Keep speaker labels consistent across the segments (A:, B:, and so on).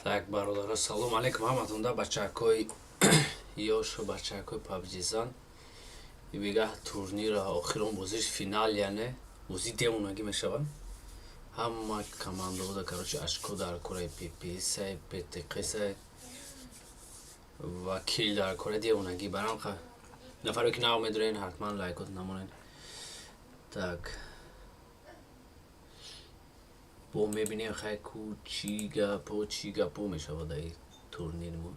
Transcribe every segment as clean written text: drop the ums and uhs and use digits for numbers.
A: Так, бародаро, салом алейкум ҳаматонда, бачакҳои ёшу бачакҳои пабҷизан. Бигаҳ турнира охирон бозиш финал, яъне бозӣ девонагӣ мешавад. Ҳама командаода, короче, очко дар кораи ППС, ПТҚС ва кил дар кораи девонагӣ. Барам нафаре ки нав медорен, ҳатман лайкот намонед. Так, бо мебинем, хай, ку чӣ гапо, чӣ гапо мешавад дар ин турнирмо.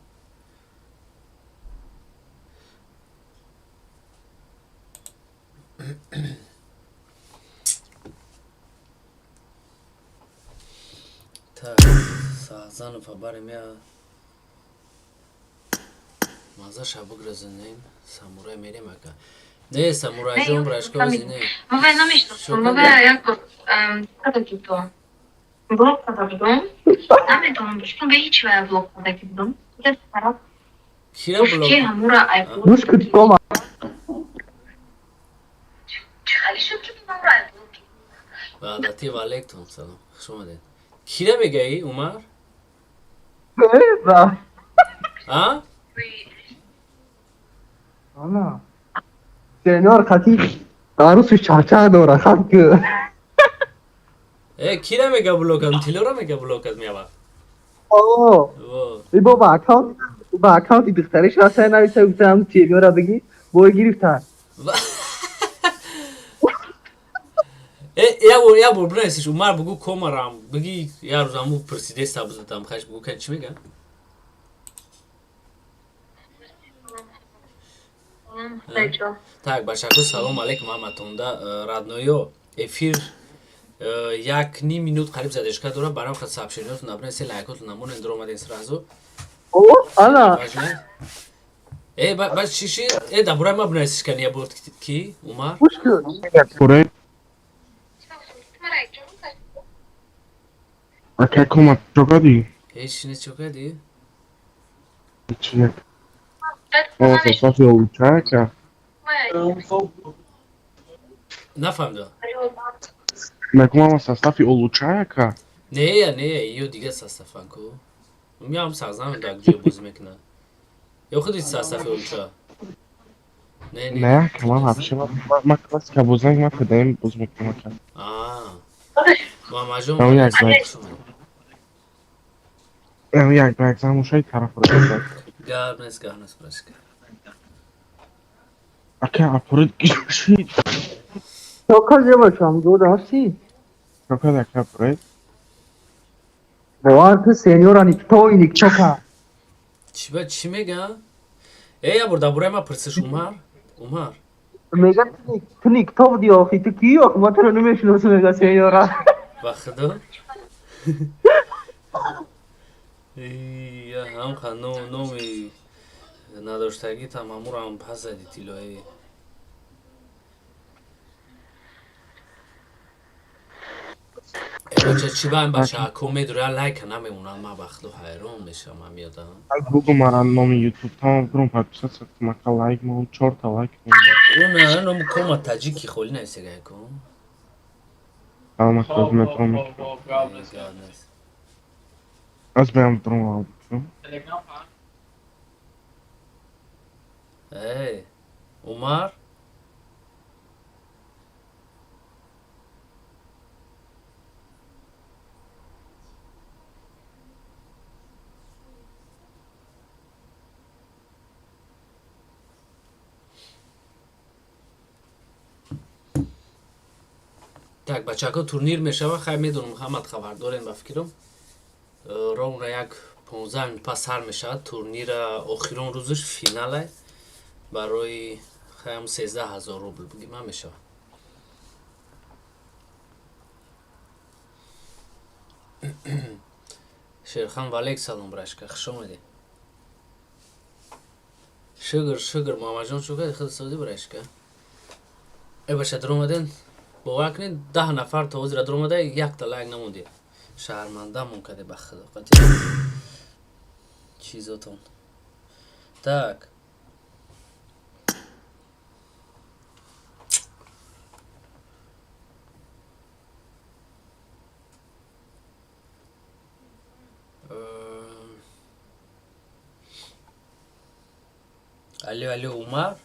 A: Так, Саъзанова барем, я мазаша бугразонем. Самурай мерем, ака. Не, самурайҷон, брашкози не.
B: Мавай намешносам, мавай як бор кадаки будам. Блок када будам. Намедонам, чун ба ҳеҷ вая блок кадаки будам.
A: Кира
B: Гуфт
A: блок?
B: ки ҳамура ай блок.
C: Гӯш кун, кома.
B: Чӣ хеле шуд ки ҳамура ай блок.
A: Ваъдати ва алейкум салом, хуш омадед. Кира мегаӣ, Умар?
C: Да.
A: А?
C: Ана. Сеньор хати арусу чарча дора, хат ки.
A: Э, кира мега блокад? Тилора мега блокад меява.
C: О,
A: Во.
C: и бо аккаунт, ба аккаунти духтариш ҳаста нависа, гуфтам тилора бигӣ, бой гирифтан.
A: Э, я бор бинависиш, Умар, бугу комарам бигӣ, я рӯз аму пурсидеста бузадам, хаш бугу, кан чӣ мега? Так, бачако, салом алейкум ҳаматонда, родноё. Эфир як ним минут қариб задержка дора, барам хат сообщениётон набинависе, лайкотон намонен, дуромаден сразу.
C: О, ана.
A: Важно. Э, ба чиши? Э, да бурай ма бинависиш кани я бор ки, Умар?
C: Гӯш кун.
D: Пуре, ака кома чокади?
A: Ҳеҷ не, чокади?
D: Чи? О, состав улучшака.
A: Нафаҳмидам.
D: Мегӯям, состави улучшака.
A: Не, я не, ё дига составан ку. Миям сазнам дар ҷо бозӣ мекунад. Ё худи состави улча. Не, не.
D: Не, ака, ман вообще ма классика бозанг, ма ФДМ боз мекунам, ака.
A: А. Муҳаммадҷон,
D: Ам як
A: хуш омадед.
D: Ам як ба як замушай тараф ро.
A: Гап нест, гап нест, брашка.
D: Ака, апорит гиши.
C: Чока ҷебашам, гӯда ҳасти?
D: Чокад, ака, апорит.
C: Бовар ку, сеньора никто и никчока.
A: Чӣ ба чӣ мега? Э, я бор дар бораи ма пурсиш, Умар? Умар.
C: Мега ту никто буди охи, ту кӣ охи, ма туро намешиносам, мега сеньора.
A: Ба худо? Я ҳам ха номи надоштагитам ҳамурам пас зади, тиллои. Э, бача, чӣ ба ин бача медора, лайка намемонад, ман ба худо ҳайрон мешавам, ман меёдам.
D: Бугу мара номи YouTube тамом кунам, подписаться кунам, ака, лайк мон, чорта лайк.
A: Уна номи кома таҷики холӣ нависегай ку.
D: Салом, ака, метром. Аз беам дром.
A: Эй, Умар? Так, бачаҳо, турнир мешава. Хай, медонам, ҳамат хабар дорем, ба фикрам. Ровно як 15 минут пас сар мешавад турнира, охирон рӯзаш финале барои хаям 13 000 рубл бугима мешавад. Шерхан, валейк салом, брашка, хуш омадӣ. Шукр, шукр, Муҳаммадҷон, шукр, худ созӣ, брашка? Э, баша, дуромаден, бовар кунед, 10 нафар то ҳозира дуромада, якта лайк намондед. Шармандамон каде, ба худо, чизотон. Так, алло, алло, Умар,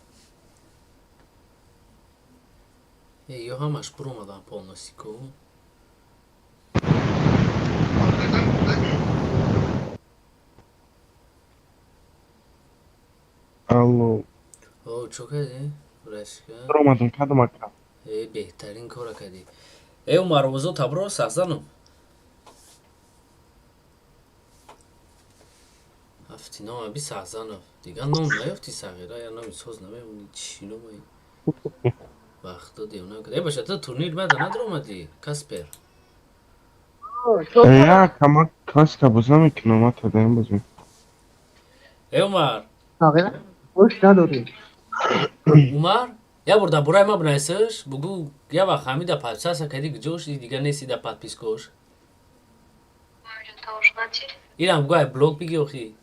A: ё ҳамаш буромадан полностью ку?
D: Алло.
A: О, чо кардӣ, брашка?
D: Омадам, кадом ака?
A: Э, беҳтарин кора кардӣ. Э, Умар, овозо табро сахзанум. Ҳафти ном аби Сахзанов. Дигар ном наёфти, сағира, я номи соз намемонӣ, чӣ номаи? Вақто девона кад. Э, баша, ту турнир бада надромадӣ, Каспер.
D: Я кама классика бозӣ намекунам, ма тадаем бозӣ.
A: Э, Умар.
C: Сағира, ҳуш надорӣ.
A: Умар, я бор дар бораи ма бинависаш, бугӯ я вақт ҳамида подписаться кардӣ, куҷош дигар нести дар подпискош. Инам бугӯ, ай блог биги охи.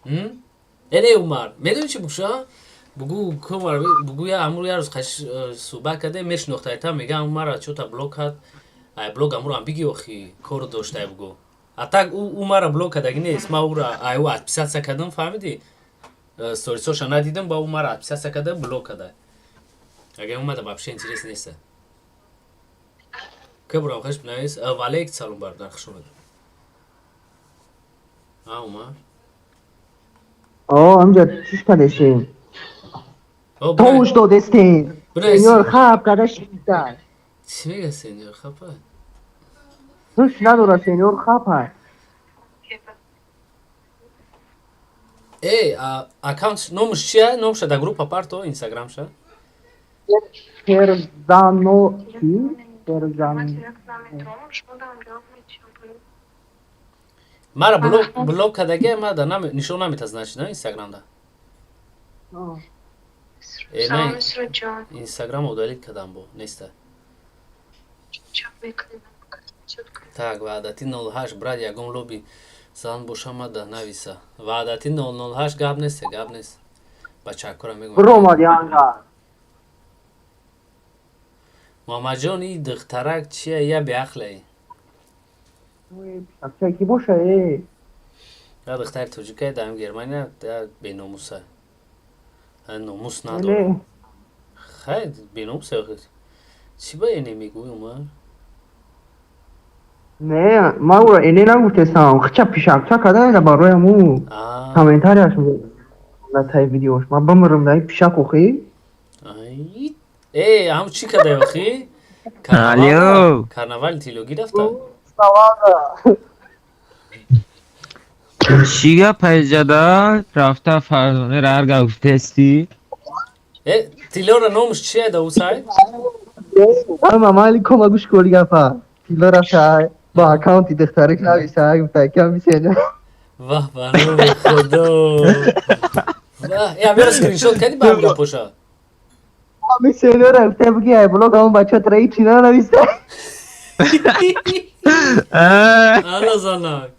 A: Э, не, Умар, медони чӣ бугӯша? Бугӯ кумар, бугӯ я амру я рӯз қаш суҳбат кардем, мешинохтайта, мега мара чота блог кард. Ай блог амру биги охи, кор доштай бугӯ. А так ӯ мара блог кардаги нест, ма ӯра ай ӯ отписаться кардам, фаҳмидӣ? Сторисоша надидам, ба ӯ мара отписаться карда, блог карда. Агар омада, вообще интерес нест. Кабрам хеш бинавис. Валейк салом, бародар, хуш омадед. А, Умар.
C: О, ҳамҷа чиш кардестем?
A: О,
C: Товуш додестем.
A: Бинавис.
C: Сеньор хаб карда шида.
A: Чӣ мега сеньор хапа?
C: Ҳуш надора, сеньор хапа.
A: Э, аккаунт номаш чия? Номаша дар группа парто, инстаграмша.
C: Ферзано чӣ? Ферзан.
A: Мара блог кардаги, ма да нишон намета, значит, на инстаграмда. Э, не, инстаграм удалить кардам, бо неста. Так, Ваъдати 08, брат, ягон лоби зан боша, ма да нависа. Ваъдати 008, гап нест, гап нест. Бачакора мегӯям.
C: Биромад янга.
A: Муҳаммадҷон, и духтарак чия, я беақле?
C: Пишакча ки боша, э?
A: Я духтари тоҷикае дар Германия, я беномуса. Номус надорад.
C: Не.
A: Хай, беномуса. Чӣ ба эне мегӯӣ, Умар?
C: Не, ман ӯро эне нагуфтесам. Хича пишакча карда барои ҳаму
A: А,
C: комментарияш на таи видеош. Ман бимирам дар пишак охи.
A: Ай, э, ҳам чӣ кардай охи?
E: Алло.
A: Карнавали тиллогӣ рафта?
C: Савада.
E: Чӣ гап ҳайҷада рафта Фарзоне ҳар гап гуфтести?
A: Э, тиллора номаш чия да ӯ сайт?
C: Ама мали кома гӯш кори гапа. Тилло рафта ба аккаунти духтарик нависа, гуфта кам бисеня.
A: Ваҳ, ба номи Худо! Ваҳ, э, амера скриншот кардӣ ба ҳам гапоша?
C: Ами сеньора гуфта буги ай блог ҳамон бача тра ҳеч нанависта.
A: Ана занак.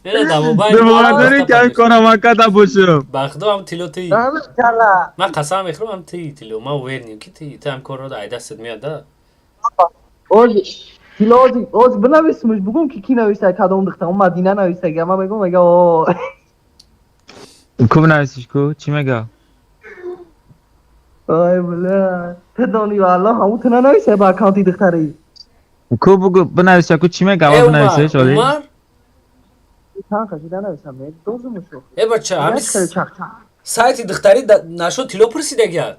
A: Эна да мобайл.
E: Бовардорӣ ки корамакада бошам.
A: Ба худо, ҳам тилло тии.
C: Чала.
A: Ман қасам мехӯрам, ҳам тии тилло. Ман уверенем ки тии. Ту ҳам корро ай дастат меяд да.
C: Оз тилло оз оз бинависмуш, бугум ки ки нависта, кадом духтар, он Мадина нависта, ман мегум, мега о.
E: Ку бинависиш, ку чӣ мега?
C: Ай бля. Ту дони валлоҳ, ҳамун ту нанависа ба аккаунти духтари.
E: Ку бугу бинависа, ку чӣ мега?
A: Э,
E: Ава
A: Умар,
E: бинависеш оли.
A: Умар?
C: Чанд қашида нависам, дозумуш.
A: Э, бача, ҳами
C: Чақ чақ.
A: сайти духтари нашо тилло пурсидагия.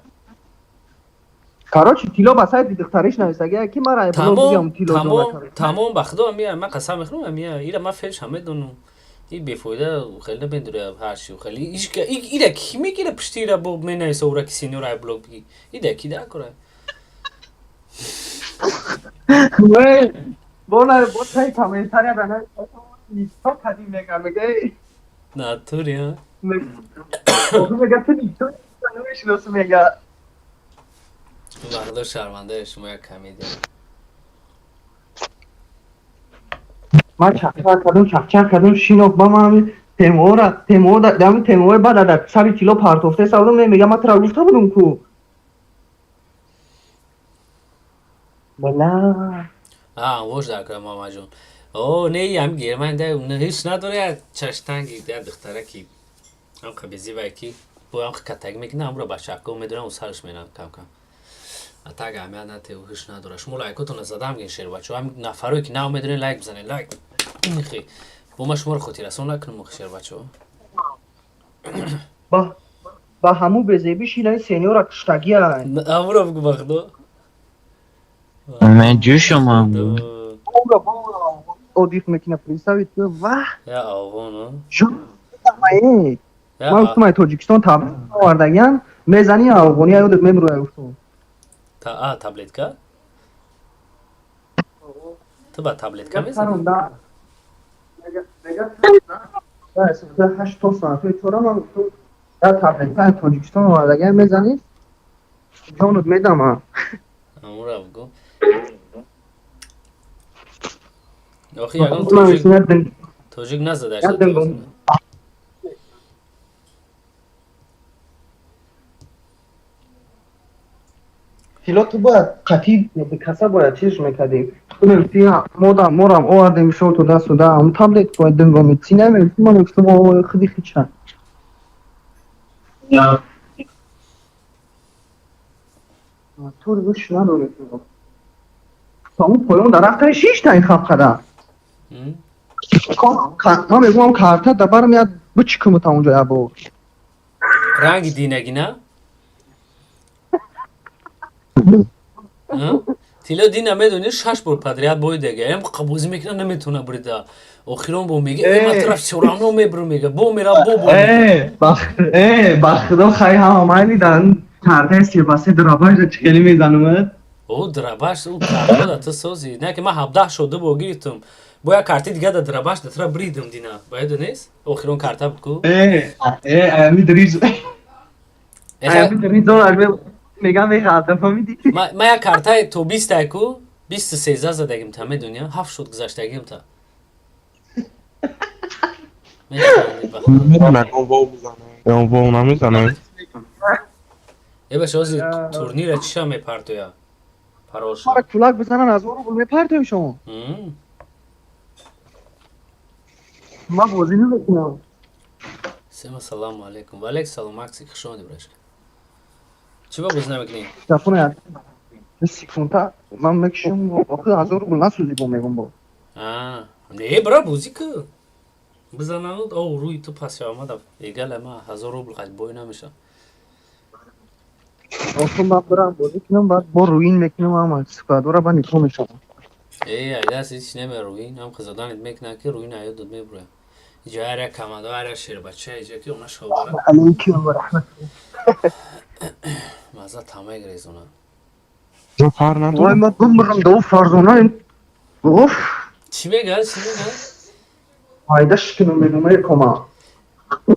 C: Короче, Тило ба сайти духтариш нависага, ки мара блог бигам
A: Тамом.
C: Тило ҷон.
A: Тамом, тамом, ба худо мия, ман қасам мехӯрам, мия ира ман фелш ҳам медонам. И бефоида хеле набендура ҳарчи хеле ишка ира ки мегира пушти ира бо менависа ура ки сеньор ай блог биги. Ида ки да кора.
C: Вей, бона бо тай комментария да нависа. Нисто кадим мега мега.
A: Натури ҳа.
C: Мега ту нисто намешиносӣ мега.
A: Ба худо шармандаи шумо, як комедия.
C: Ман чахчах кардам, чахчах кардам, шинох ба ман темора, темора, дами темора баъд дар сари Тило партофта савдам мега ман тура гуфта будум ку. Бала.
A: А, вош дар кора мамаҷон. О, не, ҳам герман да ҳеч надора, як чаштанги як духтара ки ҳам қабези ки бо ҳам катак мекунад, ҳамро бачако медорам, у сарш мерам кам-кам. А так аҳамият натев, ҳеч надора. Шумо лайкотонро задам ген шербачо. Ҳам нафарое ки нав медонед, лайк бизанед, лайк. Ихи. Бо ма шуморо хотиррасон накунам, охи шербачо.
C: Ба ҳаму безебӣ шинаи сеньора куштагия.
A: Ҳамуро бигӯ, ба худо.
E: Ман ҷӯшамам.
C: Бора бора одиф мекина, представить ки ваҳ.
A: Я афғон,
C: Ҷон. Ман гуфтам ай Тоҷикистон таблетка овардагиян, мезани афғония ёдат мебуроя гуфтам.
A: Та а таблетка? Ту ба таблетка мезани?
C: Ҳашт то соатҳои чора ман гуфтам я таблетка ай Тоҷикистон овардагиян, мезанӣ ҷонут медама.
A: Ҳамуро бигӯ. Охи ягон тоҷик тоҷик назада.
C: Тило, ту бояд қатъи каса бояд чизш мекардем. Ту мегуфти модам морам овардем шо туда суда ам таблет бояд динго ци намегуфти, ман мегуфтам худи хича. Ту гӯш надорӣ. То он поён дарахтаи шишта ин хапқада. Ман мегӯям карта да барам як бичикумта онҷо як бор.
A: Ранги динагина? Тило, дина медони, шаш бор подряд боидага. Эм бозӣ мекунам, наметавона бурида. Охирон бо мега, э ман тараф всё равно мебурам мега. Бо мера бо бо.
C: Э, ба худо хай ҳама майли дар картаи себасе дробаш чӣ хеле мезанам.
A: О, дробаш, ӯ карта да ту сози. Не ки ман 17 шуд бо гирифтам. Бо як карти дига да дробаш да тра бридам дина. Ба ёд нест? Охирон карта буд ку?
C: Э, э, ами дриз. Ами дриз мегам мехалтам, фаҳмидӣ?
A: Ма як картаи то 20 тай ку, 23 задагим та медони, ҳафт шуд гузаштагим та.
D: Мегон вов бизанем. Ягон вов намезанем.
A: Э баша, ҳозир турнира чиша мепартоя? Паролша.
C: Мара кулак бизанан, 1000 рубл мепартоем шумо. Ман бозӣ намекунам.
A: Сема, салому алейкум. Ва алейкум салом, Макси, хуш омадӣ, брашка. Чӣ ба бозӣ намекунӣ?
C: Телефона як секунда ман мекушам, охир 1000 рубл насӯзи бо мегум бо.
A: А, не, бра, бозӣ ку. Бизананд, о, рӯи ту пас омада. Эгала ма 1000 рубл қад бой намеша.
C: Охир ман бирам бозӣ кунам, баъд бо руин мекунам ҳама сукадора, ба никоҳ мешавам.
A: Э, айдас ҳеч немеруин, ҳам қизоданет мекунад ки руин аёдот мебурояд. Иҷо ҳар як команда, ҳар як шербача иҷо ки она шобара.
C: Алейкум ва раҳмат.
A: Маза тамай грезона.
D: Ҷо фар
C: Вой,
D: надорам.
C: ман бимирам да Фарзона. Уф.
A: Чӣ мегӯяд? Чӣ мегӯяд?
C: Пайда шикунам мегум э кома.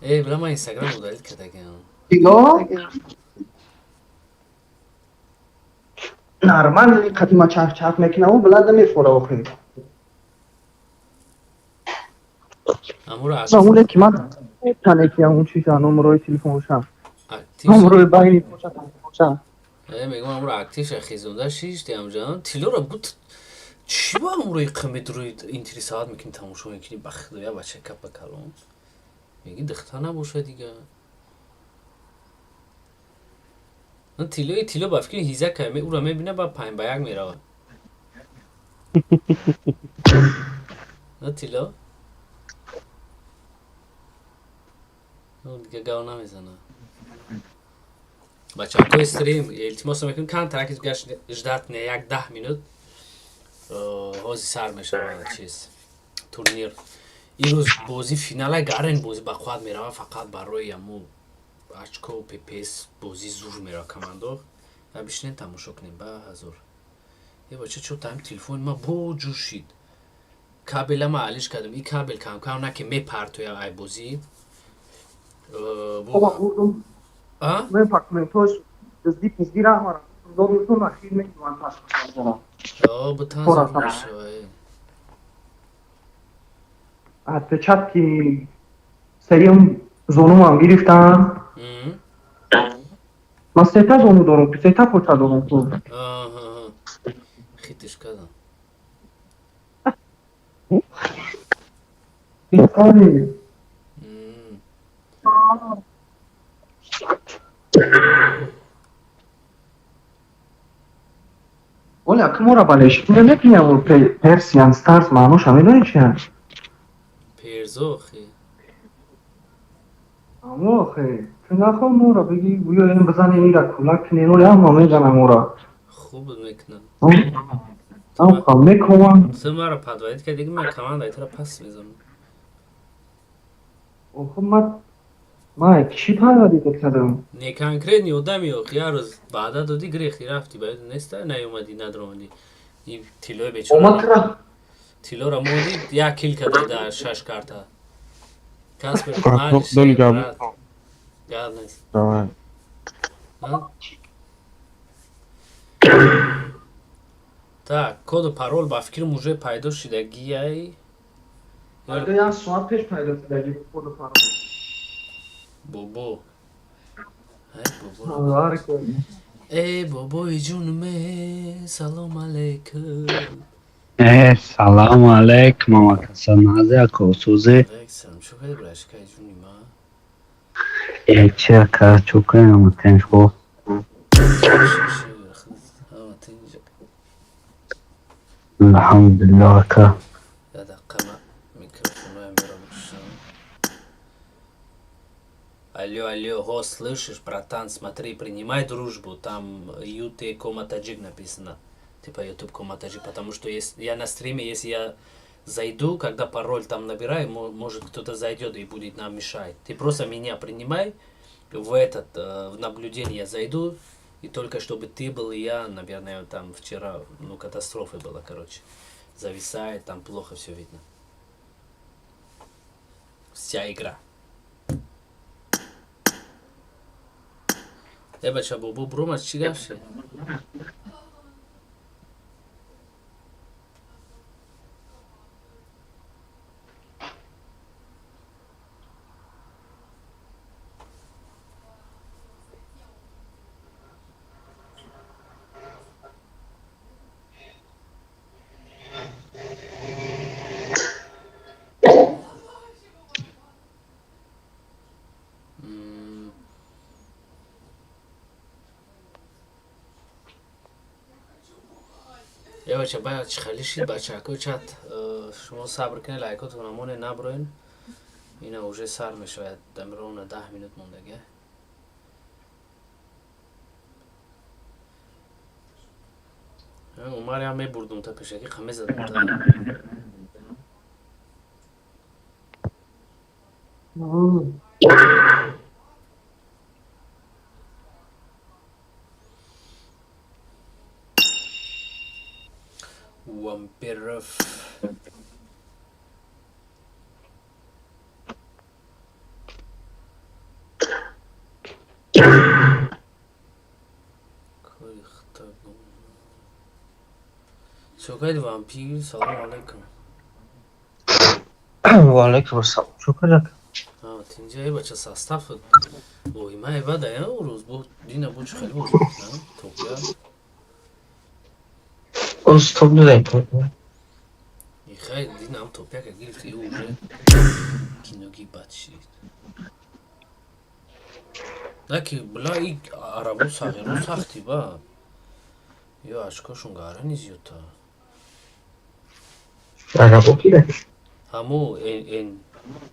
A: Э, била, ман Инстаграм удалить кардагиам.
C: Тило нормально қати ма чарх чарх мекунам, била намефора охир.
A: Амуро
C: Оне ки ман танеки ҳамун чиза номерои телефонша.
A: актив.
C: Номерои байни поша телефонша.
A: Э, мегӯям амуро активша хезонда шишти ҳамҷа. Тилоро буд чӣ ба амурои қимедрои интересовать мекунӣ, тамошо мекунӣ, ба худо я бача капа калон. Меги духтар набошад дига. Тилои тило ба фикри ҳиза кай ура мебина, ба пайн ба як меравад. На тило? Дига гав намезана. Бачаҳои стрим, илтимос мекунем, камтар гашт ждать не як 10 минут. Ҳозир сар мешавад чиз, турнир. Имрӯз бозӣ финала гарен, бозӣ ба қувват мерава, фақат барои аму очко ппс бозӣ зур мерава командо. Ва бишинем, тамошо кунем ба ҳазор. Е бача, чо там телефони ма бо ҷӯшид? Кабела ма алиш кардам, и кабел камкам на ки мепартоя ай бозӣ.
C: Бобо, бурдум.
A: А?
C: Мепак ментош дизди пизди раҳмара. Додум ахир мекунам пас.
A: О, бутан.
C: Пора.
A: Зур мешава, э.
C: Отпечатки сеюм зонумам гирифтам. Ман сета зону дорум, сета поча дорум ку.
A: Аҳа, хитиш кардам.
C: Бисари. Оля, кмора балеш. Намекуням Persian Stars маъноша медонӣ чи аст?
A: Перзо охи.
C: Амо охе, ту нахо мора бигӣ, гӯё ин бизани ира кулак кунем, оля ҳама мезанам ора.
A: Хуб мекунам.
C: Ам мекувам.
A: Ту маро подводить кардӣ, ман командаи туро пас мезанам.
C: Охо, ма чӣ подводить кардам?
A: Не, конкретный одами охи, як рӯз ваъда додӣ, гирехти, рафти, ба ёд неста, наёмадӣ, надромадӣ. И тиллои бечора.
C: Омад тура.
A: Тиллоро мондӣ, як кил када дар шаш карта. Каспер.
D: Браток, дони гап.
A: Гап нест.
D: Давай.
A: А? Так, коду парол ба фикрам уже пайдо шидагиай.
C: Пайдо, як соат пеш пайдо шидаги коду парол.
A: Бобо. Ай, бобо. Эй, бобои ҷунме, салом алейкум.
F: Э, салому алейкум, амакаса, назия косузе.
A: Алейкум, чӣ кардӣ, брашкай ҷуни ма?
F: Э, чи ака, чӯкаям теншко.
A: Ҳама тинҷа.
F: Алҳамдулиллоҳ, ака.
A: Я дақиқа, ма микрофоноям берам. Алло, алло, го, слышишь, братан, смотри, принимай дружбу, там ют кома таджик написано. Типа YouTube кома таджик, потому что если я на стриме, если я зайду, когда пароль там набираю, может, кто-то зайдет и будет нам мешать. Ты просто меня принимай в этот, в наблюдение я зайду, и только чтобы ты был и я, наверное, там вчера, ну, катастрофа была, короче. Зависает, там плохо все видно. Вся игра. Э, бача, бобо бромад, чӣ гап шид? Е, бача, бая чӣ хеле шид, бачако, чат, шумо сабр кунед, лайкотон амоне наброен. Ина уже сар мешавад, ровно 10 минут мондага. Умар, мебурдум та пешакӣ, қаме задам та. Вампиров. Кори хата. Чокаид вампир, салом алейкум.
G: Ва алейкум ассалом. Шукр.
A: А, тинҷа, е бача, состав воҳима бада, я рӯз бу дина бу чӣ хеле бозӣ мекунам топя.
G: Оз топ додем.
A: Хай, динам топяка гирифти, и уже киноги бад шид. Наки бла и арабу сағиру сахти ба. Ё очкошон гарани зиёдта.
G: Арабо кида?
A: Ҳамо эн эн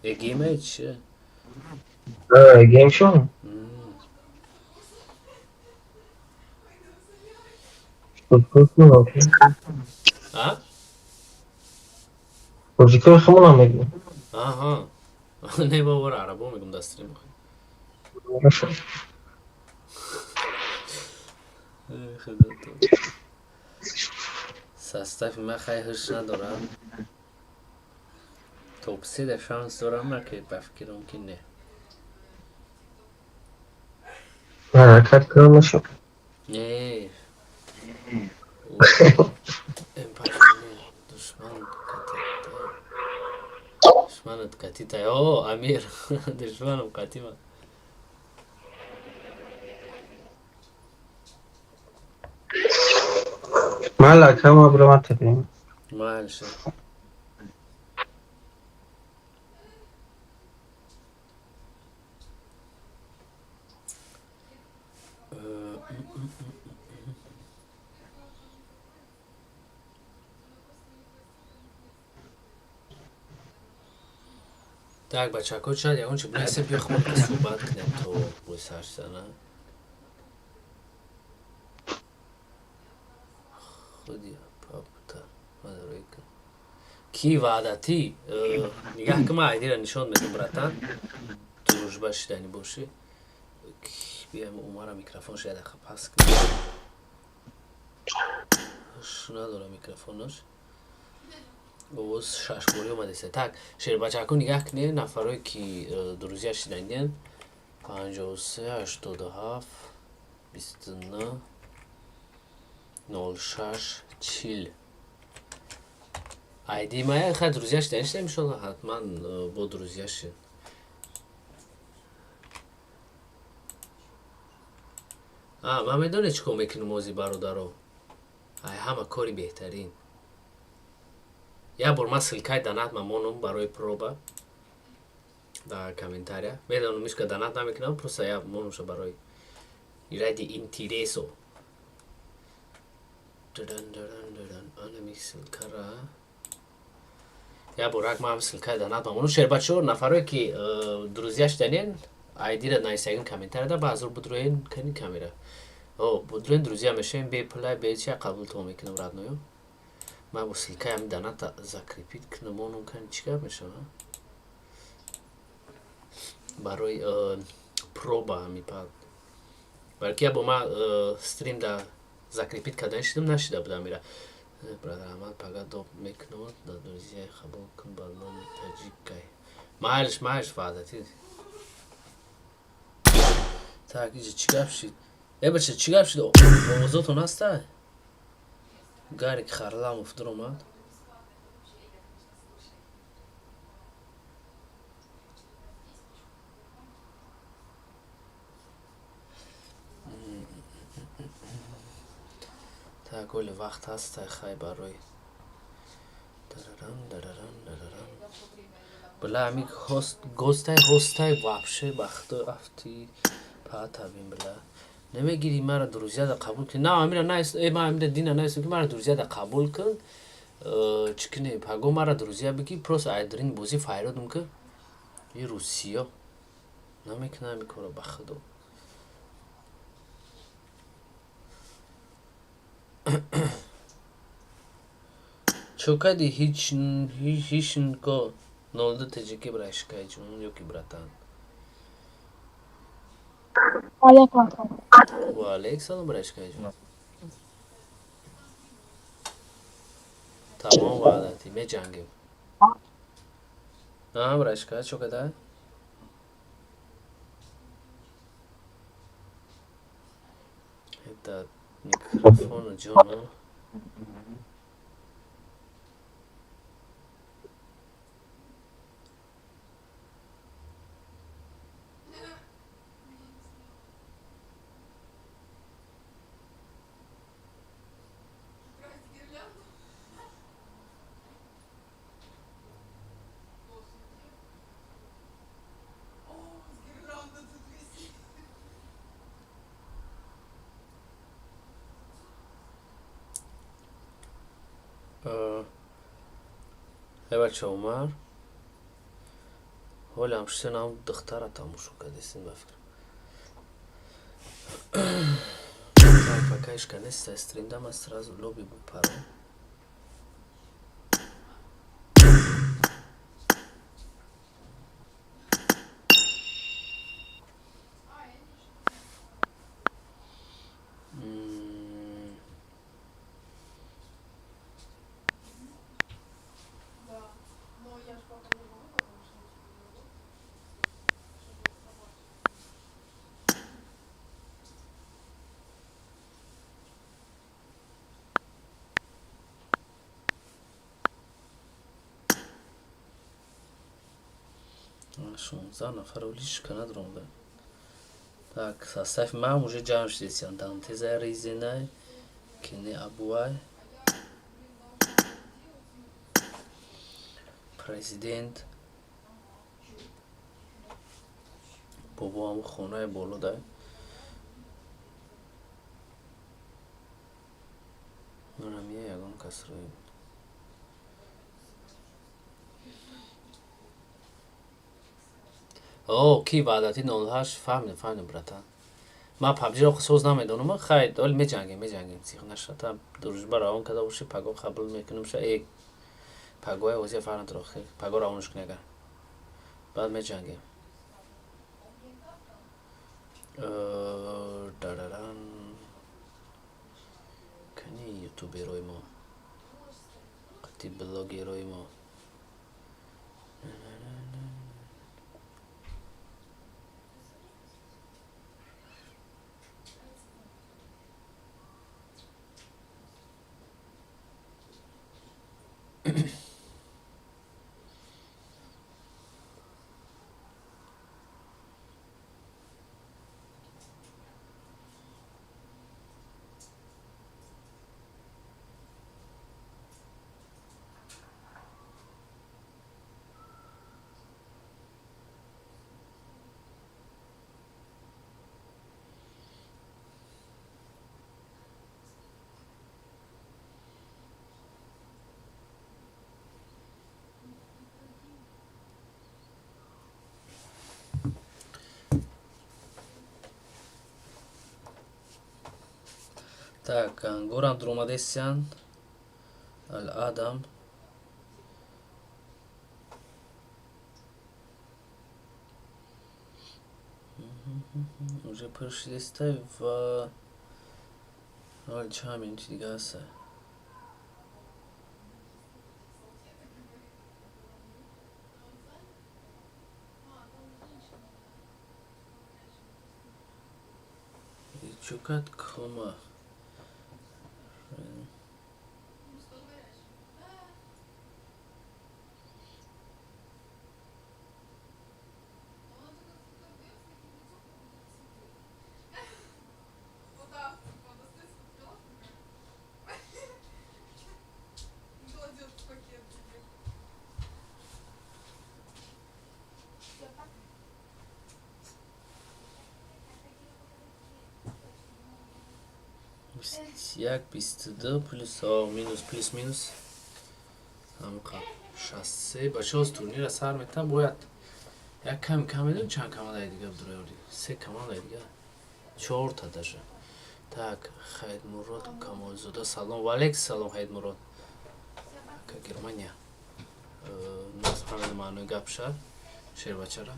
A: эгиме чи?
G: А, геймшон.
A: А?
G: Тоҷикои худмонам мегӯ.
A: Аҳа. Не, бобо, арабо мегум дар стрим.
G: Хорошо.
A: Худо ту. Состави ман хай ҳуш надорам. Топ се да шанс дорам, ма ки ба фикрам ки не.
G: Ҳаракат кунам нашуд.
A: Не. Эмпатия душман катита. Душманат катита. О, Амир, душманам катима.
G: Майли, ака, ма бирам табием.
A: Майли. Так, бачако, шояд ягон чи бинависем, биё худмон ки суҳбат кунем то бӯсаш зана. Худи папта мадарои кун. Ки ваъдатӣ? Нигаҳ ки ман айдира нишон медам, братан. Дружба шидани бошӣ. Биям Умара микрофонш як дақиқа паст кунем. Надора микрофонаш. Овоз шашборӣ омадеста. Так, шербачако, нигаҳ кунед, нафарое ки друзья шиданиянд: 53 87 29 06 40 айди мая. Хай, друзья шидан шида, иншолло, ҳатман бо друзья шид. А ман медонед чӣ кор мекунем ози, бародаро? Ай ҳама кори беҳтарин. Як бор ман ссылкаи донат мамонам барои проба дар комментария. Медонам, ҳичка донат намекунам, просто я монумша барои ради интереса. Анами ссылкара як бор як ман ссылкаи донат мамонам. Шербачо, нафарое ки друзья шиданен, айдира нависагин комментарияда, баъзур будроен кани камера. О, будроен, друзья мешавем, бе пулай, бе чия қабултон мекунам, родной. Ман бо ссылкаи ҳами доната закрепить кунам, онум кани чӣ гап мешава барои проба ҳами пад. Барои ки як бор ман стрим да закрепить кардан шидам, нашида будам ира. Брат Аҳмад, пага доб мекунам, да друзья қабул кун ба номи таҷикай. Майлиш, майлиш, ваъдатӣ. Так, иҷа чӣ гап шид? Э, бача, чӣ гап шид? Овозотон ҳаста? Гарик Харламов дуромад. Так, оли вақт ҳаста, хай, барои дараран дараран дараран. Била, ами хост гостай хостай вообще бахто афти паатабин, била. Намегири мара друзья да қабул кун. На, амира найс, э, ма амира дина найс ки мара друзья да қабул кун. Чӣ кунем? Паго мара друзья бигӣ, просто айдрин бозӣ файродум ки и русиё намекунам ами корро, ба худо. Чо кади ҳич ҳишнко 02 тҷк, брашкай ҷун ёки братан.
H: Алейкум ассалом.
A: Ва алейк салом, брашкай ҷун. Тамом, ваъдатӣ, меҷангем. А, брашка, чо када? Это микрофону ҷону. Э, бача, Умар. Ҳолам шунам, духтара тамошо кардесин, ба фикрам. Пока ишка неста стрим дама, сразу лобби бупарам. 16 нафар олишка надромда. Так, состав мам уже ҷамъ шудесян. Дантеза, Ризенай, Кене, Абуай, президент, бобоам хонаи боло дай. Нурамия ягон кас рӯй. О, ки ваъдати 08, фаҳмидам, фаҳмидам, братан. Ман PUBG-ро соз намедонам, хай, оли меҷангем, меҷангем, зиқ наша. Та дружба равон карда боши, паго қабул мекунам ша, э, пагоя озия фарқ надорад, хе, паго равонш кунӣ агар. Баъд меҷангем. Дараран. Кани ютуберои мо? Қати блогерои мо. Так, Ангорам дуромадесян. Ал-Адам. Уже пур шудестай ва ҳол чанд минути дига ҳаста. Чукат кома. 21, 22 плюс минус, плюс минус ҳамқа 63. Бачаҳо, турнира сар метам, бояд як ками кам медонем, чанд командаи дига дуроёрди, се командаи дига, чорта даже. Так, Хайдмурод Камолзода, салом, ваалейкум салом, Хайдмурод ака, Германия. Нас маънои гапша шербачара.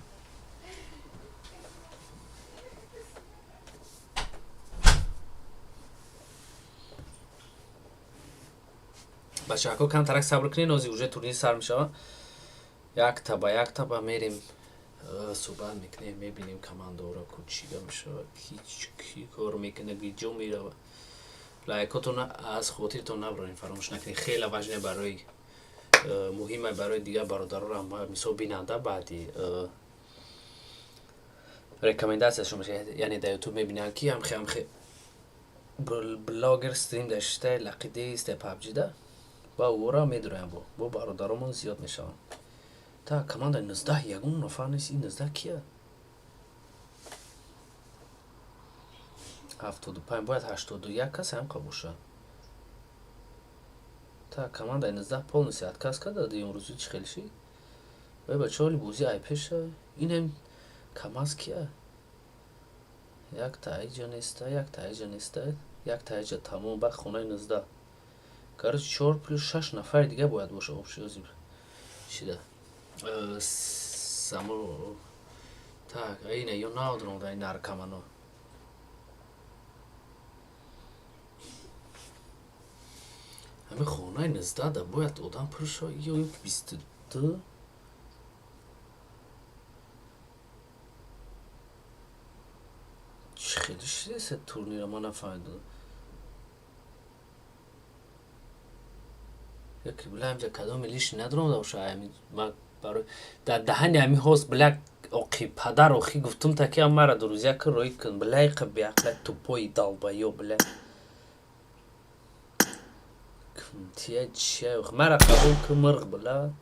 A: Бачаҳако, камтарак сабр кунед, нози уже турнир сар мешавад. Якта ба якта ба мерем, суҳбат мекунем, мебинем командаҳоро, ку чига мешавад, ки кор мекунад, ҷо меравад. Лайкотон аз хотиртон набароред, фаромӯш накунед, хеле важне барои муҳима барои дигар бародарорам, мисол бинанда баъди рекомендатсияшон мешавад, яъне дар Ютуб мебинанд, ки ҳамхе блогер стрим дашта лақидеисте PUBG-да ва ӯро медуроям, бо бародаромон зиёд мешаванд. Так, команда 19, ягон нафар нест. Ин 19 кия? 75, бояд 81 кас ҳамқа бошад. Так, командаи 19 полностью отказ карда имрӯзи, чӣ хел шид? Вай, бачаҳо, оли бозӣ ай пеша. Инем камаз кия? Якта айҷа неста, якта айҷа неста. Як таиҷа тамом, баъд хонаи 19. Короче, чор плюс шаш нафари дига бояд боша общий озиб шида. Само так, ина ё наодромда ин наркамано. Ҳамин хонаи 19 да бояд одам пур шава ё 22. Чӣ хеле шидеса турнира, ман нафаҳмидам. Яке била ҳамҷа кадоми лиши надромда боша. Ма барои дар даҳани ҳами ҳост била оқи падар охи гуфтум таки ам мара друзья кун, роӣ кун, била иқа беақла тупой долбоёб, била тия чия мара қабул кун, мирғ, била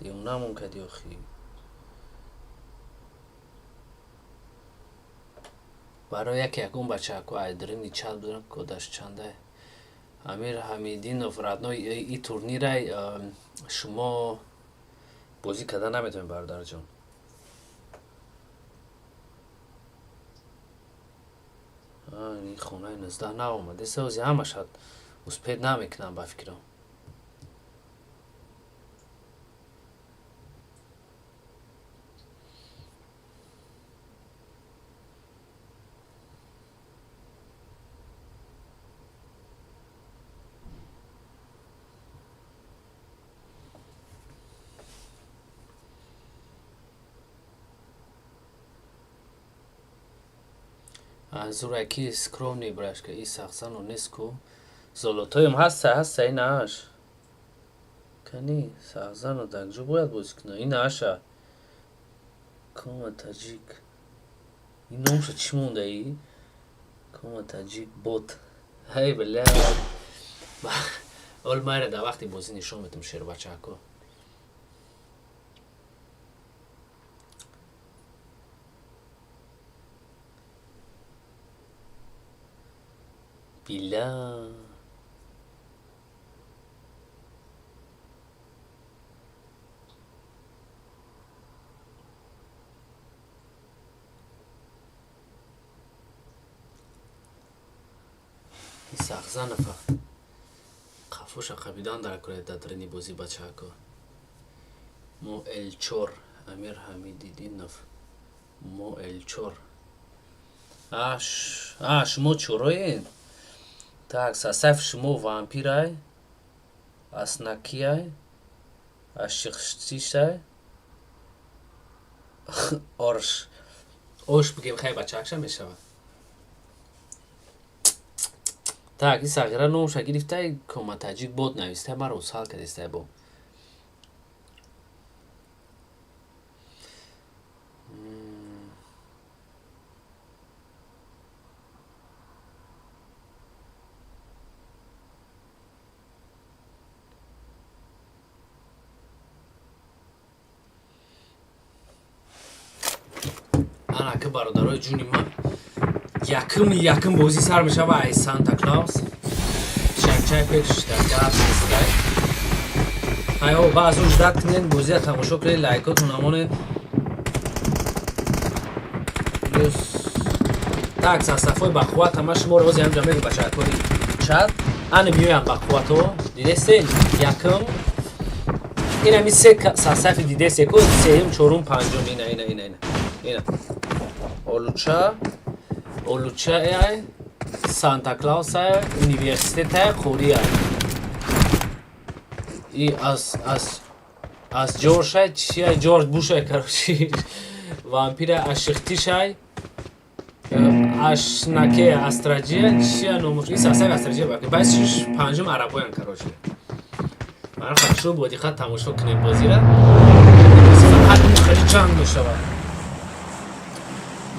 A: девонамон кади охи. Барои яке ягон бачаако айдрини чат будам, кодаш чандай. Амир Ҳамидинов, родной, и турнирай шумо бозӣ карда наметавонед, бародарҷон. Ин хонаи 19 наомад эса, ози ҳамаша успеть намекунам ба фикрам. Зураки скромный брашка и сахсану нест ку, золотоем ҳаста, ҳаста инааш кани сахзану дакҷо бояд бозӣ кунад инааша. Кома таҷик, ин номша чӣ мондаи? Кома таҷик бот. Ҳай бля, ол майра дар вақти бозӣ нишон медам, шербачако. Била сахзанафа қафоша қабидан дар кунед дар дарини бозӣ, бачако. Мо Л4, Амир Ҳамидидинов, мо Л4. А шумо чороен? Так, состав шумо вампирай, аснакияй, ашиқштишай, орш ош бигем. Хай, бачаакша мешавад. Так, ин сағира номша гирифтай, кома таҷик бот навистай, маро усал кардистай бо. Ана ки бародарои ҷуни ман, якум бозӣ сар мешава ай Санта Клаус. Шакчай пеш дар гап нестай. Ҳайо, баъзо ждать кунед, бозия тамошо кунед, лайкотон намонед. Плюс так, састафҳои бақувват ҳама шуморо ҳози ҳамҷа мегӯ, бачакҳои чат. Ана меоям бақуввато, дидестен? Якум ин ҳами се састафи дидесте ку, сеюм, чорум, панҷум, ина, ина, ина, ина, ина. Олуча, олучаай, Санта Клаусай, университетай, қорияй. И аз Ҷоршай, чия, Ҷорҷ Бушай, короче, вампира, ашиқтишай, ашнаке, астраҷия, чия номуш, ин састаи астраҷия баки. Баъд панҷум арабоян, короче. Мана хорошо, бо диққат тамошо кунем бозира. Фақат хеле ҷанг мешавад.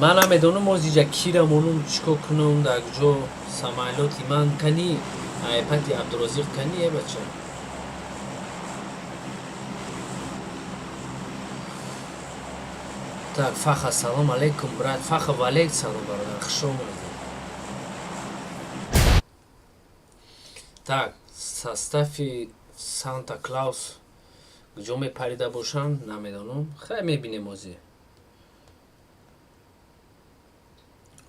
A: Ман намедонам озиҷа кира монум, чико кунам, дар куҷо самолёти ман кани, айпади Абдурозиқ кани, е бача. Так, Фаха, салом алейкум, брат. Фаха, валейк салом, бародар, хуш омадед. Так, состави Санта Клаус куҷо мепарида бошанд, намедонам. Хай, мебинем озӣ.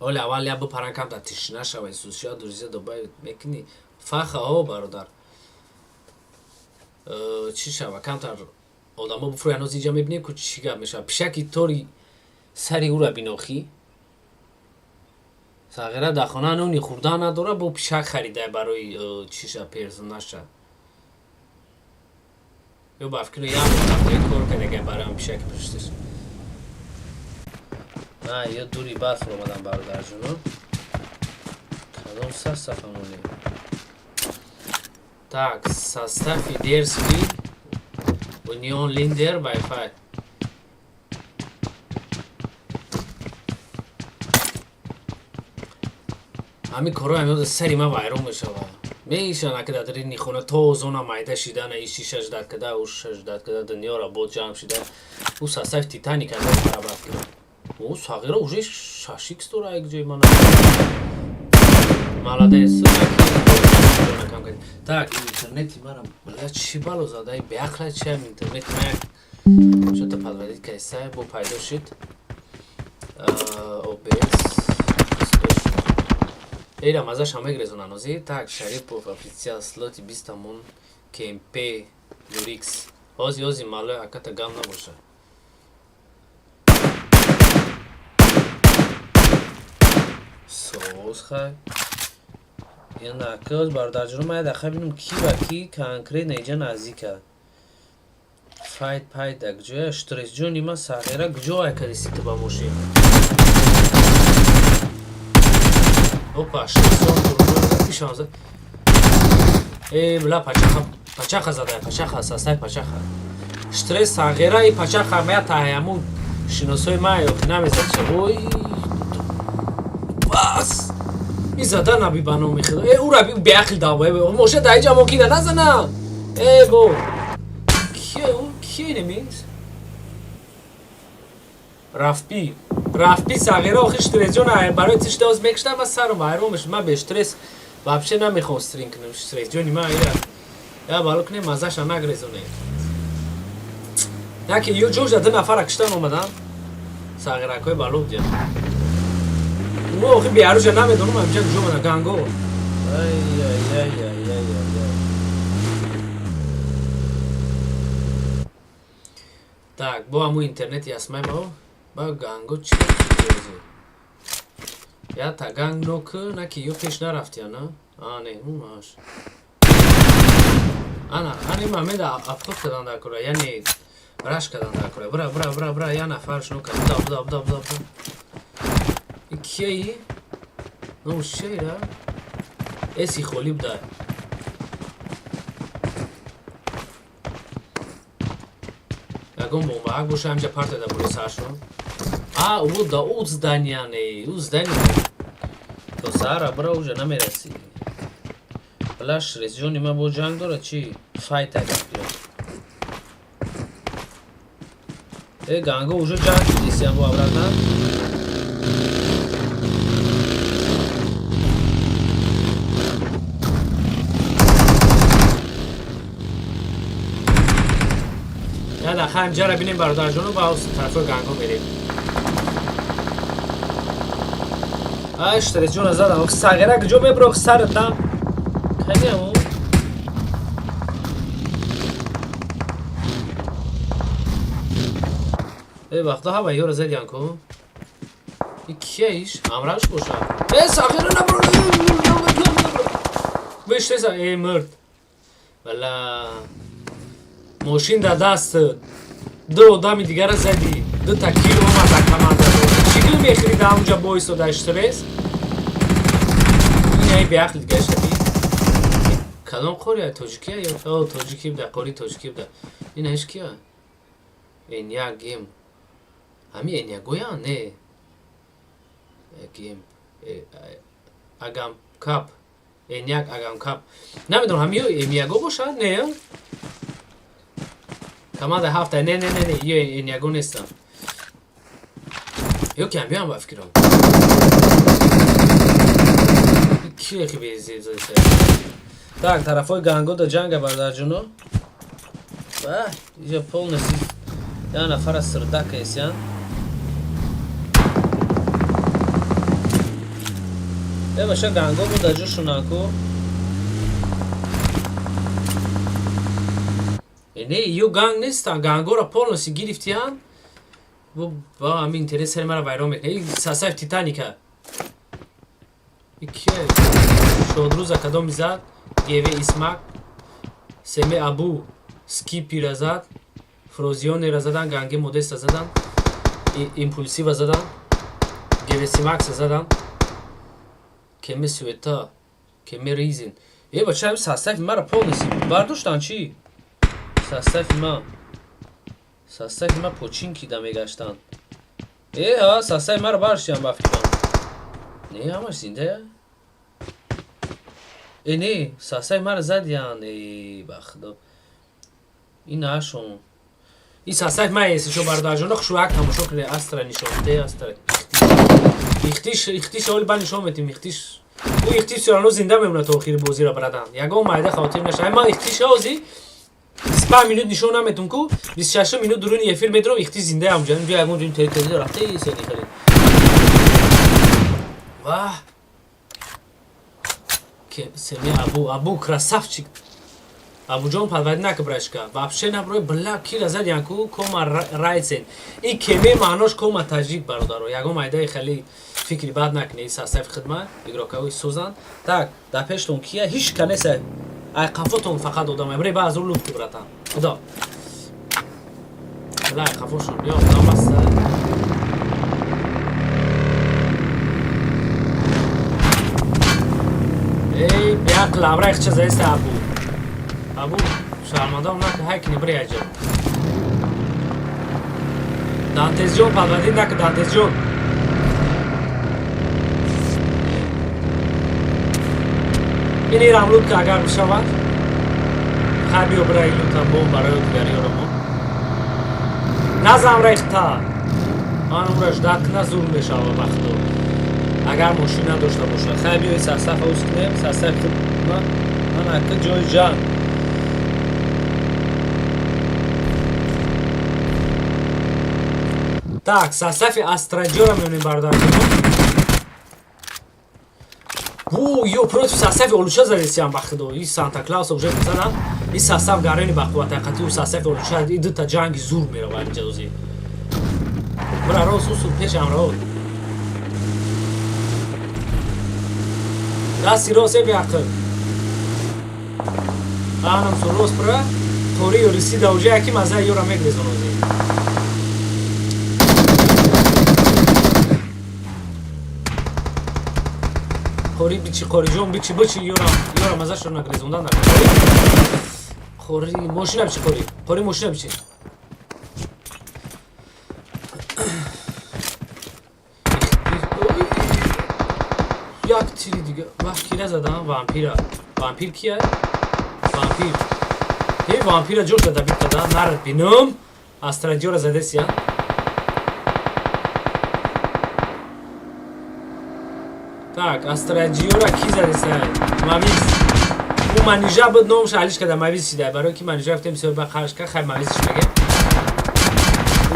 A: Ҳоли аввал я бипаран, камтар тишина шавай, сусия друзья добавить мекунӣ, фаха о бародар. Чӣ шава, камтар одамо буфурӯян. Ҳоз инҷа мебинем, ку чӣ гап мешавад. Пишаки тори сари ӯра бинохӣ. Сағира дар хона нони хӯрдан надора, бо пишак харида барои чиша, персонаша. Ё ба фикри як ҳафтаи кор кардага барои ам пишаки пуштиш. На, ё дури барф омадан, бародарҷоно. Кадом састафамоне? Так, состави дерзкий, Унион Линдер, Wi-Fi. Ҳамин корҳо ҳамёда сари ман вайрон мешавад. Мешана ки дар дарини хона то зона майда шидана, и шиша ждать када, ӯ шиша ждать када, дунёра бод ҷамъ шида. Ӯ состав Титаник ҳамёд барабар кунад. Ӯ сағира уже шашикс дора як ҷои мана. Молодец. Так, интернети мара бля чӣ бало задаи беақла чиам интернети ма як что-то подводить кайса бо пайдо шид. OBS. Эйра мазаша мегрезонан ози. Так, Шарипов официал слоти 20 мон КМП Люрикс. Ҳози ҳози малои аката гам набоша. Соз хай. Ина акоз бародарҷоно, ман як дақа бинам, ки ба ки конкретно иҷа наздика. Файт пайда куҷоя? Штресҷони ма сағира куҷо айкадиси ту ба мошин? Опа, штресҷон пишам зад. Э, бла пачаха, пачаха зада, пачаха, састай пачаха. Штресс сағира и пачаха мая таҳяму шиносои ма ё намезад. Ой, бас! И зада наби ба номи худо. Э, ура би беақл давбай. Моша дар иҷа мо кида назана. Э, бо. Кие ӯ? Кие немис? Рафпи. Рафпи сағира охи штресс-ҷон барои тиш доз мекушта, ман сарам вайрон мешуд. Ман бе стресс вообще намехоҳам стрим кунам. Штресс-ҷони ман ира. Я бало кунем, мазаша нагрезоне. Яке ё ҷоша ду нафара киштан омадан. Сағиракҳои бало будиям. Мо охи беаруша намедонам ҳамча куҷо омадан ганго. Ай ай ай ай ай ай ай. Так, бо ҳамун интернети ясмай мо ба ганго чӣ чизи? Я та ганг ноку наки ё пеш нарафти ана? А, не, умаш. Ана, ани мамеда обход кадан дар кора, яъне раш кадан дар кора. Бра, бра, бра, бра, я нафарш нока. Буда, буда, буда, буда, буда. И кияи? Ну, чияира? Эси холи буда. Ягон бомбаак боша ҳамҷа парта да болои саршон. А, ӯ да ӯ здания не, ӯ здания. То саҳара бира уже намерасӣ. Бла шресҷони ман бо ҷанг дорад чӣ? Файта гапиё. Э, ганго уже ҷанг шудисиям бо обратно. Я даха ҳамҷара бинем, бародарҷоно, ба тарафҳои ганго мерем. Ай, штресҷона задам. Сағира куҷо мебурох сарат там? Каниам? Э, вақто ҳама ёро задиан ку. И кия иш? Ҳамраш боша. Э, сағира набур. Бишреса, э, мурд. Вала. Мошин дар даст. Ду одами дигара задӣ. Ду та кил омада команда. Чӣ гул мехӯри дар онҷа боистода стресс? Ин ай беақл гаштаби. Кадом қория тоҷикия ё о тоҷикӣ буда, қори тоҷикӣ буда. Ин ҳеч кия? Эняк гем. Ҳами энягоя не. Гем. Агам кап. Эняк агам кап. Намедонам ҳами ё эмияго бошад, не? Команда ҳафта не, не, не, не, ё эняго нестам. Ё ки ҳамиам ба фикрам. Кие хи безеб? Так, тарафҳои ганго да ҷанга, бародарҷоно. Ба, иҷа полностью як нафара сирдака эсян. Э, баша, ганго буда ҷошунаку. Э, не, ё ганг нестан, гангора полностью гирифтиян. Ба ҳамин интернет сари мара вайрон мекунад. И сасаф Титаника. И кия? Шодруза кадоми зад? Геве Исмак. Семе Абу Скипира зад. Фрозионера задан, ганге Модеста задан. Импулсива задан. Геве Симакса задан. Кеме Суета. Кеме Ризин. Э, бача, ҳамин састафи мара полностью бардоштан чӣ? Састафи ма. Састафи ма починки да мегаштанд. Э, ҳа, састафи маро бардоштиям ба фикрам. Не, ҳамаш зиндая? Э, не, састафи маро задиян. Э, ба худо. Ин нашон. Ин састафи ма ест, шо бародарҷоно хушвак тамошо кунед. Астра нишон де, Астра. Ихтиш, ихтиш оли ба нишон метим, ихтиш. Ӯ ихтиш всё равно зинда мемонад то охири бозиро, брадан. Ягон майда хотир наша. Ма ихтиш ози 25 минут нишон наметум ку, 26 минут дуруни эфир медорам, ихтиш зинда ам ҷа. Инҷо ягон ҷои тели рафта исени хеле. Ваҳ. Ке Семе Абу, Абу красавчик. Абуҷон подводи нака, брашка. Вообще наброй, бла, кира задиян ку кома райцен. И кеме маънош кома таҷик, бародаро. Ягон майдаи хеле фикри бад накунед. И састафи хидмат игрокаҳои созанд. Так, дар пештон кия? Ҳеч ка нест. Ай қафотон фақат одам. Бре ба аз лут ку, братан. Худо. Бла, ай қафошон. Ё одам аст. Эй, беақл, абра ихча заиста Абу. Абу, шармандам нака, ҳай кини бре аҷа. Дантезҷон, подводи нака, Дантезҷон. Ин ирам лут ка агар бишавад. Хай биё бира лутам бом барои дигариёро мо. Назам рехта. Ман умра ждать кна зур мешава ба худо. Агар мошин надошта бошад. Хай биёи сарсафа ус кунем, сарсаф ман ака ҷои ҷанг. Так, сарсафи Астраҷора меонем, бародарҷоно. Бу, ё против сарсафи Олуча задесиям, ба худо. И Санта Клаус уже задам. И сарсаф гарени ба қувват ҳақиқати ӯ сарсафи Олуча и дута ҷанги зур мерава инҷа ози. Бра рост усул пешам ро. Дасти рост, э беақл. Анам су рост бра. Тори ёрисида уже яки маза ёра мегрезон ози. Қори бичи, қориҷон, бичи, бичи, ёрам, ёрам мазашро нагрезондан на. Қори, қори, мошина бичи, қори, қори, мошина бичи. Як тири дига, вах, кира задам, вампира. Вампир кия? Вампир. Ҳей, вампира ҷош зада биттада, нар бинум. Астрадиора задесия. Так, Астрадиора ки задеса? Мавиз. Ӯ манижа буд, номаш алиш када, Мавиз шида. Барои ки манижа гуфтем бисёр ба қарш кард, хай Мавизш мегем.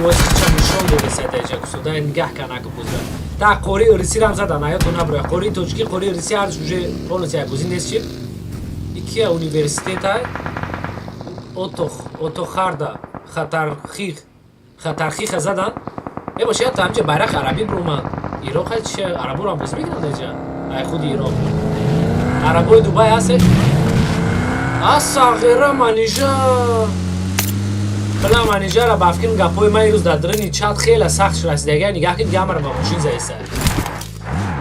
A: Ӯ ча нишон додеса даҷа кусода нигаҳ кард наку бозра. Так, қори рисирам задан, аётон наброя. Қори тоҷикӣ, қори риси ҳарш уже полностью бозӣ нест шид. Икия университетай? Отох, Отохарда, Хатархих. Хатархиха задан. Э, боша, ята ҳамҷа байрақи арабӣ бромад. Ироқ ҳай чи араборо ҳам бозӣ мекунанд эҷа? Ай худи Ироқ. Арабои Дубай ҳаст? Асағира манижа. Била манижара ба фикрам гапҳои ман ирӯз дар даруни чат хеле сахт расидага. Нигаҳ кид, гамара ба мошин заиса.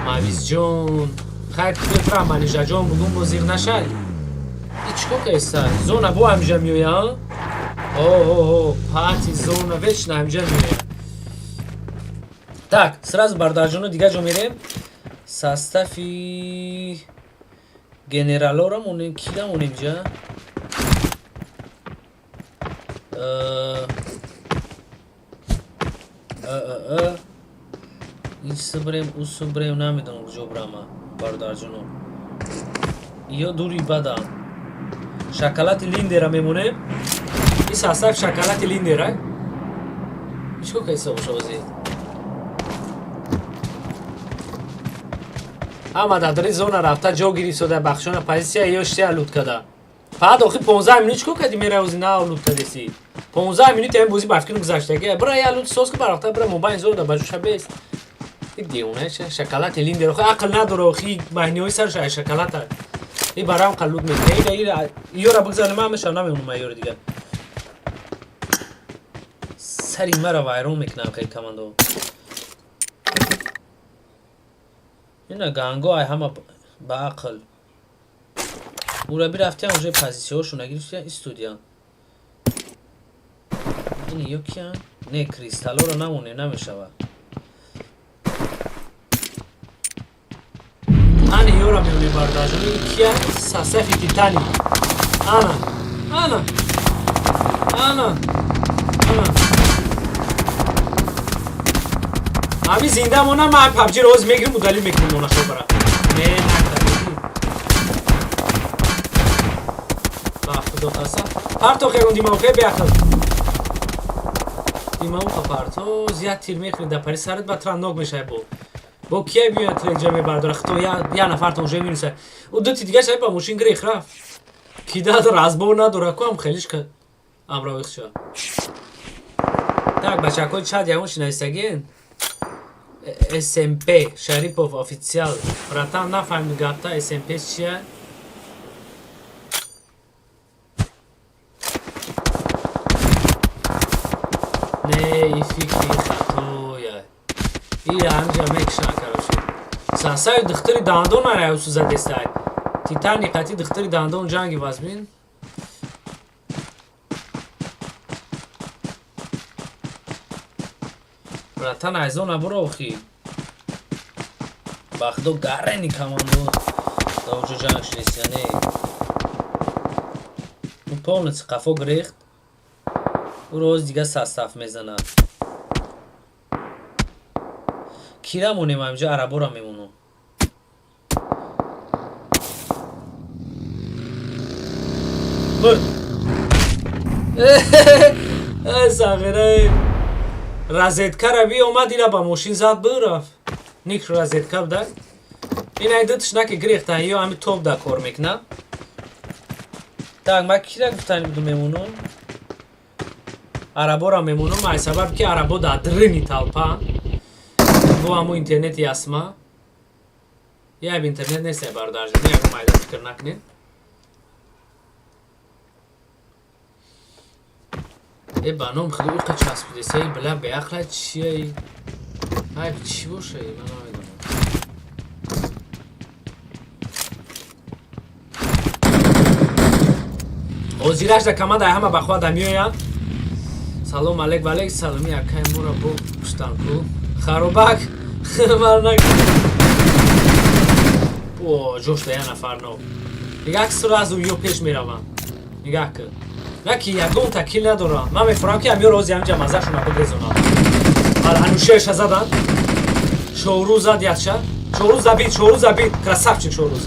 A: Мавизҷон, хайр тра манижаҷон бугум бо зиғ нашай. И чӣ кор каиста? Зона бо ҳамҷа меоя? О, пати зона вечно ҳамҷа меоя. Так, сразу бародарҷоно дигар ҷо мерем. Состави генералора монем, кида монем ҷа? Ин субрем, ӯ субрем, намедонам куҷо брама, бародарҷоно. Ё дури бадам. Шоколади Линдера мемонем. Ин состав шоколади Линдера. Чӣ кор каиста боша ози? Ҳама дар зона рафта ҷо гирифтода, бахшона позитсия ё штия лут када. Фақат охи 15 минут чикор кардӣ, меравзи на лут кадеси? 15 минут ҳамин бозӣ ба фикрм гузаштаги. Бира я лут соз ки барахта, бира мобайн зона ба ҷуша бес. И девона ча шоколад линдер охи ақл надора, охи маҳниҳои сарш ай шоколад. И барам қалут мекунад. Ира ёра бигзарам, ман мешавам, намемонам ёра дигар. Сари мара вайрон мекунам хеле командо. Ина ганго ай ҳама ба ақл. Ура бирафтиям, уже позитсияҳошо нагирифтиям, истодиям. Ин ё киян? Не, кристаллоро намонем, намешавад. Ани ёра мемонем, бародарҷон. Ин кия? Сасафи Титаник. Ана, ана, ана, ана. Ҳамин зинда монам, ман PUBG-ро ҳозир мегирим, удалить мекунем монашо бара. Не, накардем. Ба худо қасам. Партох ягон димауха беақл. Димауха парто, зиёд тир мехӯри дар пари сарат, ба трандок мешавад бо. Бо кия биёяд тренҷа мебардора, хто я нафартон уже минуса. У ду ти дигар шаби ба мошин гирех рафт. Кида разбор надора, ку ам хелиш ка амравихча. Так, бачакҳои чат, ягон чи нависагин? СМП Шарипов официал. Братан, нафаҳмид гапта, СМП чия? Не, и фикри хатоя. И ҳамҷа мекушан, короче. Сасаи духтари дандон ара задестай. Титаник қати духтари дандон ҷанги вазмин. Братан, айзона буро охи. Ба худо, гарени командо дар онҷо ҷанг шудест, не. Ӯ полностью қафо гирехт. Ӯро ҳоз дига састаф мезанад. Кира монем ҳаминҷо, арабора мемонам. Бурд. Ай сағираи. Розеткара биомад, ира ба мошин зад, бирафт. Ник розетка буда. Ин ай дуташ наки гирехтан, ё ҳами топ да кор мекунад. Так, ман кира гуфтани буду мемонам? Арабора мемонам, ай сабаб ки арабо дар дрини толпа. Бо ҳамун интернети ясма. Яб интернет нест, ай бародарҷон, ягон майда фикр накунед. Э, ба ном худо, иқа часпидеса, и била беақла чия и? Ай, чӣ боша, ман намедонам. Ҳозираш да команда ҳама ба хуада меоянд. Салом алейк, валейк саломи, акай моро бо куштан ку. Харобак марнак. О, ҷошта я нафар но. Нигах, сразу ё пеш мераванд. Нигах ки. На ки ягон такил надорам. Ман мефурам ки амёр ҳози ҳамҷа маззашона бигрезонам. Анушеша задан. Шоҳрӯз зад яча. Шоҳрӯз забид, Шоҳрӯз забид. Красавчик Шоҳрӯз.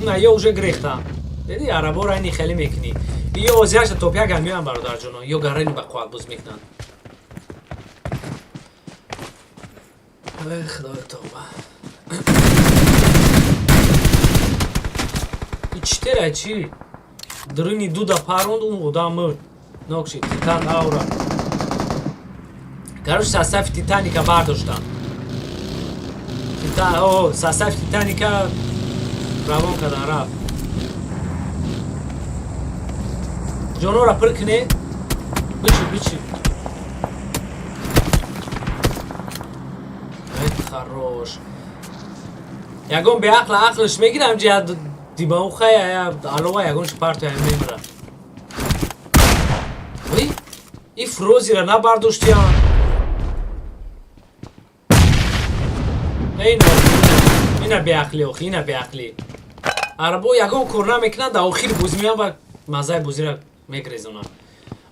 A: На, ё уже гирехтам. Диди, араборо айни хеле мекунӣ. Ё озияшта топ як меоям, бародарҷоно. Ё гарани ба қувват боз мекунанд. Эй, худоё, тавба. И чӣ тера чӣ? Дрини дуда паронд, он одам мурд. Нокши, Титан аура. Короче, состав Титаника бардоштам. Титан, о, состав Титаника равон кардан рафт. Ҷонора пир куне. Бичи, бичи. Ай, хорош. Ягон беақла ақлш мегирам, ҷа димауха я алова ягон чи партия мемира. Ой, и фрозира набардоштиям. Ина, ина беақлӣ охи, ина беақлӣ. Арабо ягон кор намекунанд, дар охири бозӣ меоянд ва маззаи бозиро мегрезонанд.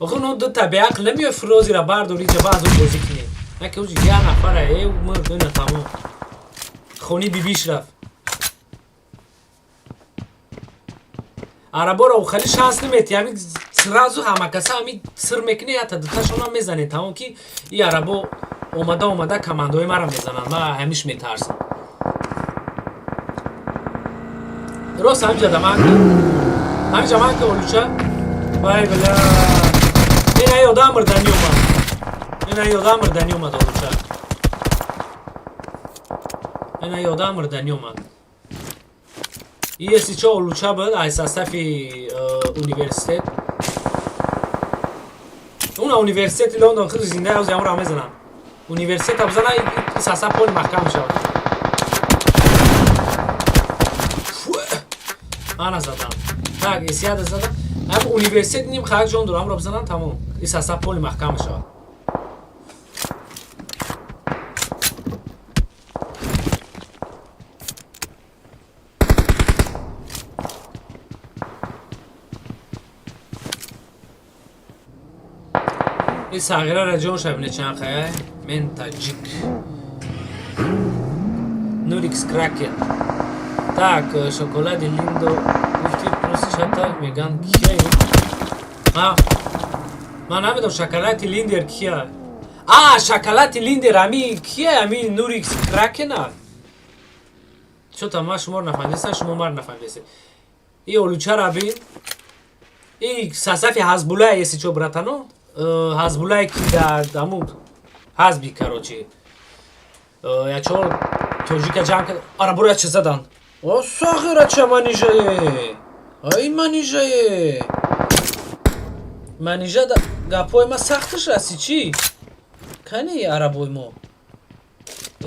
A: Охир но дута беақл намеояд, фрозира бардори, ҷа баъзо бозӣ кунӣ. Наки уҷи я нафара, э, мурд, ина тамом. Хони бибиш рафт. Араборо хеле шанс намети, ҳами сразу ҳамакаса ҳами сир мекунӣ, ята дуташонам мезанед, тамом, ки и арабо омада омада командаҳои маро мезананд, ман ҳамиш метарсам. Рост ҳамҷа да ман ҳамҷа ман ка олуча. Вай бля. Ина ёдам мирдани омад. Ина ёдам мирдани омад олуча. Ина ёдам мирдани омад. Если чо, олуча буд ай состав и университет. Уна университети Лондон худ зинда ҳози ҳамро мезанам. Университета бизана, состав поли маҳкам мешавад. Ана задам. Так, эсияда задам. Ҳам университет ним хак ҷон дорам, ҳамро бизанам, тамом. И состав поли маҳкам мешавад. Ин сағираро ҷон шабине чанд хая? Мен таҷик. Нурикс Кракен. Так, шоколади Линдо гуфти, просто чата меган кия? Ма ман намедонам шоколади Линдер кия. А, шоколади Линдер ами кия? Ами Нурикс Кракена? Чота ма шуморо нафаҳмидастам, шумо маро нафаҳмидастед. И олучара бин. И состав и Ҳазбулла, если чо, братано. Ҳазбуллае ки дар ҳамун ҳазби, короче, я чор тоҷика ҷамъ кард, араборо я чи задан. О, сағира, ча манижае, ай манижае, манижа, гапҳои ма сахташ расӣ, чӣ кани арабои мо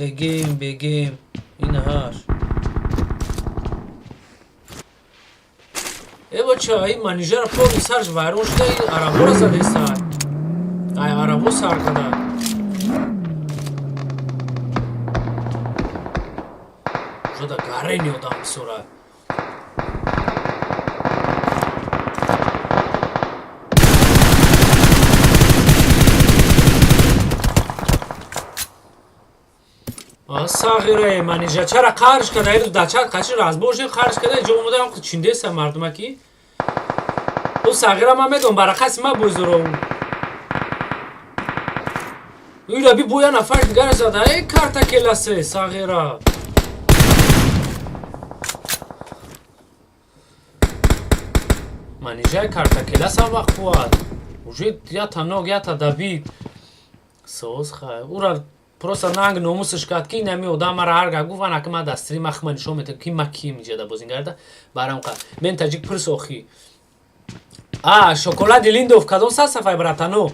A: эгем бегем инаҳаш. Э бача, ин манижаро полный сарш вайрон шуда, ин араборо задеста, ай арабо сар када. Жода гарени одам бисёра. Сағирае манижа чара қарш када? Ирӯз дача қачи разбор шид, қарш када, ҷо омода чиндеса мардумаки. Ӯ сағира ман медонам, барақаси ма бузуров. Ира би боя нафар дигар зада. Э, карта келасе сағира. Манижаи карта келасам вақт қувват. Уже ята ног, ята добит. Соз хай. Ура просто нанг номусш кард, ки инами одам мара ҳар га гуфт, анаки ма дар стрим ахма нишон метам, ки ма кием иҷада бозингарда. Барам қа. Мен таҷик пирс охи. А, шоколади Линдов кадом сасафай, братано?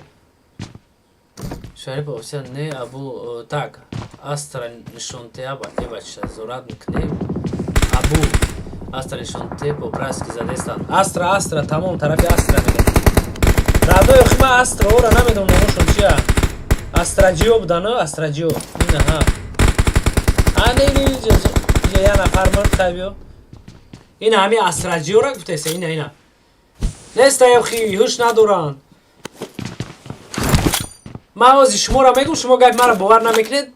A: Шарипов официал не абу, так астра нишонте аба эбача зорат мекунем абу астра нишонте по-братски задестан астра астра тамом тарафи астра мегам радои охи ма астра ора намедонам номошон чия, астраҷиё будано, астраҷиё инаҳа. А, не, не, не, я нафар мурд, хай биё, ина ҳами астраҷиёра гуфтеса, ина ина неста, охи ҳуш надоранд. Ман ози шуморо мегӯм, шумо гапи маро бовар намекунед.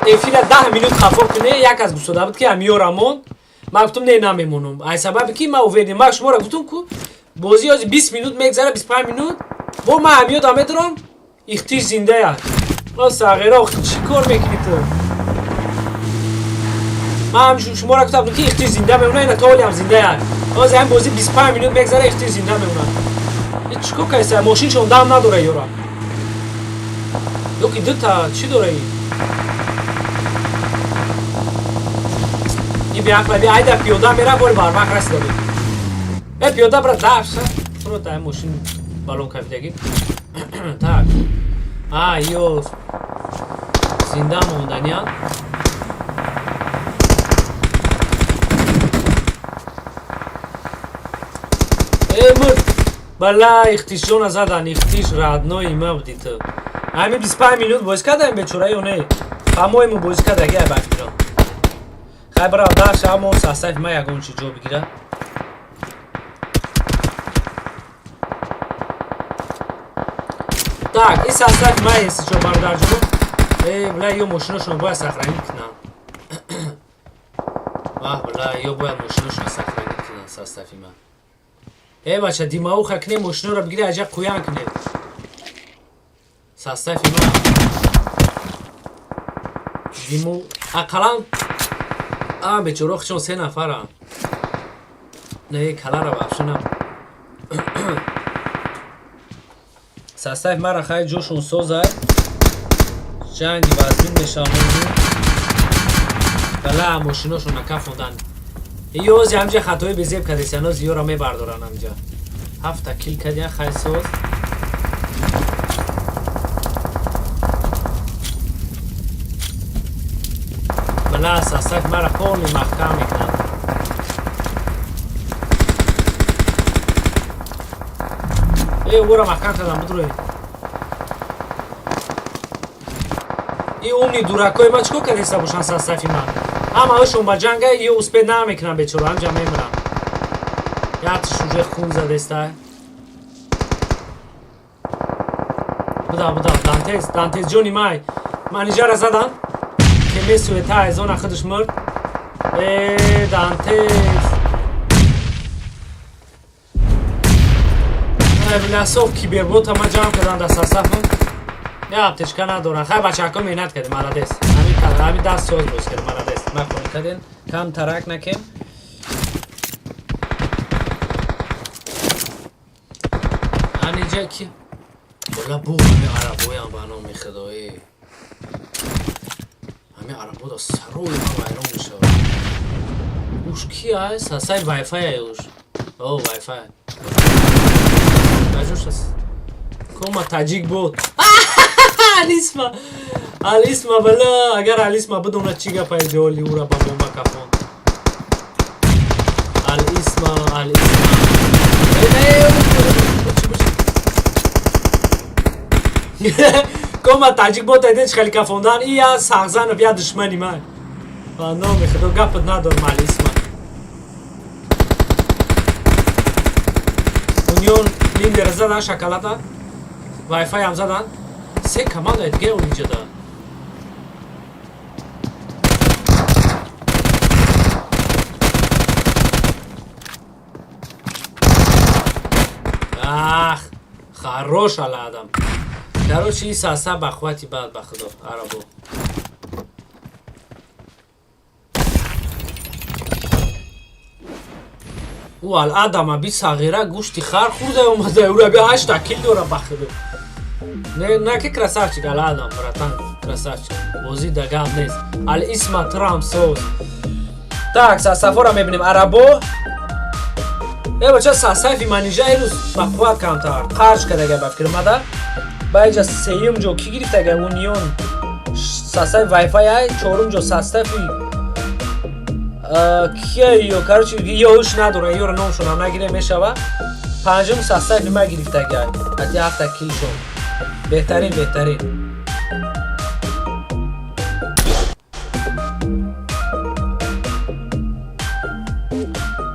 A: Эфира 10 минут хафо куне, як аз гуфтода буд, ки ҳамиёра монд. Ман гуфтум, не, намемонам, ай сабаби ки ман уверен, ман шуморо гуфтум, ку бозӣ ози 20 минут мегзара, 25 минут бо ман ҳамиёда медорам, ихтиш зиндая. О сағира, чӣ кор мекунӣ ту? Ман ҳам шуморо гуфтам, ки ихтиш зинда мемона, ина то ҳолиам зиндая. Ози ҳам бозӣ 25 минут мегзара, ихтиш зинда мемонад. Чӣ кор кардеса? Мошиншон дам надора ёра, ёки дута чӣ дора? И биақла би, айда пиёда мера, бори барвақт расида буд. Э, пиёда бра, даша фуро дай мошин балон кафидаги. Так, а ё зинда монданиян. Э, мурд, бала, ихтишона задан. Ихтиш родной ма буди ту. Ҳами 25 минут бозӣ кардаем, бечора, ё не? По-моему, бозӣ кардаги, ай бафикрам. Хай, бира даша, амо состав и ма ягон чи ҷо бигира. Так, и состав и ма, если чо, бародарҷон. Э, бля, ё мошиношон бояд сохранить кунанд. Ваҳ, бля, ё бояд мошиношон сохранить кунанд, состав и ма. Э, бача, димауха кне, мошиноро бигири, аҷа қуян кунед. Состав и ма диму ақаллан а бечоро, чон се нафарам. Не, калара вообще на. Состав мара хай ҷошон созай. Ҷанги вазмин мешаванд. Бала мошиношон накафондан. Ёзи ҳамҷа хатои безеб кардесиан, ози ёра мебардоран ҳамҷа. Ҳафта кил кардиан, хай соз. Бала состав мара полный маҳкам мекунанд. Э, ӯра маҳкам кардам, бидрои. И умни дуракои ма чикор кардеста бошанд состави ман? Ҳамаашон ба ҷанга, ё успеть намекунам, бечора, ҳамҷа мемирам. Якш уже хун задеста. Буда, буда, Дантес, Дантес ҷони май. Манижара задан. Ке месуета аз она худаш мурд. Э, Дантес. Влясов кибербота ма ҷамъ кардан дар составам. Не, аптечка надорам. Хай, бачаҳако, меҳнат кардем, молодец. Ҳамин даст соз боз кардем, молодец. Ма хони кардем, кам тарак накем. Аниҷа ки бола бу ҳами арабоям, ба номи худоӣ. Ҳами арабо да сарои ма вайрон мешавад. Уш ки аст? Сасай вайфай ай уш. О, вайфай. Кажош аст? Кома таҷик буд. Алисма. Алисма, бала, агар Алисма бидонад чӣ гап ай ҷоли ура ба бомба кафон. Алисма, Алисма. Э, э, кома таҷик бод, айден хеле кафондан, и я сағзанов, я душмани ман. Ба номи худо, гапат надорам, Алисма. Унион линдера задан, шоколада. Вайфай ҳам задан. Се команда дига онҷода. Ах, хорош Адам. Короче, и саса ба хвати бад, ба худо, арабо. Ӯ ал Адама би сағира гӯшти хар хӯрда омада, ӯра би ҳашта кил дора, ба худо. Не, на ки красавчик ал Адам, братан, красавчик. Бозӣ да гап нест. Ал Исма Трам соз. Так, сасафора мебинем. Арабо. Э, бача, сасафи манижа ирӯз ба қувват камтар. Қарж кардага, ба фикр мада. Ба иҷа сеюм ҷо ки гирифтага? Унион. Сасафи Wi-Fi ай, чорум ҷо сасафи кия ё, короче, ёш надора, ёра номшонам нагире мешава. Панҷум сасафи ма гирифтага. Ҳати ҳафта килшон. Беҳтарин, беҳтарин.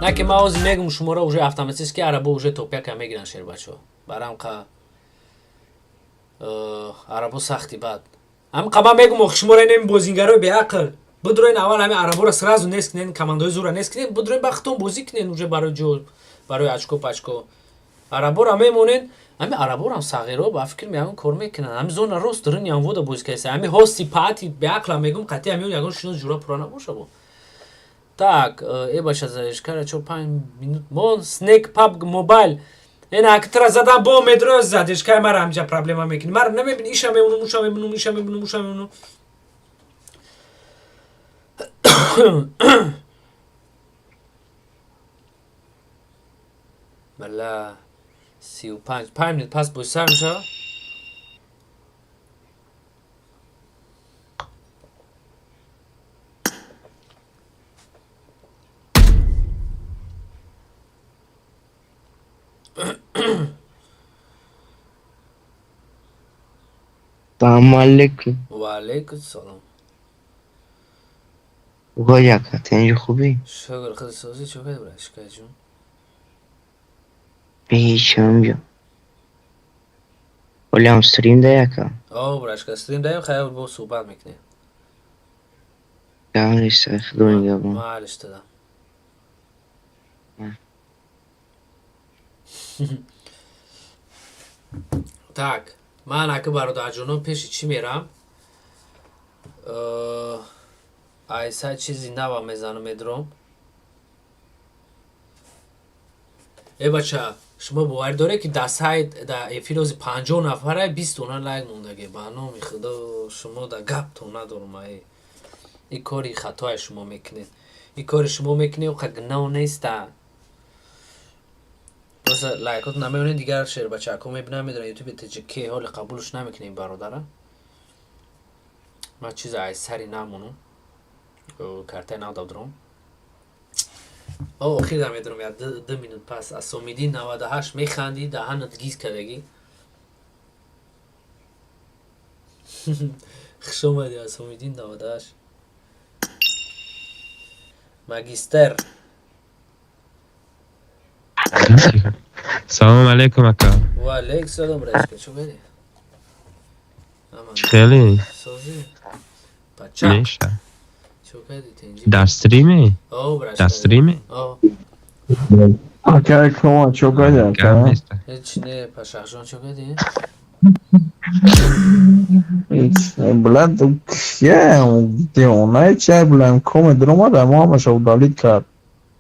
A: На ки ман ҳозир мегум шуморо, уже автоматически арабо уже топяка мегиранд, шербачо. Барам қа арабо сахти бад. Ҳам қа ман мегум охи шуморо, инем бозингарои беақл. Бидроин аввал ҳами араборо сразу нест кунен, командаҳои зура нест кунен, бидроин ба худтон бозӣ кунен уже барои ҷо, барои очко пачко. Араборо мемонен, ҳами араборам сағиро, ба фикр ягон кор мекунанд. Ҳами зона рост рини ҳамвода бозӣ кардеса. Ҳами ҳости паати беақлам мегум, қатъи ҳами ягон шинос ҷура пура набоша бо. Так, э баша заешкара 4-5 минут мон Snake PUBG Mobile. Ена актра задан бо медро задешкай мара ҳамҷа проблема мекунӣ. Мара намебини, иша мемонум, уша мемонум, иша мемонум, уша мемонум. Бала 35, 5 минут пас бозӣ сар мешавад.
G: Салому алейкум.
A: Ва алейкум салом.
G: Угай ака, тенҷи хубӣ?
A: Шукр, худ созӣ, чӣ кардӣ, брат, шикоят ҷун?
G: Беҳичам ҷо. Ҳолиам стрим да, ака?
A: О, брашка, стрим даем, хайр, бо суҳбат мекунем.
G: Гап нест, худо нигаҳбон.
A: Малиш дадам. Так, ман ака бародарҷоно пеши чӣ мерам? Айса чизи нава мезанам, медуром. Э бача, шумо боварӣ доред, ки дар сайт, дар эфир ози 50 нафара, 20 дона лайк мондаге? Ба номи Худо, шумо да гаптон надорум. Ай, ин кори хатое шумо мекунед, ин кори шумо мекунед, оқа гуноҳ неста. Просто лайкот намеонед, дигар шербачако мебинам, медонам, ютуби тҷк ҳоли қабулш намекунем, бародара. Ман чиза аз сари намонам, картаи нав додурам. Охир медурам, я 2 минут пас. Асомидин 98, механдӣ, даҳанат гиз кардагӣ. Хуш омадӣ, Асомидин 98, магистр.
E: Салом алейкум, ака.
A: Ва алейкум салом, братишка, чӣ кардӣ?
E: Хеле
A: Созӣ, пачак.
E: Меша.
A: Чӣ кардӣ, тинҷӣ?
E: Дар стриме?
A: О, братишка.
E: Дар стриме?
A: О.
D: Ака, кома, чо кардӣ,
E: Гап
D: ака?
E: нест.
A: Ҳеч не, пашахҷон, чӣ кардӣ?
D: Блядь, кия девонаи чай, блядь, коме дуромада, мо ҳамаша удалить кард.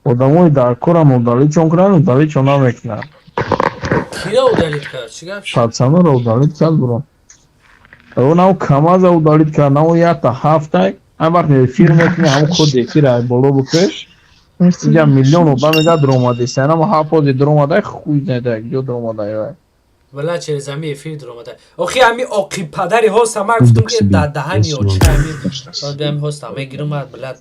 D: Одамои дар корам удалить чон кунанд, удалить чон намекунанд.
A: Киро удалить кард? Чӣ гап шуд?
D: Пацаноро удалить кард, бро. Ӯ нав Камаза удалить кард, нав якта ҳафтай, ҳар вақт эфир мекунӣ, ҳамон коди эфира боло бикаш. Иҷа миллион одам мега дуромадиста, намо ҳафт пози дуромадай, хуй знает, ҷо дуромадай вай.
A: Вала, через ҳами эфир дуромада. Охи, ҳами оқи падари ҳоста ман гуфтум, ки дар даҳани оча ҳами ҳами ҳоста мегирам, блядь,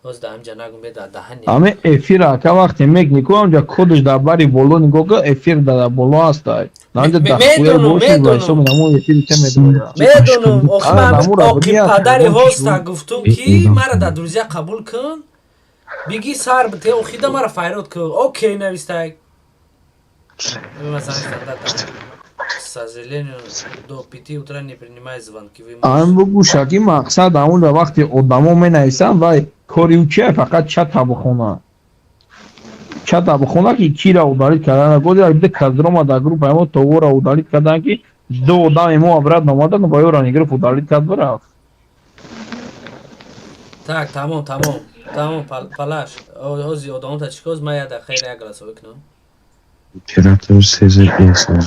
A: ҳоз дар ҳамҷа нагум, бе дар даҳани.
D: Ҳами эфира, ака, вақте мекунӣ ку, ҳамҷа кодаш дар бари боло нигоҳ кун, эфир дар боло ҳастай. Ҳамҷа дар хуя
A: Медонам,
D: боши ва
A: медонам.
D: ҳисоби намо эфири те медояд.
A: Медонам, охи,
D: Ара,
A: ман
D: намура,
A: оқи
D: бигӣ,
A: падари
D: ака,
A: ҳоста гуфтум, ки мара дар друзья қабул кун, биги сар бите, охида мара файрод кун. Окей, навистай. К сожалению, до 5 утра не принимает звонки. Вы
D: Ан
A: можете.
D: бугӯша, ки мақсад ҳамонҷа вақте одамо менависанд, вай кори ӯ чия? Фақат чата бихона, чата бихона, ки кира удалить кардан. Годи биде кадрома дар группаи мо товора удалить кардан, ки ду одами мо обратно омадан ва ёра гирифт, удалить кард, бирафт.
A: Так, тамом, тамом, тамом, палаш. Ҳози одамота чӣ коз, ман як дақиқа як голосовой кунам.
F: Оператор Сезар Инсон.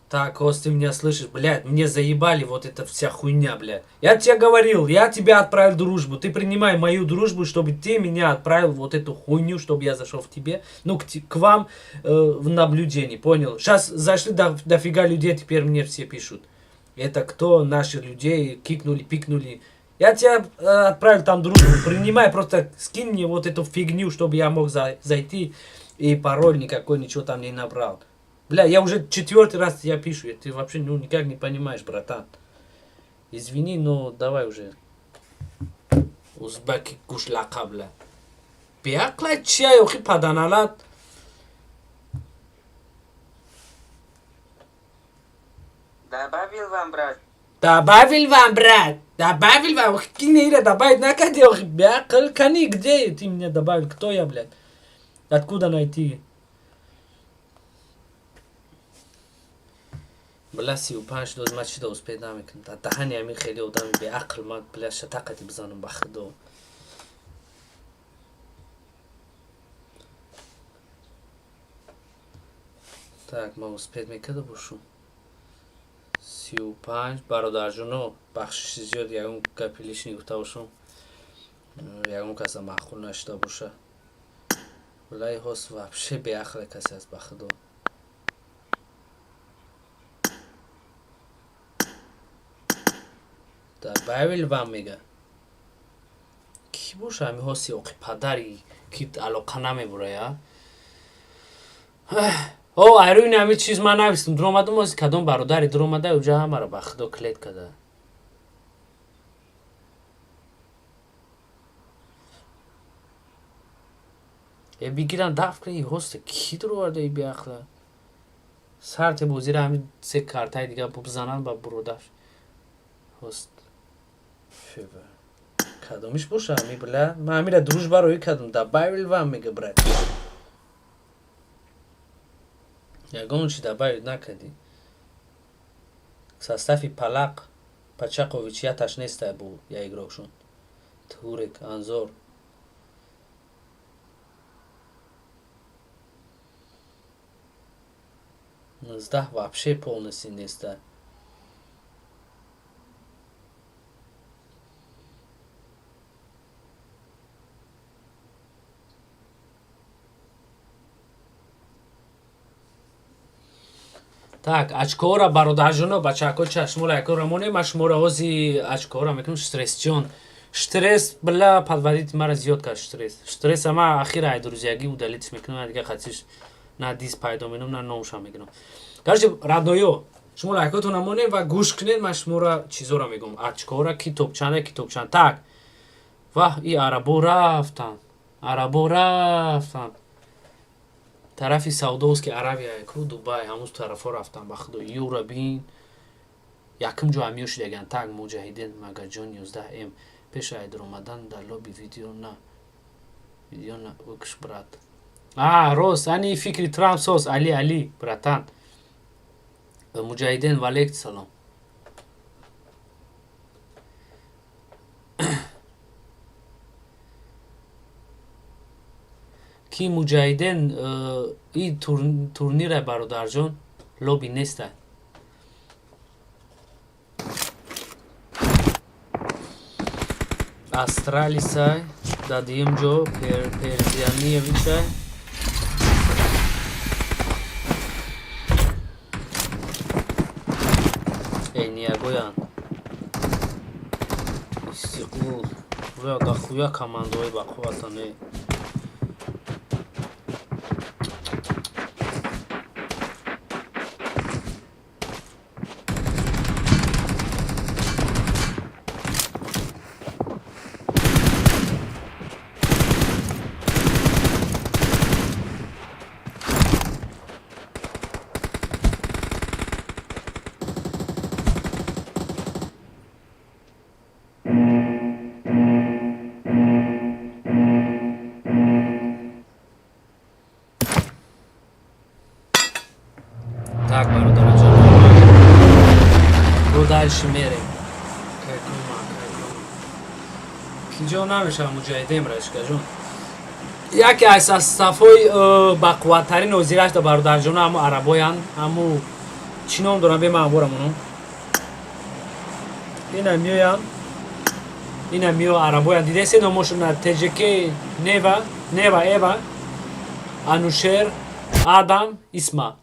A: Так, Кос, ты меня слышишь? Блядь, мне заебали вот эта вся хуйня, блядь. Я тебе говорил, я тебе отправил дружбу. Ты принимай мою дружбу, чтобы ты меня отправил вот эту хуйню, чтобы я зашел в тебе, ну, к вам в наблюдение, понял? Сейчас зашли дофига людей, теперь мне все пишут. Это кто наши людей кикнули, пикнули. Я тебя отправил там дружбу, принимай, просто скинь мне вот эту фигню, чтобы я мог зайти и пароль никакой, ничего там не набрал. Бля, я уже четвертый раз я пишу, ты вообще, ну, никак не понимаешь, братан. Извини, но давай уже. Узбеки гушлака, бля. Беақла чия, охи паданалат.
I: Добавил вам, брат.
A: Добавил вам, брат. Добавил вам. Ох, кине добавить накади, ох, беақл кани, где ты меня добавил? Кто я, блядь? Откуда найти? Бля, 35 доз ман чида успеть намекунам. Дар даҳани ҳамин хеле одами беақл ман, бля, шатақати бизанам, ба худо. Так, ман успеть мекарда бошум. 35, бародарҷоно, бахшиши зиёд, ягон гапи лишний гуфта бошум. Ягон каса маъқул нашуда боша. Валай, ҳоз вообще беақле касе аст, ба худо. Добавил вам мега. Кӣ боша ҳами ҳоси оқи падари ки алоқа намебурая? О, айрӯи ҳами чиз ман навистум, дуромадум, ози кадом бародари дуромада, уҷа ҳамаро ба худо клет када. Э, бигирам даф кунӣ ҳоста, кӣ дуроварда и беақла? Сарте бозира ҳами се картаи дига бизананд ба буродаш. Ҳост. Феба. Кадомиш боша ҳами, бля? Ман ҳамира дружба роӣ кардам, добавил вам мега, брат. Ягон чи добавить накардӣ. Состави палақ Пачакович яташ неста бу я игрокшон. Турек, Анзор. 19 вообще полностью неста. Так, очкоро, бародарҷоно, бачако, чашморо якора монем, ма шуморо ҳози очкоро мекунам. Стрессҷон, стресс бла подводить мара зиёд кард стресс. Стресс ама ахира ай друзьягӣ удалить мекунам, дига хатиш на дис пайдо менам, на номша мекунам. Короче, родноё, шумо лайкотона монем ва гӯш кунед, ман шуморо чизоро мегӯм. Очкоро ки топчанда, ки топчанд. Так. Ваҳ, и арабо рафтан. Арабо рафтан. Тарафи Саудовский Аравия, ку Дубай, ҳамуз тарафо рафтан, ба худо. Юра бин. Якум ҷо ҳамиё шудаган. Так, муҷаҳидин Магаҷон 11 М. Пеш айдар омадан дар лоби видео на. Видео на укш, брат. А, рост, ани фикри Трамп соз, Али, Али, братан. Муҷаҳидин, валейк салом. Ки муҷаҳидин, и турнира, бародарҷон, лоби неста. Астралисай, дар дуюм ҷо Перзианиевичай. Эниягоян. Истиқлол. Бля, дохуя командои бақувватане. Так, бародарҷон. Бо дальше мерем. Кайкума, кайкума. Киҷо намешава муҷаҳидем, рашкаҷон. Яке аз сафҳои бақувваттарин ҳозираш да, бародарҷоно, ҳаму арабоянд, ҳаму чӣ ном дорам, бе ман борам оно. Ина меоянд. Ина мео арабоянд. Дидесе номошона ТЖК Нева, Нева Эва, Анушер, Адам, Исма.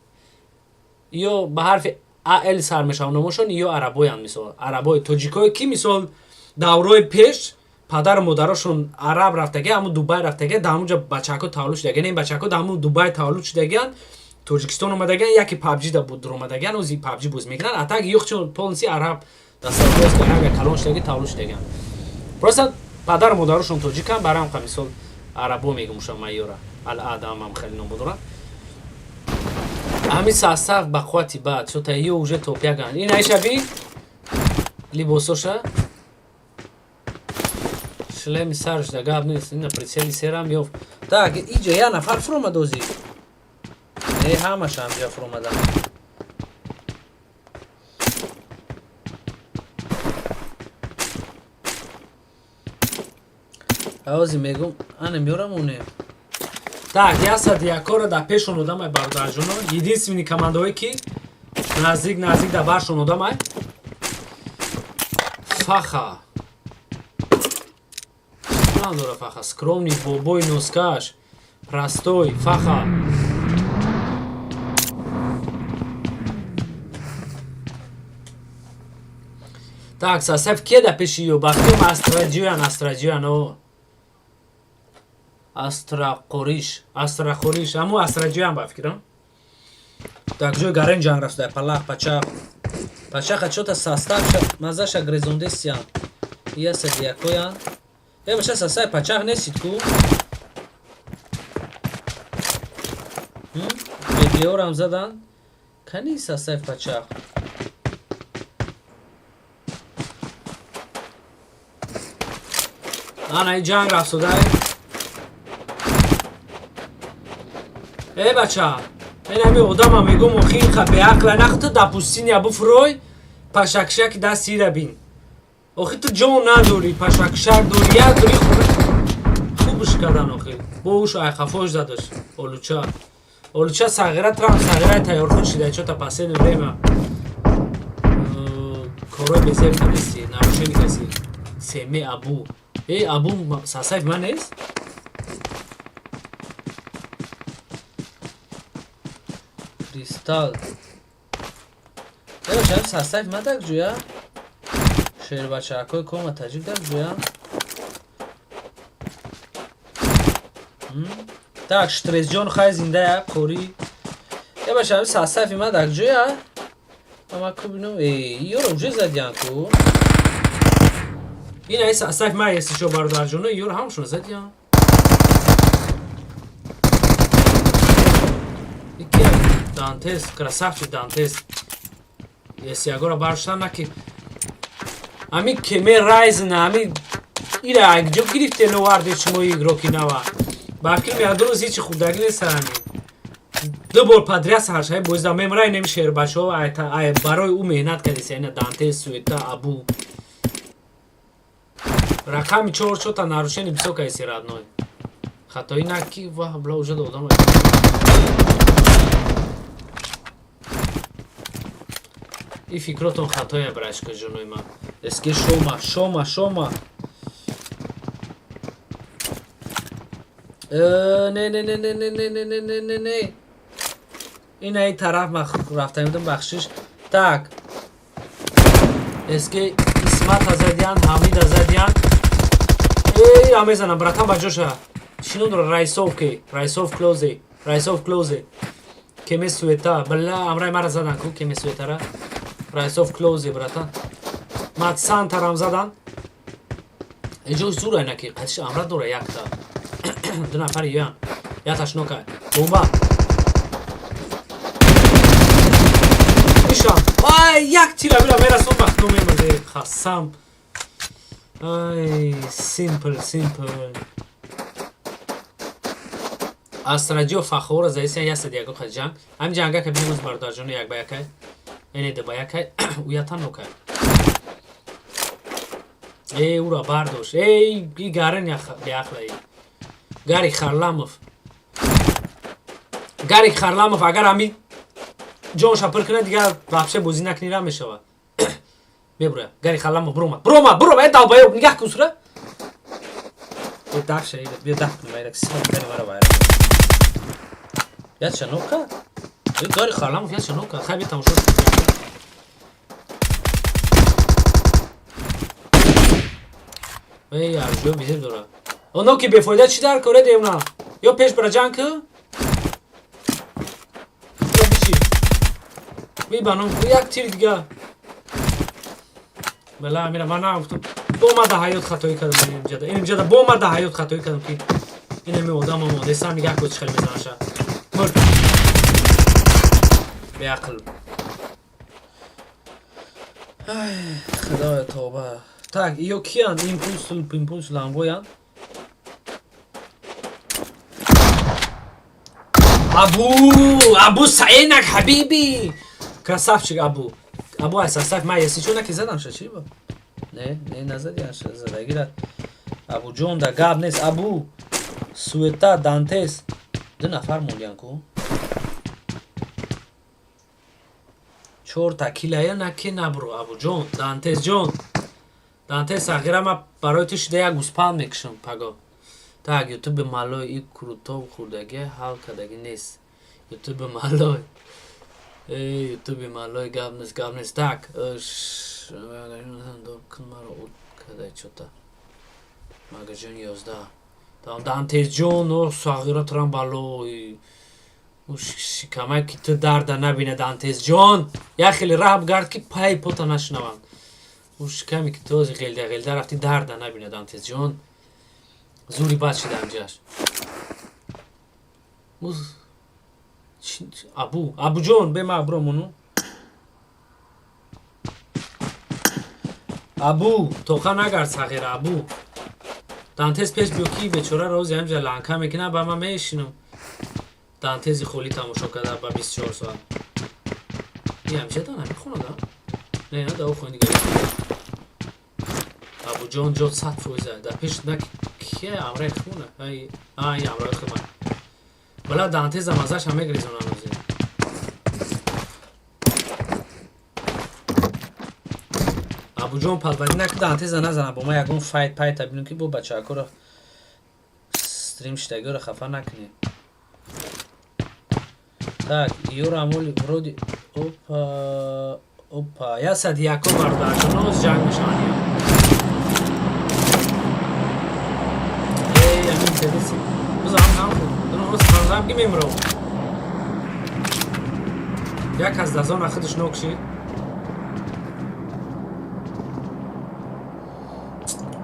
A: Ё ба ҳарфи АЛ сар мешаванд номошон, ё арабоянд, мисол. Арабои тоҷикое ки, мисол, даврои пеш падару модарошон араб рафтаги, ҳамун Дубай рафтаги, дар ҳамунҷа бачаҳако таваллуд шудагиан. Ин бачаҳако дар ҳамун Дубай таваллуд шудагиан, Тоҷикистон омадагиан, яке PUBG да буд омадагиан, ози PUBG боз мекунанд. А так ёхчон полностью араб, дар Саудовская Аравия калон шудаги, таваллуд шудагиан. Просто падару модарошон тоҷикан, барам қа, мисол, арабо мегумуша майёра. Ал Адам ҳам хеле ном дорад. Ҳамин состав ба қуввати баъд шота ё уже топяган. Ин айша би либосоша шлеми сарш да гап нест. Ина прицели серам ёфт. Так, иҷа я нафар фуромад ози. Не, ҳамаша ҳамҷа фуромадан. Ози мегум, ана меорам оне. Так, ясад якора дар пешон одамай, бародарҷоно. Единственный командаое ки наздик наздик дар баршон одамай. Фаха. План дора Фаха. Скромный бобой носкаш. Простой Фаха. Так, состав ке дар пеши ё? Ба фикрам Астраҷиёян, Астраҷиёян, о. Астрақориш, Астрақориш, ҳамун Астраҷиёян ба фикрам. Так, ҷои гарен ҷанг рафта, палах, пачақ. Пачақа чота состав мазаша грезондесиян. Яса диякоян. Э, бача, состав пачақ нестид ку? БГОрам задан. Кани состав пачақ? Ана и ҷанг рафтодай. Э, бача, ин ҳами одама мегум, охи инқа беақла, нахо ту дар пустыня буфурой, пашакшаки дасти ира бин. Охи ту ҷон надорӣ, пашакшак дорӣ, як дорӣ хубш кардан охи. Бо уш айқафош задаш, олуча. Олуча сағира трам сағира тайёрхун шида чё-то последнее время. Корой безеб кадеси, нарушение каси. Семе Абу. Эй, Абу сасайф ман нест? Кристалл. Э, бачаам сасайф ма дак ҷӯя? Шербачаакҳои кома таҷик дак ҷӯя? Так, Штресҷон хай зиндая, қорӣ. Э, бачаам сасайфи ма дак ҷӯя? Ама ку бинам, э, ёро уже задиян ку. Ин ай сасайф ма если шо бародарҷоно, ёро ҳамашон задиян. Ики Дантес, красавчик Дантес. Если ягора баршта наки. Ами кеме Райзен, ами ира ҷо гирифте новарде шумо игроки нава. Ба фикр меяд рӯз ҳечи хурдагӣ нест ами. Ду бор подряд саршаи бозида мемрай неми шербачо ай барои ӯ меҳнат кардеса ина Дантес, Суета, Абу. Рақами чор чота нарушение бисёр кардеси родной. Хатои наки ва бла уже одам. И фикротон хатоя брашка ҷонои ман. Эске шома, шома, шома. Не, не, не, не, не, не, не, не, не, не, не. Ин ай тараф ма рафта будам, бахшиш. Так. Эске Исмат Азадян, Ҳамид Азадян. Эй, амезанам, братан, ба ҷоша. Чӣ ном дора? Райсов ке? Райсов Клозе. Райсов Клозе. Кеме Суета. Бла, амрай мара задан ку кеме Суетара. Райсов Клозе, братан. Матсан тарам задан. Инҷо зур айна ки қатиш амра дора якта. Ду нафар ян. Яташ нока. Бомба. Мишам. Ай, як тира бира мерасон бахтно мемазе. Хасам. Ай, simple, simple. Астраҷио Фахора заиса ясад яго ҷанг. Ҳам ҷанга ка бинӯз бародарҷоно як ба якай. Эне ду ба якай. Уята нокай. Эй, ура бардош. Эй, и гарен беақла. Гарик Харламов. Гарик Харламов агар ҳами ҷонша пир кунад дигар вообще бозӣ накунира мешавад. Мебура. Гарик Харламов буромад. Буромад, буромад, э долбоёб, нигаҳ кун сура. Э даф ша, биё даф кун, вайрак сифат дари мара вайрак. Ятша нока? Э Гарик Харламов ятша нока. Хай би тамошо. Эй, арҷо бизир дора. Оно ки бефоида чӣ дар коре девна? Ё пеш бара ҷанг ку? Ё бичи. Ви баном як тир дига. Бала амира ман нагуфтам. Бо ма да ҳаёт хатоӣ кардам инҷада. Инҷада бо ма да ҳаёт хатоӣ кардам ки ин ами одам омода сам нигаҳ кун чӣ хеле мезанаша. Мурд. Беақл. Ай, худоё тавба. Так, ё киянд? Импульс, импульс ламбоянд? Абу, Абу Саинак Хабиби. Красавчик Абу. Абу асасак ма если чо наки задам ша чи ба? Не, не назади аша задагира. Абу ҷон да гап нест Абу. Суета Дантес. Ду нафар мондиян ку. Чорта килая наки набро Абу ҷон, Дантес ҷон. Дантес сағира ма барои ту шида як гӯспанд мекушам паго. Так, ютуби малой и крутов хурдаги ҳал кардаги нест. Ютуби малой. Эй, ютуби малой гап нест, гап нест. Так, маро кадай чота. Магаҷон 11. Там Дантес ҷон, о сағира турам балой. Шикамай ки ту дарда набина Дантес ҷон. Як хеле раҳб гард ки пай пота нашунаванд. Ӯ шикаме ки ту ғелда ғелда рафти дарда набина Дантес ҷон. Зури бад шида инҷаш. Абу, Абуҷон, бема абро мону. Абу, тоқа нагард сағира, Абу. Дантес пеш биё ки бечора рози ҳамҷа ланка мекунад, ба ман мешинам. Дантези холӣ тамошо карда ба 24 соат. И ҳамча да намехонад, а? Не, да охони дигар. Абуҷон ҷо 100%. Да пеш на ки амраи хмона. Ай, ай амраи хмона. Бала Дантеза мазаша мегризонам ози. Абуҷон падвади наки Дантеза назана бо ма ягон файт пайта бинем ки бо бачаакоро стрим шидагиро хафа накунем. Так, ёра амоли вроде опа опа 101 бародарҷоноз ҷанг мешаванд ё. Эй, амин тереси. Бизан ҳам худ. Дуно фарзам ки мемирам. Як аз дазона худаш нок шид.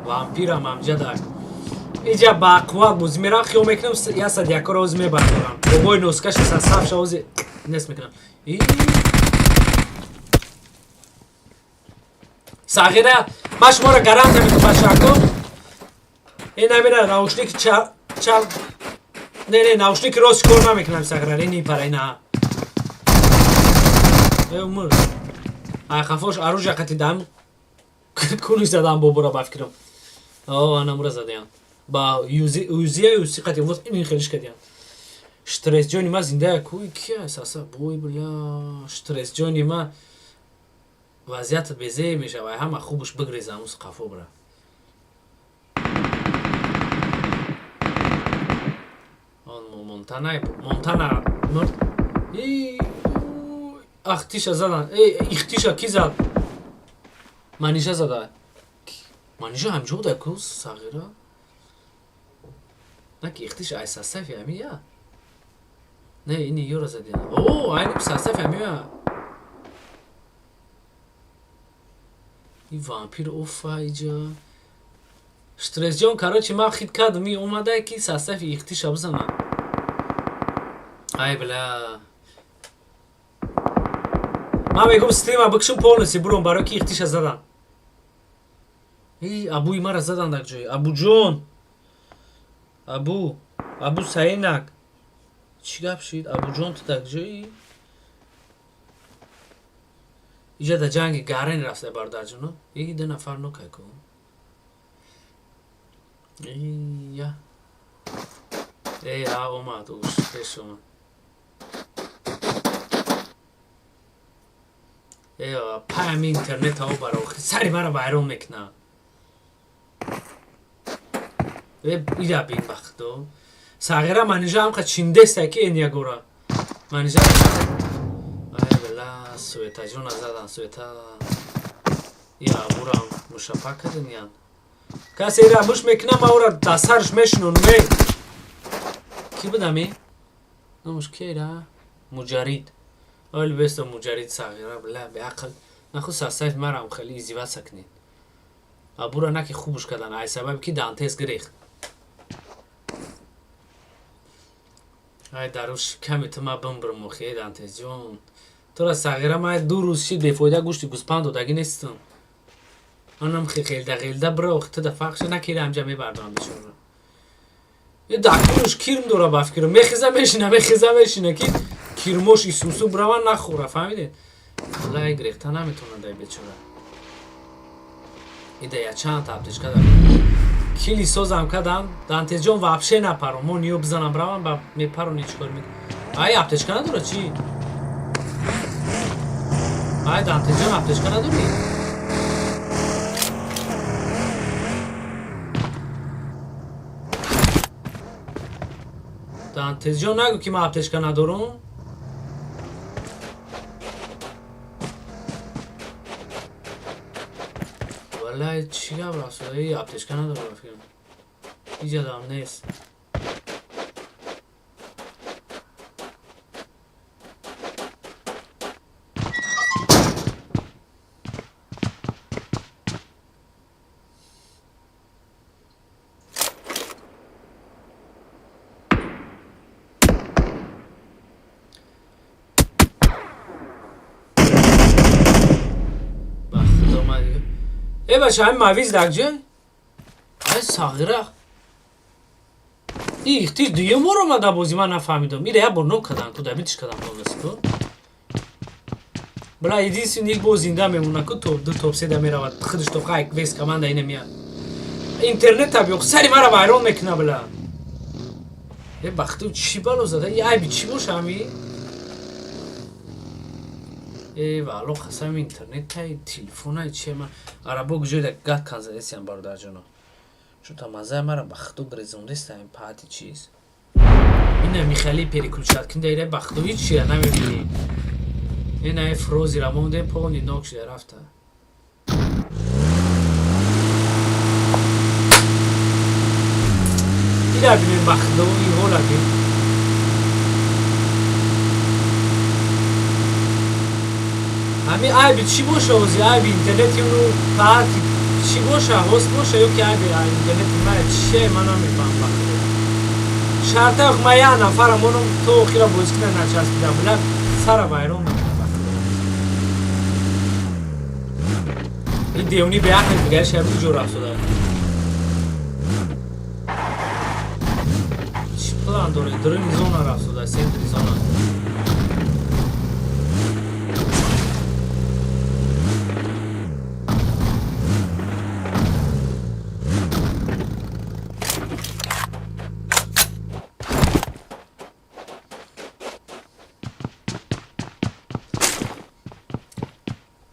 A: Вампирам амҷадак. Иҷа ба қувват бозӣ мерам, хиёл мекунам 101-ро ози мебардорам. Бобои носкаши сасафша ози нест мекунам. Сағира, ман шуморо гарант мекунам бачако. Ин намира наушники чап чап не не наушники рост кор намекунам сағира, ин ипара ина. Э умр. Ай хафош оружие қати дам куниш задам бобора ба фикрам. О, анамура задаян. Ба юзия юзи қати вот ин хелиш кадиян. Штресс ҷони ма зиндая куй ки асаса бой бля штресс ҷони ма вазъиятат безеб мешава, ҳама хубуш бигрезам ус қафо бра. Он Монтана Монтана мурд. И ахтиша задан. Эй, ихтиша ки зад? Манижа зада. Манижа ҳамҷо буда ку сағира? На ки ихтиша ай сасафи ами я. Не, ини ёра задина. О, айни сасафи ами я. И вампир офа иҷа. Штресҷон, короче, ман хит кардам, и омада ки сасафи ихтиша бизанам. Ай бля. Ман мегӯм стрима бикшум полностью буром барои ки ихтиша задан. И абуи мара задан дар ҷой. Абуҷон. Абу, Абу Саинак. Чӣ гап шид? Абуҷон ту дар ҷои? Иҷа дар ҷанги гарен рафта бародарҷоно. И ду нафар нокай ку. Я. Эй, а омад, уш, пеш омад. Э, паями интернет ҳаво барохи. Сари мара вайрон мекуна. Э, ира бин бахдо. Сағира манижа ҳамқа чиндеста ки энягора. Манижа Ай бела, суетаҷона задан, суета. Я абурам мушапак кардин ян. Касе ира муш мекуна, ма ора дастарш мешинонум, эй. Ки будами? Номуш ки ира? Муҷарид. Оли бесто муҷарид сағира, бля, беақл. Наху сасайф марам хеле издеваться кунед. Абура наки хубуш кардан, ай сабаби ки Дантес гирехт. Ай даруш ками ту ма бимбирм охи, Дантес ҷон. Тура сағира ма ду рӯз шид бефоида гӯшти гӯспанд додагӣ нестам. Манам хелда хелда бира охи ту да фарқ шид накира ҳамҷа мебардорам бечора. Е дакунуш кирм дора ба фикрам. Мехеза мешина, мехеза мешина ки кирмош исусу брава нахӯра, фаҳмидед? Валлаи гирехта наметавонад ай бечора. Ида я чанд аптечка дар. Кили созам кардам, Дантесҷон вообще напарон. Мо ниё бизанам бравам ба мепарони чӣ кор мекунӣ? Ай аптечка надора чӣ? Ай Дантесҷон аптечка надорӣ? Дантесҷон нагӯ ки ман аптечка надорам. Валлаи чӣ гап рафт? Эй аптечка надорам фикрам. Иҷадам нест. Ба худо ман дига. Э бача, ҳамин мавиз дар ҷой? Ай сағира. И ихтиш дуюм бор омада бозӣ ман нафаҳмидам. Ира як бор нок кардам ку, добитиш кардам полностью ку. Бля, единственный боз зинда мемона ку, топ ду топ се да меравад. Худаш то хай вес команда ина меяд. Интернет табиқ сари мара вайрон мекуна бля. Э, бахту чӣ бало зада? И айби чӣ боша ами? Э, вало қасам, интернет тай, телефонай чи ма арабо гуҷои гак кан задесиям, бародарҷоно. Чута мазаи мара бахту грезондеста ин паати чиз. Ина михали переключать кин даира, бахту ҳеч чира намебинӣ. Ина фрозира монде, полный нок шуда рафта. Ира бинем, бахту и ҳола бин. Ҳами айби чӣ боша ози? Айби интернети уну паати чӣ боша, хост боша ё ки айби интернети ма чие, ман намефаҳмам, бахту. Шарта ма як нафара монум то охира бозӣ кина начаспида, била, сара вайрон мекунад, бахту. Ин девони беақл дигари шаби куҷо рафтода? Чӣ план доред? Дуруни зона рафтода, центри зона.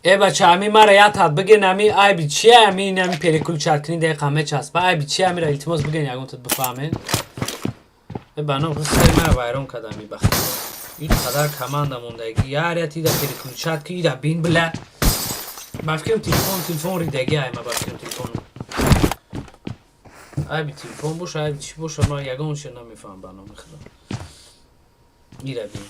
A: Э, бача, ами мара як тат биген, ами айби чия? Ами ин ами переключать кунӣ дақиқа мечаспа. Айби чия амира, илтимос, биген, ягон тат бифаҳмен. Э, ба ном сари мара вайрон кард ами, бахти. Ин қадар команда мондаги, яр ят ида переключать ки ида бин, била. Ба фикрам, телефон ридаги ай, ма ба фикрам, телефон. Айби телефон боша, айби чӣ боша, ман ягон чиз намефаҳмам, ба номи худо. Ира бин.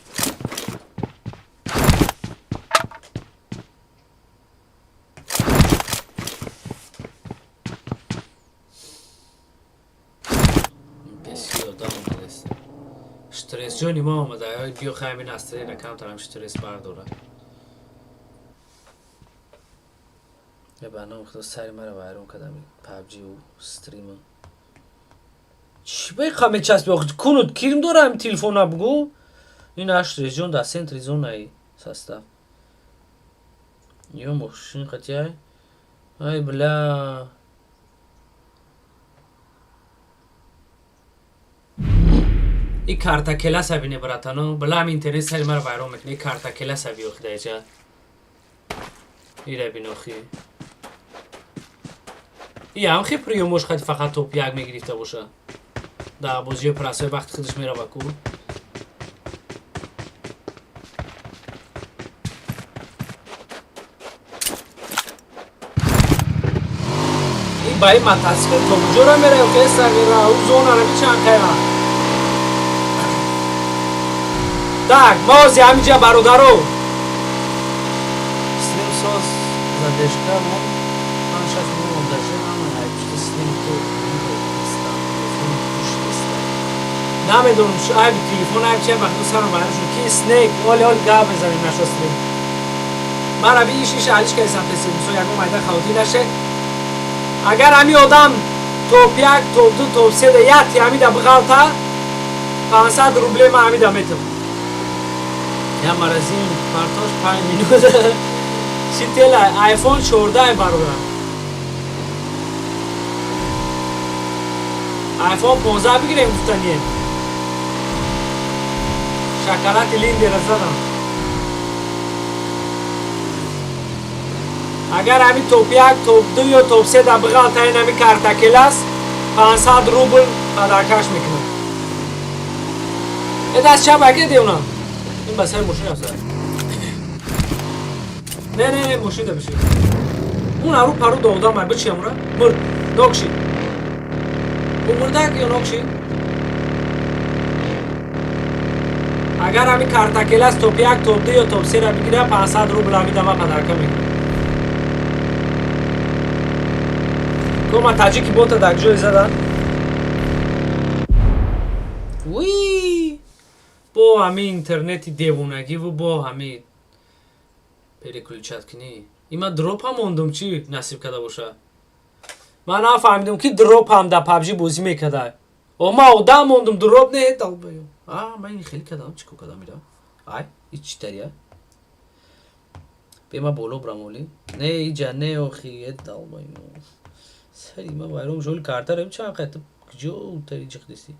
A: Песи одам омадааст. Стресс ҷони ма омада. Биё, хай, ҳамин настроение камтарам стресс бардора. Э, ба номи худо, сари мара вайрон кардам PUBG-у стрима. Чӣ беқа мечаспи охи? Кунут кирм дора ҳами телефона, бугӯ. Ин аш стресс ҷон дар центри зонаи состав. Ё мошин қатиай? Ай, бля. И карта келаса бине, братано. Бля, ҳами интернет сари мара вайрон мекунад. И карта келаса би охи даиҷа. Ира бин охи. И ҳам хе приёмош хати фақат топ як мегирифта боша. Дар бозиҳои прасои вақти худаш мерава ку. Ин ба ин мотосикл то куҷора мера? Ё мера ӯ зонара мичанқая. Так, ма ози ҳамиҷа, бародаро. Стрим соз задержка мон панҷ-шаш минут мондаша, ҳама пушти стрим то телефон пуштиста. Намедонам, айби телефон, айби чи, вақто сарам вайрон шуд. Ки снейк, оли оли гап мезанем наша стрим. Мара би иш иш алиш кардисам теси, мисол, ягон майда хавотӣ наше. Агар ҳами одам топ як, топ ду, топ се да як ти ҳамида биғалта, 500 рубле ма ҳамида метам. Я маразин партош 5 минут. Чӣ тела? iPhone 14, бародар. iPhone 15 бигирем гуфтание. Шоколади линдера задам. Агар ҳами топ як, топ ду ё топ се да биғалта ин ҳами картакелас, 500 рубл подаркаш мекунам. Э, даст чап аке девна. Ин ба сари мошин афзад. Не, не, не, мошин да биши. Он ару пару доғдам ай бичи амура. Мурд, нокши. Ӯ мурдак ё нокши? Агар ҳами картакелас топ як, топ ду ё топ сера бигира, 500 рубл ҳами дама подарка мекунам. Кома таҷики бота дар ҷое задан. Уи! Бо ҳами интернети девонагиву бо ҳами переключать кунӣ. Има дропа мондум, чӣ насиб карда боша. Ман нафаҳмидам, ки дроп ҳам дар PUBG бозӣ мекарда. О, ман одам мондум, дроп не, долбоё. А, ман ин хеле кардам, чӣ кор кардам ира? Ай, ин чӣ тария? Бе, ма боло брам оли. Не, иҷа не, охи, э, долбоё. Сари ма вайрон шоли картара чанд қайта куҷо тари ҷиқдисӣ?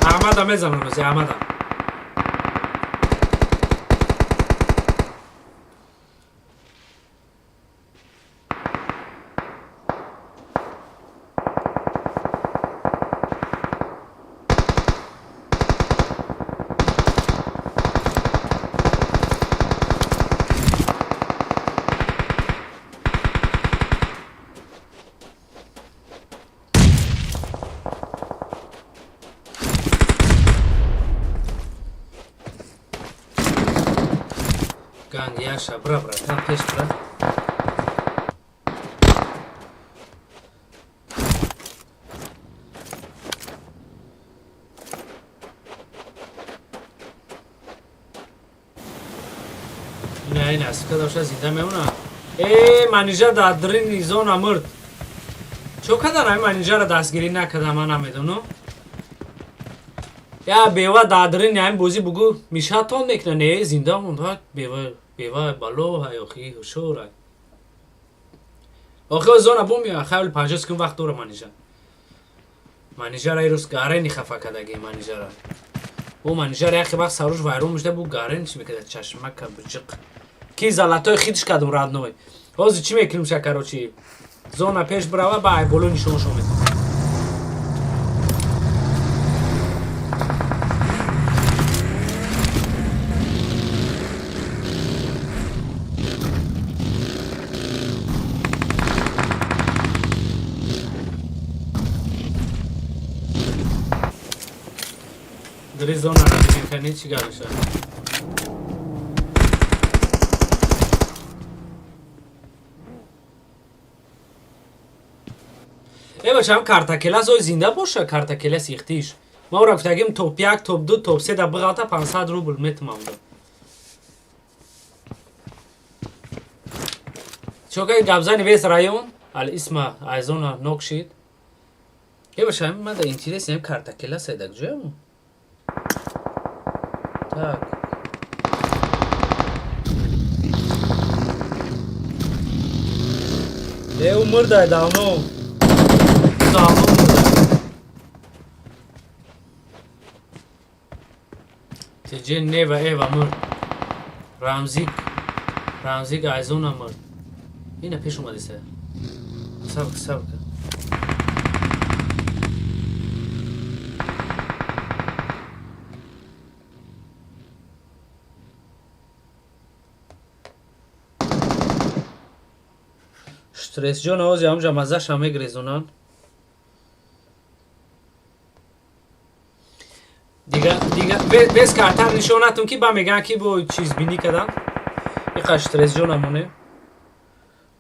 A: Аҳмада мезанам ози, Аҳмада. Ганг яша, бра, братан, пеш бра. Ина, ина, сука доша зинда мемона. Э, манижа дар дрини зона мурд. Чо кадан ай манижаро дастгирӣ накардам, ман намедонам. Я бева дар дрини ҳамин бозӣ бугӯ мишатон мекуна, не, зинда монд, ҳа, бева, бева бало ҳай, охи ҳушёр ҳай. Охи зона бо меояд, хайли 50 секунд вақт дора манижа. Манижара ирӯз гарени хафа кардаги манижара. Бо манижара яхе вақт саруш вайрон мешуда, бу гарен чӣ мекарда, чашмака биҷиқ. Ки золотой хидш кардум, родной. Ҳозир чӣ мекунем ша, короче? Зона пеш бирава, ба айболо нишоншон метавонам. Дри зона ра бигем, кани чӣ гап мешавад? Э, бачам, картакелас ой зинда боша, картакелас ихтиш. Ма ора гуфтагим, топ 1, топ 2, топ 3 да биғалта, 500 рубл метумам да. Чокай гапзани вес район, ал исма айзона нокшид. Э, бачам, мада интересно, картакелас айдак ҷояму? Так. Э, ӯ мурдай давно. Давно мурдай. Тиҷи нева эва мурд. Рамзик. Рамзик айзона мурд. Ина пеш омадиса. Сабр, сабр. Стрессҷон ози ҳамҷа маззаша мегрезонанд. Дига, дига, без картар нишонатун, ки ба мегӯянд, ки бо чизбинӣ карданд. Иқа стрессҷон амоне.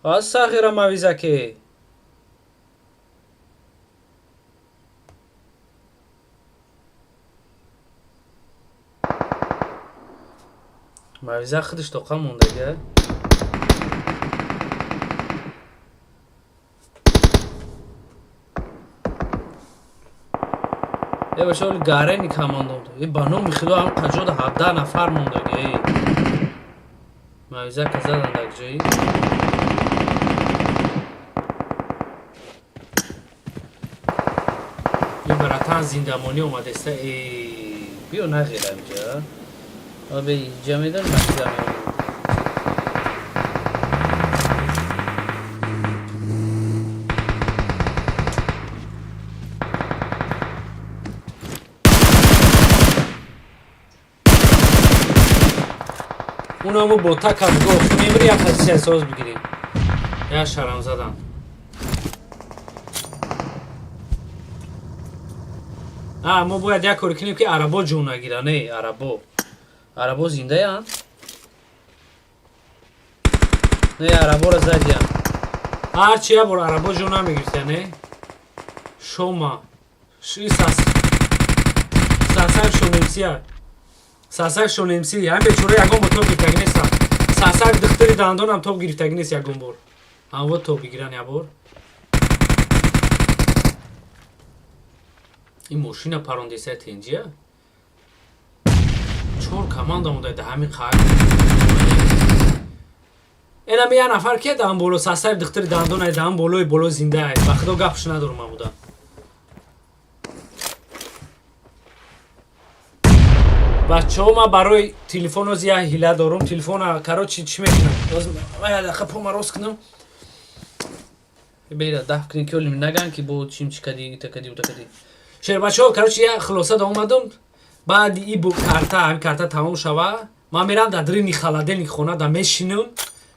A: Аз сағира мавизаке. Мавиза худаш тоқа мондага. Э, баша, оли гарени камондом. Э, ба номи худо, ҳам қаҷода 17 нафар мондаги. Э. Мавиза казадан дар ҷои. Ё братан, зиндамонӣ омадеста. Э, биё нағира инҷа. Абе инҷа медон мавиза меомад. Унамо бо такам гуфт, мемри, як ҳадиса соз бигирем. Я шарам задан. А, мо бояд як коре кунем, ки арабо ҷон нагира, не, арабо. Арабо зиндаянд? Не, араборо задиянд. Ҳарчи як бор арабо ҷон намегирифтия, не? Шома. Ши сас. Сасак шонемсия. Сасак шонемси. Ҳам бечора ягон мотор гирифтаги нестам. Сасак духтари дандонам топ гирифтагӣ нест ягон бор. Ҳамво топ бигиран як бор. Ин мошина парондесай тенҷия. Чор команда монда да ҳамин қаҳр. Энами як нафар ке даҳан боло сасаи духтари дандонай даҳан болои боло зиндаай. Ба худо гапш надорам ман буда. Бачаҳо, ман барои телефон оз як ҳила дорум. Телефона, короче, чӣ мекунам? Оз ман як дақиқа пома рост кунам. Бейра даф кунем, ки олим наган ки бо чим чӣ кади, ита кади, ута кади. Шербачаҳо, короче, як хулоса да омадам. Баъди и бу карта, ҳамин карта тамом шава, ман мерам дар дрини холодильник хона да мешинам,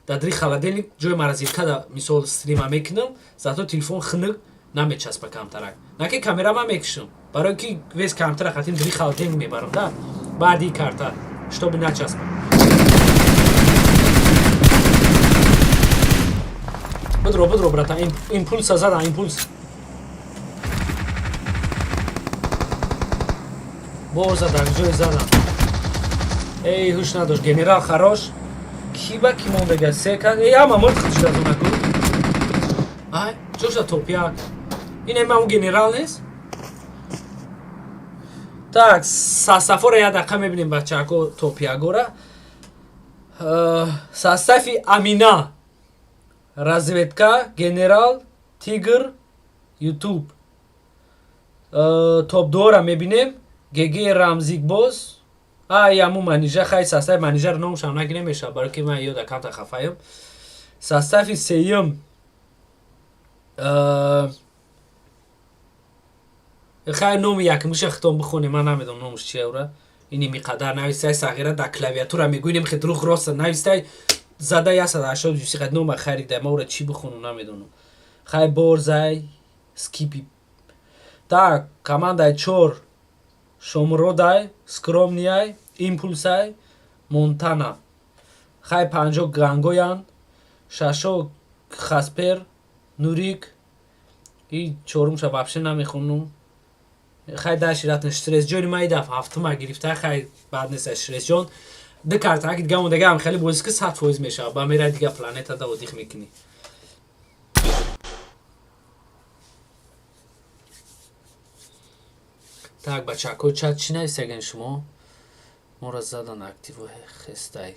A: дар дри холодильник ҷои морозилка да мисол стрима мекунам, зато телефон хунук намечаспа камтарак. На ки камера ман мекушам, барои ки вес камтара хатим дри холодильник мебарам да. Баъди и карта, чтобы начаспа. Бидро, бидро, братан, импулса зада, импулс. Боз задан, ҷой задан. Эй, ҳуш надошт. Генерал хорош. Ки ба ки мондага? Се кас. Эй, ҳама мурд худшда зонаку. Ай, чошда топ як. Ин ҳама генерал нест? Так, састафора як дақиқа мебинем, бачаҳако, топ ягора. Состави Амина. Разведка, генерал, Тигр, Ютуб. Топ дора мебинем. ГГ Рамзикбоз. Ай, аму манижа, хай состави манижаро номушам нагирем мешава, барои ки ман ёда камта хафаем. Состави сеюм. Хай номи якумиша хитом бихонем, ман намедонам номуш чия ура. Ини миқадар навистай сағира дар клавиатура мегӯем, хе друг роста навистай зада 180 юси қад нома харида, ма ура чӣ бихонам намедонам. Хай борзай скипи. Так, командаи чор Шомродай, Скромнияй, Импулсай, Монтана. Хай панҷо Гангоян, шашо Хаспер, Нурик, и чорумша вообще намехонум. Хай даши ратн Штресҷони ма и дафъа ҳафтума гирифта, хай баъд нест Штресҷон. Ду карта аки дига мондага ҳам хеле бозӣ ки 100% мешавад. Ба мерай дига планета да отдых мекунӣ. Так, бачаҳако, чат чӣ нависаген шумо? Моро задан активу хестай.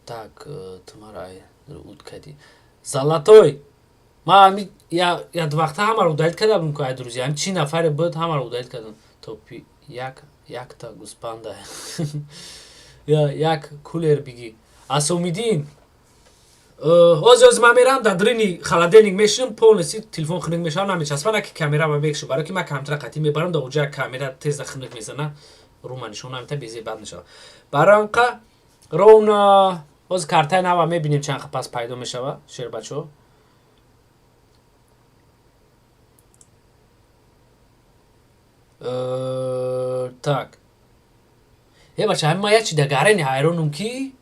A: Так, тумара ай уд кадӣ. Золотой! Ман ҳами я вақта ҳамаро удалить карда будам ку ай друзья. Ҳами чи нафаре буд ҳамаро удалить кардам. Топи як якта гӯспанда. Я як кулер бигӣ. Асомиддин. Ҳозир ҳозир ман мерам дар дрини холодильник мешинам, полностью телефон хунук мешавад, намечаспа, на ки камера ма мекушам, барои ки ман камтара қатъӣ мебарам, дар оҷа камера теза хунук мезана, рума нишон намета, безе бад мешавад. Барои он қа ровно ҳозир картаи нава мебинем чанд қа пас пайдо мешавад, шербачо. Так. Э бача, ҳами ман як чи дагарени ҳайронум ки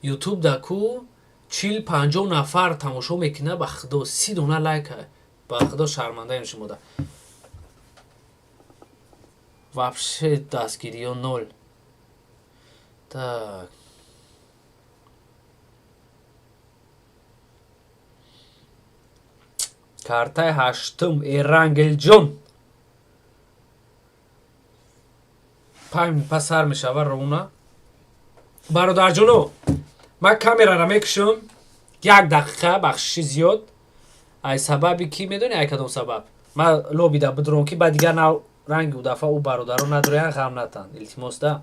A: Ютуб да ку 40-50 нафар тамошо мекунад, ба худо 30 дона лайк. Ба худо шармандаем шумода. Вообще дастгириё ноль. Так. Картаи ҳаштум Эрангелҷон. 5 пас сар мешава ровно. Бародарҷоно, ман камераро мекушам як дақиқа, бахшиши зиёд. Ай сабаби ки медонӣ, ай кадом сабаб? Ман лобида бидурам ки баъд дигар нав ранги у дафъа ӯ бародаро надороян, ғам натан. Илтимос да.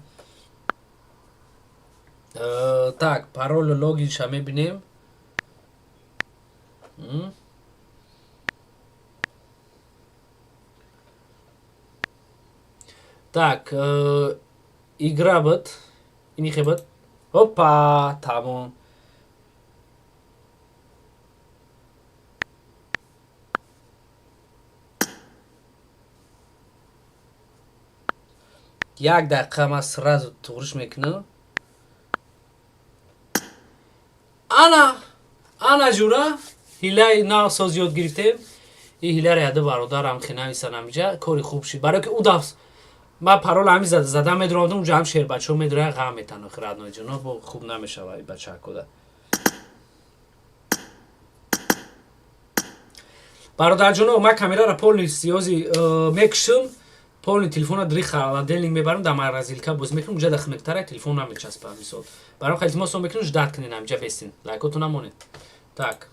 A: Так, паролу логинша мебинем. Так, игра буд. Инихе буд. Опа, тамом. Як дақиқа ман сразу туғриш мекунам. Ана, ана ҷура, ҳилаи нав соз ёд гирифтем. И ҳиларо яду бародарам хе нависанам иҷа, кори хуб шид. Барои ки ӯ даф Ман парол ҳами зада медуровардам, уҷа ҳам шербачаҳо медуроян, ғам метан. Охи, родной ҷоно, бо хуб намешава бачаакода. Бародарҷоно, ман камераро полный сиёзи мекушам, полный телефона дри холодильник мебарам, дар морозилка боз мекунам, уҷа да хунуктара, телефон намечаспа. Мисол, баром хеле илтимос мекунам, ждать кунед, ҳамҷа бестин, лайкотон намонед. Так.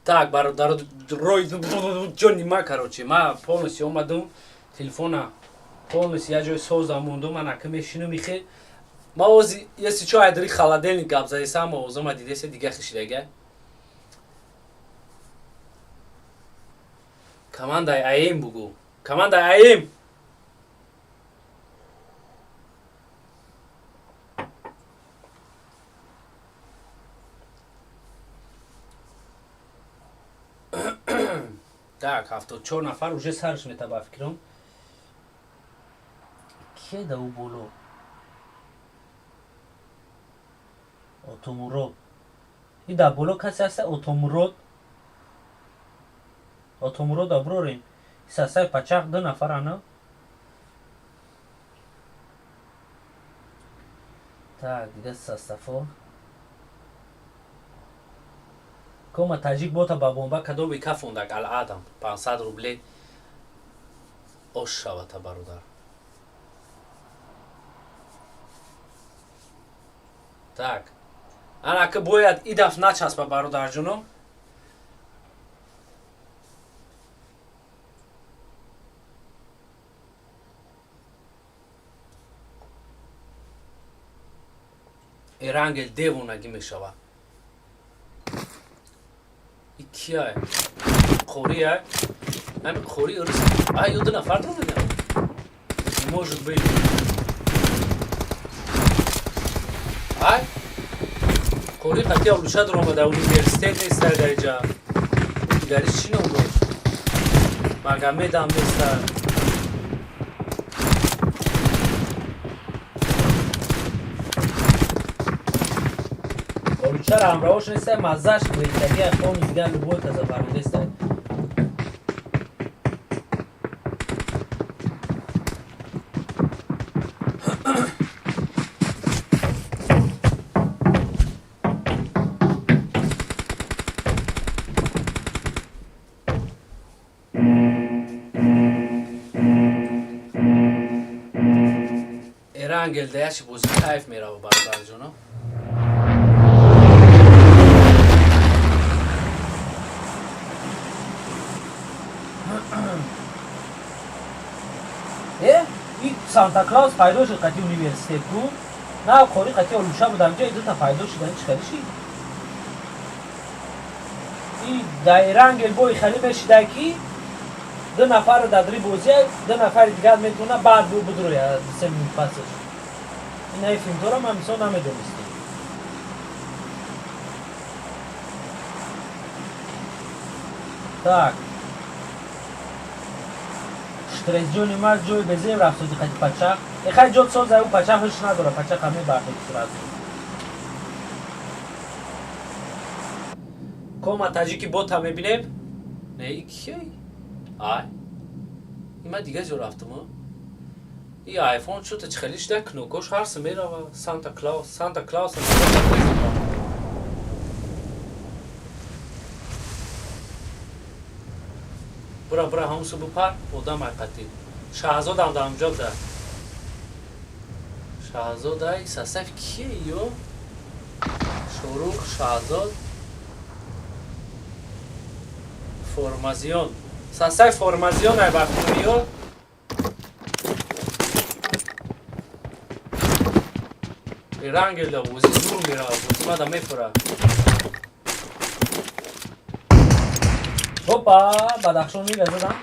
A: Так, бародаро, рой ҷони ма, короче, ма полностью омадум, телефона полностью як ҷои соза мондум, ман ака мешинум ихе. Ма ози, если чо, айдри холодильник гап задесам, овозама дидесе, дига хишидага. Командаи АМ бугу. Командаи АМ. Так, 74 нафар уже сарш мета ба фикрам. Кие да ӯ боло? Отомурод. И да боло касе ҳаста Отомурод? Отомурод аброрем. Сасай пачақ ду нафар ана. Так, дига састафо. Кома таҷик бота ба бомба кадоми кафондак ал-адам 500 рубле ош шавата бародар. Так. Ана ки бояд и даф начаспа бародарҷоно. Эрангел девонагӣ мешавад. И кия? Қория? Ҳами қори ырс. Ай, ё ду нафар дорад. Не может быть. Ай? Қори қатия улуша дуромада, университет неста дар иҷа. Дигари чӣ ном дошт? Магомедам неста. Олучара ҳамроҳош неста, маззаш гирифтагӣ полностью дигар любой каза барондеста. Эрангел даяши бозӣ кайф мерава бародарҷоно. Э, и Санта Клаус пайдо шуд қати университет ку? На, қори қати олуша будам, ҷои дута пайдо шудан чӣ хеле шид? И дар Эрангел бои хеле мешида ки ду нафар дар дри бозия, ду нафари дигар метавона баъд бидроя се минут пасаш. Ин ай филмдора ман мисол намедонистем. Так. Штресҷони ма ҷои безеб рафтоди қати пачақ. Эхай ҷот соза ӯ пачақ ҳуш надора, пачақа мебархед сразу. Кома таҷики бота мебинем? Не, и киё? Ай. И ма дига ҷо рафтам, а? И айфон чута чӣ хеле шуда, кнопкош ҳарсе мерава. Санта Клаус, Санта Клаус. Бура, бура, ҳамсу бупар, одам айқати. Шаҳзодам дар ҳамҷо буда. Шаҳзодай сасаф кие ё? Шорух, Шаҳзод. Формазион. Сасай формазион ай бахтум ё? Эрангелда бозӣ зур мерава, бозӣ мада мефура. Опа, Бадахшон мира задам.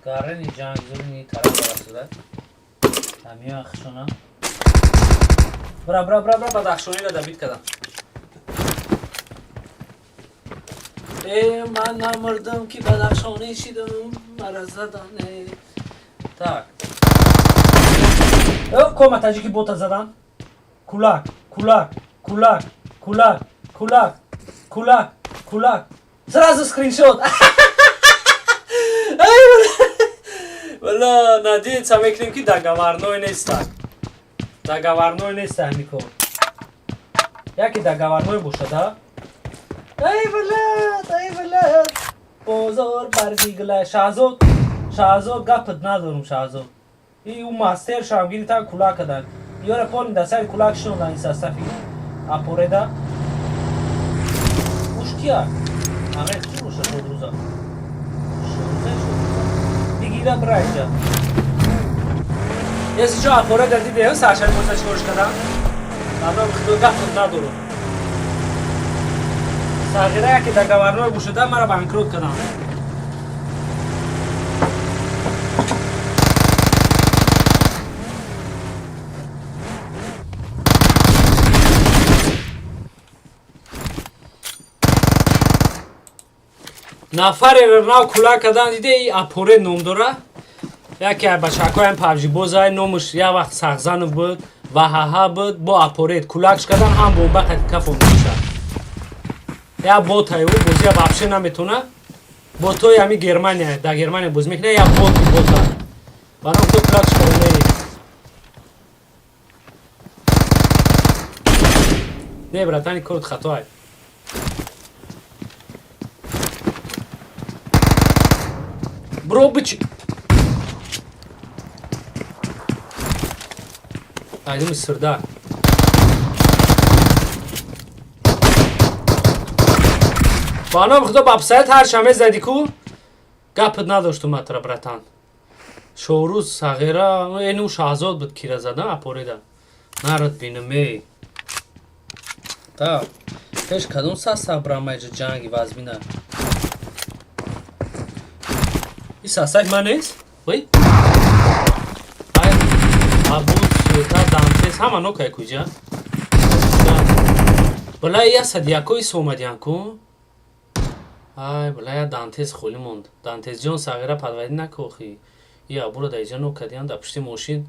A: Гарени ҷанг зурини тараф рафтуда. Ҳамиё ахшона. Бра, бра, бра, бра, Бадахшонира добить кардам. Э, ман намурдам ки Бадахшонӣ шидам, мара задан. Э. Так. Э, кома таҷики бота задан. Кулак, кулак, кулак, кулак, кулак, кулак, кулак. Сразу скриншот. Вала, надеяться мекунем ки договорной неста. Договорной неста ҳамин кор. Яке договорной бошад, а? Ай, блядь, ай, блядь. Бозор барзигла. Шаҳзод, Шаҳзод гапат надорум, Шаҳзод. И ӯ мастер шам гирифтан кулак кадан. Ёра полин дар сари кулак шинондан ин састафи. Апореда. Уш кия? Амир чӣ боша шодрӯза? Шодрӯза, шодрӯза. Бигира бирайҷа. Если чо апореда дидем, саршари боса чӣ корш кардам? Ман худо гап надорам. Сағира яке договорной бошуда мара банкрот кардам. Нафареро нав кулак кардан диде и апоре ном дора. Яке аз бачакҳоям пабжи бозай номаш як вақт Сағзанов буд ва ҳаҳа буд бо апорет кулакш кардан ҳам бомба кафон мешад. Як ботай ӯ бозия вообще наметона. Ботои ҳами Германия, дар Германия боз мекунад як боти бота. Баром ту кулакш кардан. Не, братани, корот хатоай. Бро бич. Айдым сырда. Ба номи худо ба писарат ҳар шаме зади ку? Гапат надоштум матра, братан. Шоҳрӯз сағира, эну Шаҳзод буд кира задан апорида. Нарад бинам эй. Та пеш кадом састав брамайҷа ҷанги вазмина. И састав ман нест? Вой? Ай абу та дантес ҳама нокай куҷа? Бала я садиякои сомадиян ку? Ай бала я дантес холӣ монд. Дантес ҷон сағира падвадӣ накохи. И абуро дар иҷа нок кардиян дар пушти мошин.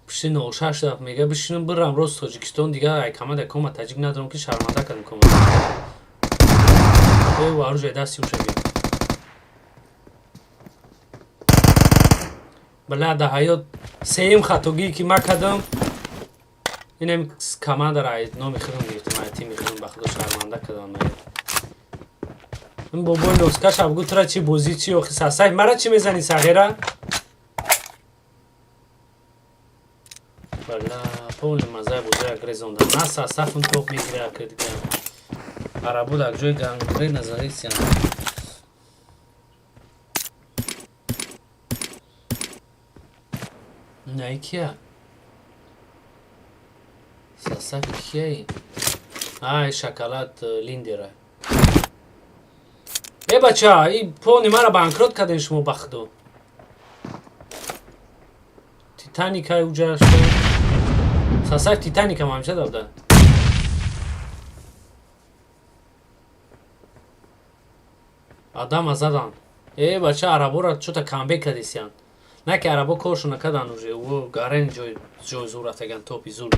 A: Пушти 06 даф мега бишинам бирам рост Тоҷикистон дигар ай камада кома таҷик надорам ки шарманда кардам кома. Ой варужа дасти уша би. Бала дар ҳаёт сеюм хатогие ки ман кардам инам командара ай номи худам гирифтам, ай тими худам ба худо шарманда кардам ман. Ин бобои носкаш абгу тура чӣ бозӣ чӣ охи сасай мара чӣ мезанӣ сағира? Бала полни мазаи бозӣ агрезонда. На сасафун топ мегира ки дигар. Арабу дар ҷои гангрена задисиям. На кия? Сасафи кияи? Ай шоколад линдера. Э бача, и полни мара банкрот кардем шумо ба худо. Титаникай уҷа шуд. Сасаф Титаникам ҳамеша давда. Адама задан. Э бача арабора чӯта камбек кардисиян. На ки арабо коршо накардан уже. Ӯ гарен ҷой ҷой зур рафтаган топи зур.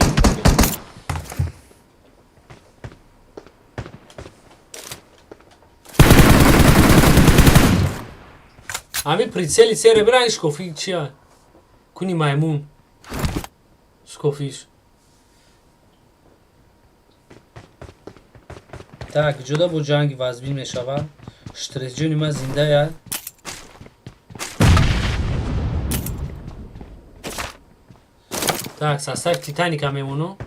A: Ҳамин прицели сере биран шкофи чия? Куни маймун. Шкофиш. Так, ҷуда бо ҷанги вазбин мешавад. Штресҷони ман зиндая. Так, состав Титаника мемону.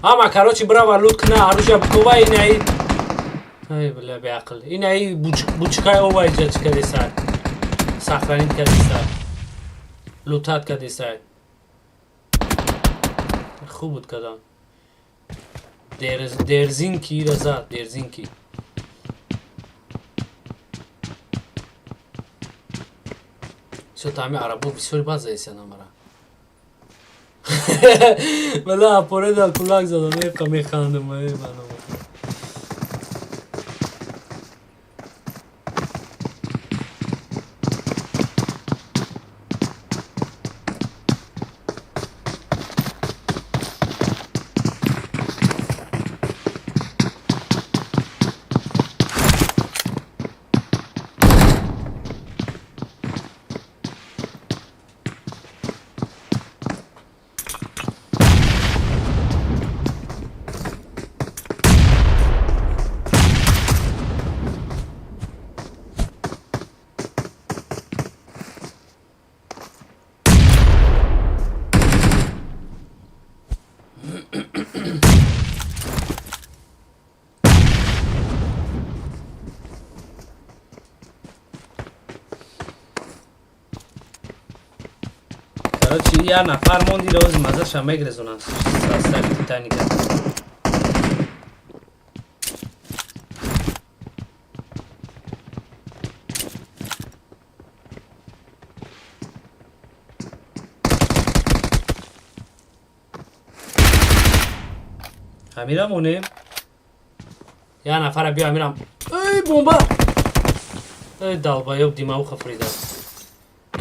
A: Ама, короче, браво, лут кна, оружие букова инаи. Ай, бля, беақл. Инаи бучкай ова иҷа чӣ кардеса. Сохранить кардеса. Лутат кардеса. Хуб буд кардам. Дерзинки ира зад, дерзинки. Всё тами арабо бисёр бад заесяна мара. Бала апореда кулак задам, эқа механдам, эй мано. Короче, я нафар монди, рози мазаша мегрезонам состави Титаника. Амира монем. Я нафара биё, Амирам. Эй, бомба! Эй, долбоёб, димауха фрида.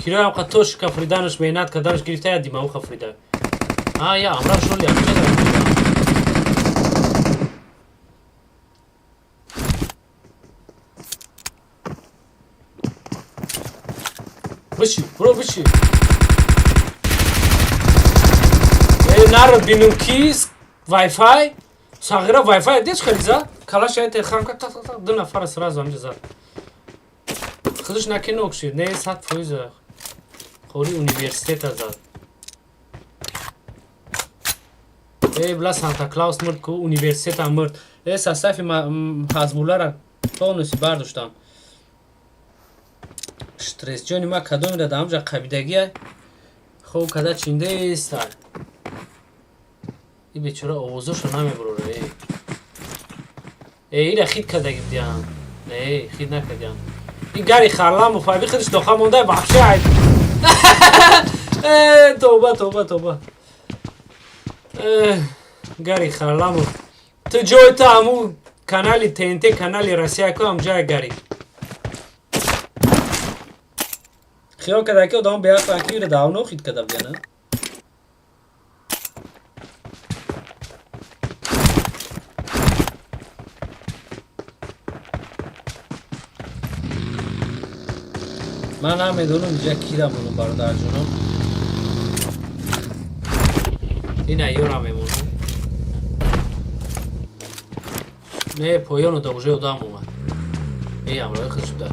A: Кироям қа тошка фриданаш, меҳнат карданаш гирифта, я димауха фрида. А, я амра шоли амча. Биши, бро, биши. Эй, народ, бинум ки Wi-Fi сағира Wi-Fi деш хеле зад. Калаш ай телхам ка та та та ду нафара сразу ҳамҷа зад. Худаш наки нок шид, не 100%. Хори университета зад. Эй, бла, Санта Клаус мурд ку, университета мурд. Э, состав и Ҳазбуллара полностью бардоштам. Стрессҷони ма кадомира дар ҳамҷа қабидагия хоб када чиндеста. И бечора овозошо намебурора. Э, э, ира хит кардаги будиям. Не, хит накардиям. И Гари Харламов аби худаш доха монда вообще ай. Э, тоба, тоба, тоба. Э, Гари Харламов. Ту ҷои ту ҳаму канали ТНТ, канали Россия ку ҳамҷая, Гари. Хиёл карда ки одам беақлан, ки ира давно хит карда будиян, а? Ман намедонам иҷа кира монум, бародарҷонам. Ина ёра мемонам. Не, поёну да уже одам омад. Эй, ҳамроҳи худш буда.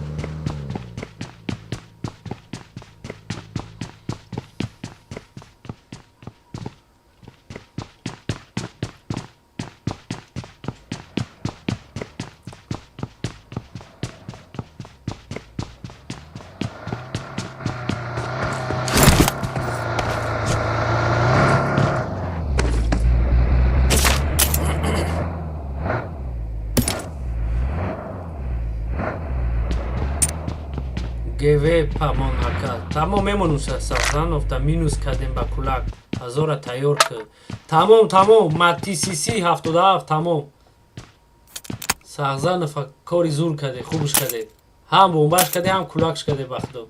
A: ГВ памон ака. Тамом, мемонум. Сазанов да минус кардем ба кулак. Ҳазора тайёр ки. Тамом, тамом, Матисиси 77, тамом. Сағзанов кори зур карде, хубш карде. Ҳам бомбаш карде, ҳам кулакш карде, ба худо.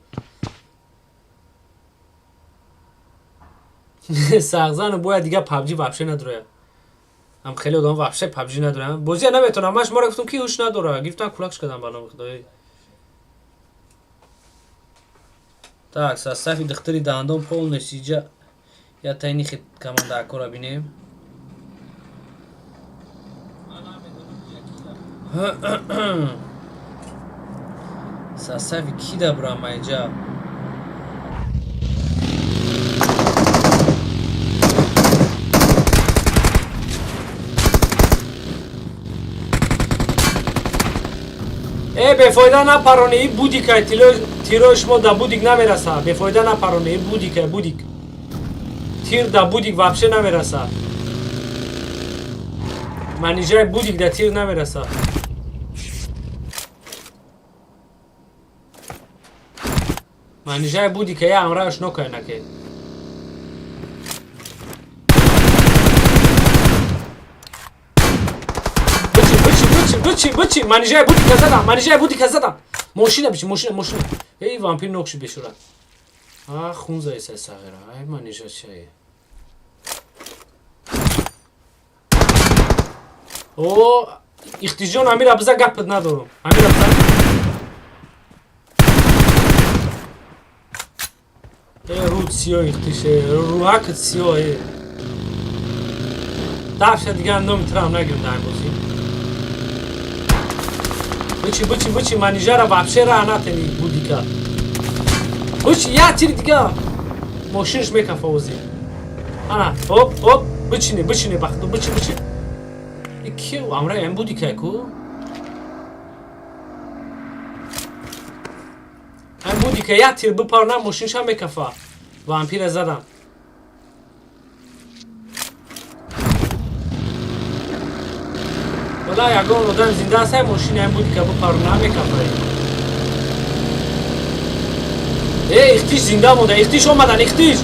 A: Сағзанов бояд дига PUBG вообще надрояд. Ҳам хеле одам вообще PUBG надоранд. Бозия наметонам. Ман шуморо гуфтам, ки ҳуш надора. Гирифтан кулакш кардам, ба номи худои. Так, состав и духтари дандон полностью иҷа. Я тайни хит команда акора бинем. Состав и ки да брама иҷа? Э, бефоида напароне, и будикай, тирои шумо да будик намераса. Бефоида напароне, и будикай, будик. Тир да будик вообще намераса. Манижаи будик да тир намераса. Манижаи будика я амрааш нокай наке. Бичи, бичи, бичи, бичи, бичи, манижаи будика задам, манижаи будика задам. Мошина бичи, мошина, мошина. Эй, вампир нокши бешура. А, хун заиса сағира. Ай, манижа чай. О, Ихтиҷон, Амира, биза гапат надорам. Амира, биза. Э, руд сиё ихтише, руҳакат сиё, э. Дафша дигар номи трам нагирам дар бозӣ. Бичи, бичи, бичи, манижара вообще раҳ натени будика. Бичи, я тир дига. Мошинш мекафа озӣ. Ана, оп, оп, бичине, бичине, бахту, бичи, бичи. Ки амра эм будика ку? Эм будика я тир бипарна, мошинша мекафа. Вампира задам. Бала, ягон одам зинда аст, мошина ҳам буди ка бупару намекафай. Э, ихтиш зинда монда, ихтиш омадан, ихтиш.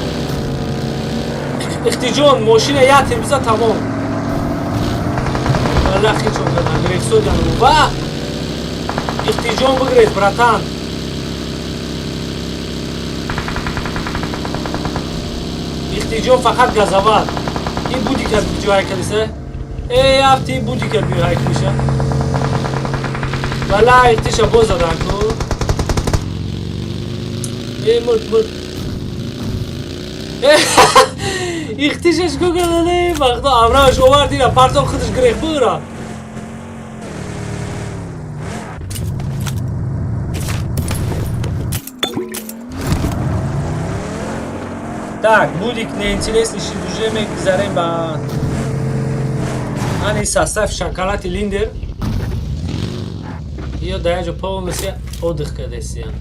A: Ихтиҷон, мошина як тир биза, тамом. Бала, хич омадан, грехсодан. Ва! Ихтиҷон, бигрез, братан. Ихтиҷон фақат газават. Ин буди ка ҷое кадиса? Э, афти буди ка биё миша. Бала, ихтиша боз задан ку. Э, мурд, мурд. Э, ихтишаш ку кадане, вақто амраш овард ина партов, худаш грех бура. Так, будик неинтересный шид, уже мегзарем ба ани состав шоколад линдер. Ё да яҷо полностью отдых кардесиян.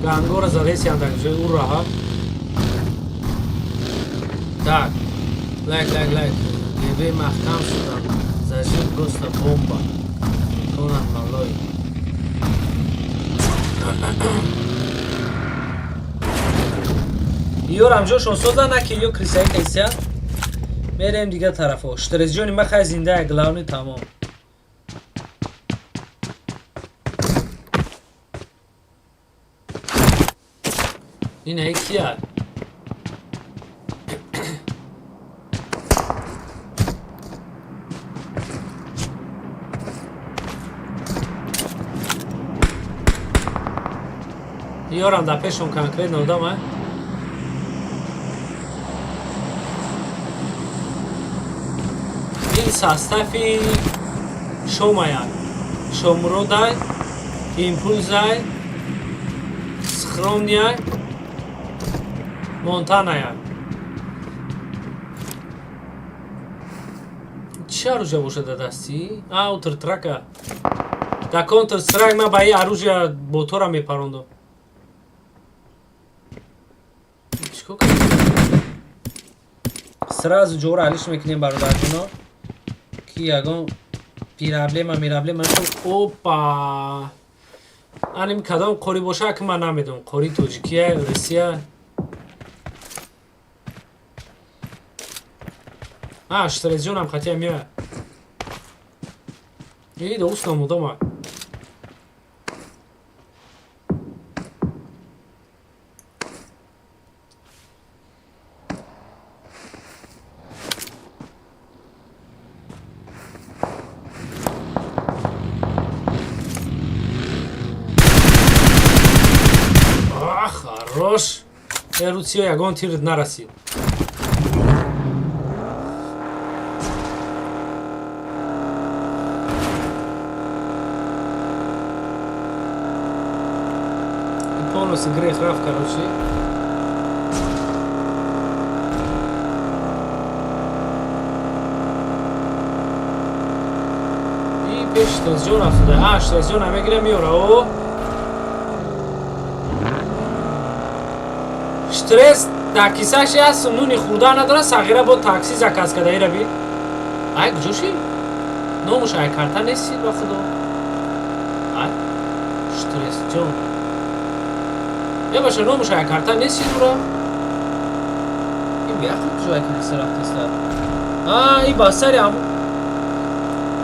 A: Гангора задесиян дар ҷои ураҳа. Так, лайк, лайк, лайк. Гебе маҳкам шудам. Зажим просто бомба. Тонан малой. Ёрам ҷошон соза наки ё крисаи кайсия. Мерем дигар тарафо. Штресҷони ма хай зиндая, главный, тамом. Ина кия? Ёрам дар пешон конкретно одам, а? Ин состави шомаяд. Шомуродай, импулзай, схромняй, монтаная. Чӣ оружие бошад дар дастӣ? А, утр трака. Дар Counter Strike ман ба ин оружие ботора мепарондам. Чикор кардем? Сразу ҷора алиш мекунем, бародарҷоно, ки ягон пираблема мираблема шуд. Опа! Аним кадом қори боша, ки ман намедонам. Қори тоҷикия, Русия. А, штрезҷонам хатия меояд. И дӯст намудама. А, хорош. Э, Русия ягон тир нарасид. И полностью грех рафт, короче. И пеш штезҷон рафтуда. А, штезҷон мегира, меёра. О! Штресс дар кисаш аст, нуни хӯрда надора, сағира бо такси заказ карда ира би. Ай, куҷо ши? Номуш ай карта нестид, ба худо. Ай, штресс ҷон. Е, баша, номуш ай карта нестид ура. Ин беақл куҷо ай киса рафтеста? А, и ба сари ам.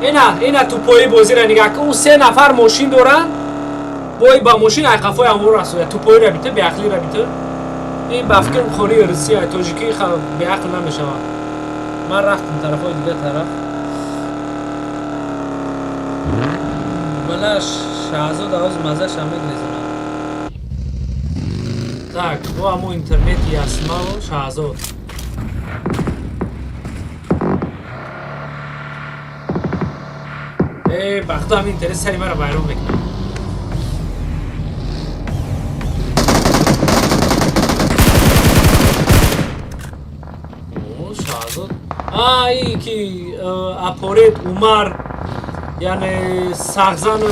A: Ина, ина тупои бозира нигаҳ кун, ӯ се нафар мошин доранд. Бой ба мошин ай қафои амвор расоя. Тупоира бита, беақлира бита. Ин ба фикрам хори Русия, тоҷикӣ беақл намешавад. Ман рафтам тарафҳои дигар тараф. Бала, Шаҳзод авоз маззаша мегрезонад. Так, бо ҳамо интернети ясмао Шаҳзод. Э, бахто ҳамин интернет сари маро вайрон мекунад. О, Шаҳзод. А, и ки апорет Умар, яъне Сағзану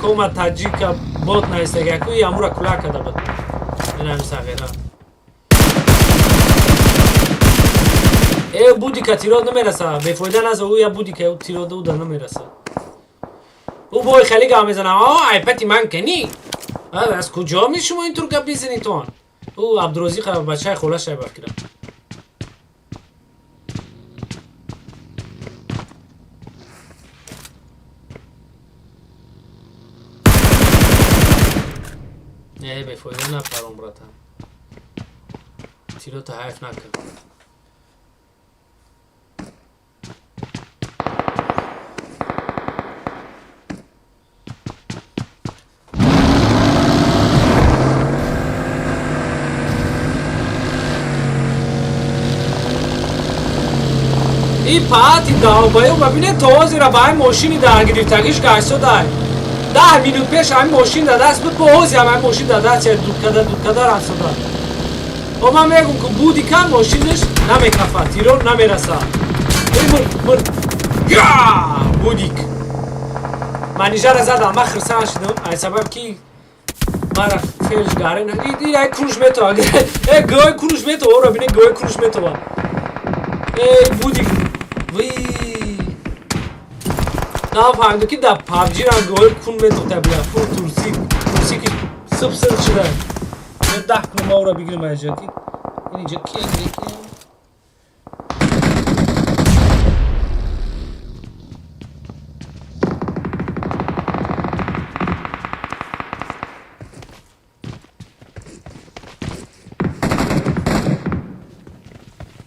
A: Кома таҷика бот наистага ку амура кула када буд. Ин ҳами сағира. Э, будика тирод намераса, бефоида наза, ӯ я будика ӯ тирод ӯ да намераса. Ӯ бой хеле гап мезана, а айпати ман кани? Аз куҷо ми шумо интур гап мезанитон? Ӯ Абдурозиқ бачаи холаша ба фикрам. Не, бефоида напаром, братан. Тирота ҳайф накун. И паати даобаю бабине то ҳозира ба ҳами мошини даргирифтагиш гашт дай. 10 минут пеш ҳами мошин дар даст буд, бо ҳози ҳам ҳами мошин дар даст дудкада дудкада рафтода. О, ман мегум, ку будика мошинаш намекафа, тирор намераса. Эй, мур, мур. Я! Будик. Манижара задам, ман хирсан шудам, ай сабаб ки мара фелш гарен. И ай кунуш метова. Э, гой кунуш метова, ора бине, гой кунуш метова. Эй, будик. Вই. Нафаҳмиду ки дар PUBG рам гой кун метохта бля, фур турсик. Турсики сып сыр шуда. Мен 10 кунам ора бигирам айҷа ки. Инҷа ки, инҷа ки.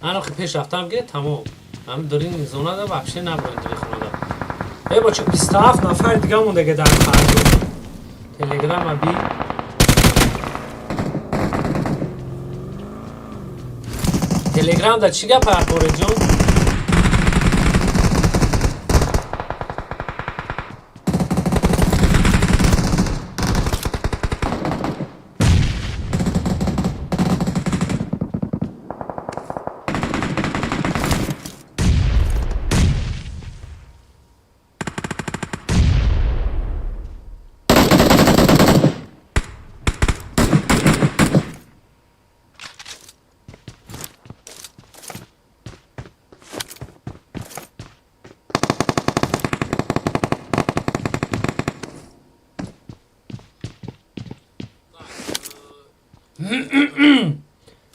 A: Ана пеш рафтам ки тамом. Ҳам дорин зона да вообще наброин дори хонада. Э, бача, 27 нафар дига мондаге дар фарзо. Телеграма би. Телеграм да чӣ гап, Ақбореҷон?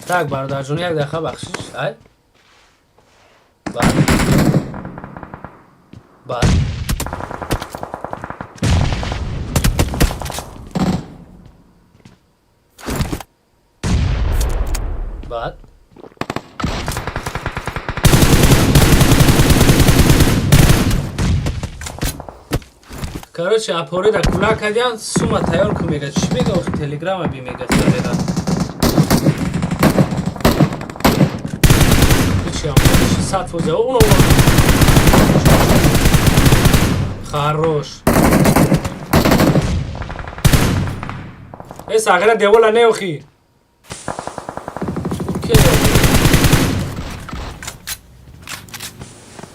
A: Так, бародарҷон, як дақиқа бахшиш. Ай? Бад. Бад. Бад. Короче, апорида кула кардян, сума тайёр ку мега. Чӣ мега охи, телеграма би мега сарера. Чиам, 100%. Уно. Хорош. Э, сағира девола не охи. Окей.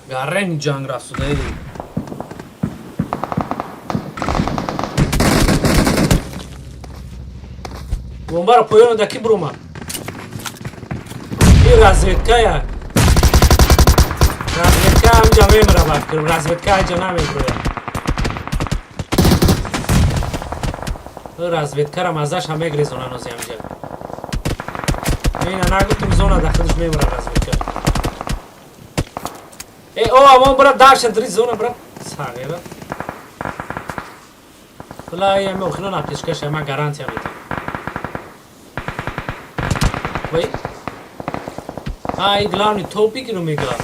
A: Гаррени ҷанг рафтуда эй. Бомбаро поёно да ки буромад? Ин разведкая. Разведка ҳамҷа мемира ба фикрам. Разведка ҳаҷа намебурояд. Разведкара маззаш ҳам мегрезона нози ҳамҷа. Ина нагуфтум, зона да худаш мемира разведка. Э, о, амон брат, дарша дри зона, брат. Сағира. Ла, я ме охино на пешкаша, ма гарантия метам. Вай? А, и главный топик رو мега.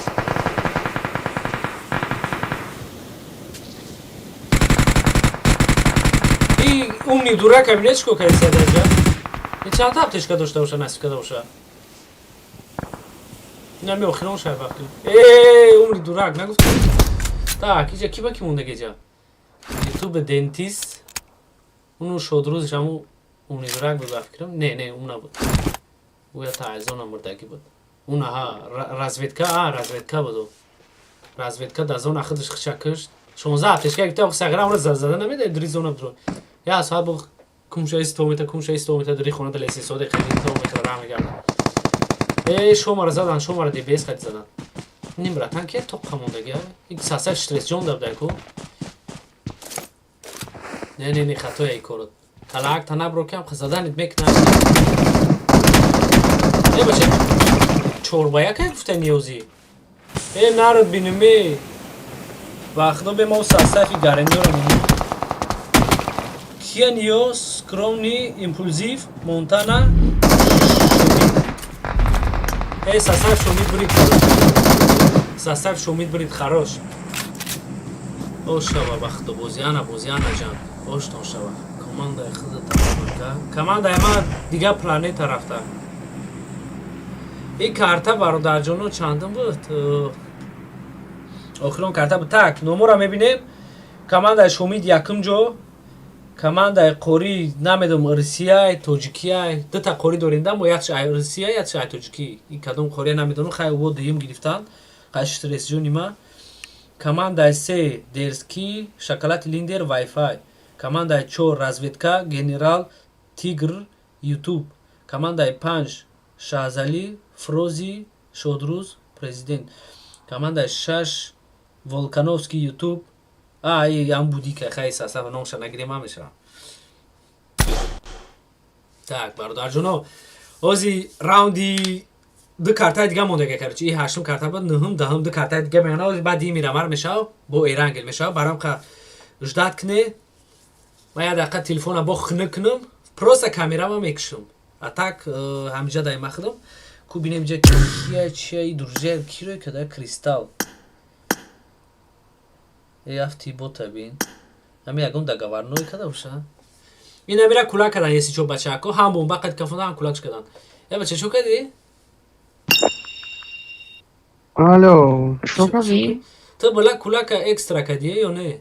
A: И умный дурак бинед чӣ кор кардиса даҷа? И чанд та аптечка дошта боша, насиб карда боша? Инами охирон шай вақти. Э, умный дурак, нагуфтам. Так, иҷа ки ба ки мондаги иҷа? Ютуб дентист. Уну шодрӯзиш ҳаму умный дурак буд ба фикрам. Не, не, ум набуд. Ӯ я таъзона мурдагӣ буд. Уна ҳа, разведка, а, разведка буд. Разведка да зона худаш хича кушт. 16 аптечка гирифта, сағира амро зада намеда, дри зона бдро. Я соат бо кумша 100 метр, кумша 100 метр дри хона да лесен соде хели то мехра ра мегарда. Э, шомара задан, шомара ДБС қати задан. Ним, братан, ки тоққа мондаги? Ик сасав стресс ҷон дабдай ку. Не, не, не, хатоя корот. Талак танабро кам заданит мекна. Э, бача, 4 ба 1 гуфта ниёзӣ. Э, народ, бинуме. Ба худо, бе мо сасафи гарениёро бинем. Кия Ниёз, Скромный, Импульзив, Монтана, Шумид. Э, состав Шумид бурид. Состав Шумид бурид, хорош. Ош шава, ба худо, бозиана, бозиана ҷан. Оштон шава. Командаи худа тамомака. Командаи ман дигар планета рафта. Ин карта, бародарҷоно, чандум буд? Охирон карта буд. Так, номора мебинем. Командаи Шумид якум ҷо. Командаи қорӣ, намедонам, русияй, тоҷикияй, дута қорӣ дорем да мо, якш ай русия, якш ай тоҷикӣ. Ин кадом қория намедонам, хай, во дуюм гирифтанд, хай, стресс ҷони ма. Командаи се, Дерски, Шоколад, Линдер, Вайфай. Командаи чор, Разведка, Генерал, Тигр, Ютуб. Командаи панҷ, Шаҳзалӣ, Фрози, Шодрӯз, Президент. Командаи шаш, Волкановский, Ютуб. А, ам будика, хай, саса номша нагирем, ҳамеша. Так, бародарҷоно, ози раунди ду картаи дига мондага, короче, и ҳаштум карта буд, нуҳум, даҳум, ду картаи дига меона, ози баъд Мирамар мешав, бо Эрангел мешав, барам ка ждать кне, ман як дақиқа телефона бо хунук кунам, просто камерама мекушам. А так ҳамиҷа дай махудам. Ку бинем ҷа кия чия и друзья киро када кристалл. Э, афти бота бин. Ами ягон договорной када боша. Ин амира кулак кадан, еси чо бачако, ҳам бомба қад кафонда, ҳам кулакш кадан. Э, бача, чо кади?
C: Алло, чо кади?
A: Ту била кулака экстра кади ё не?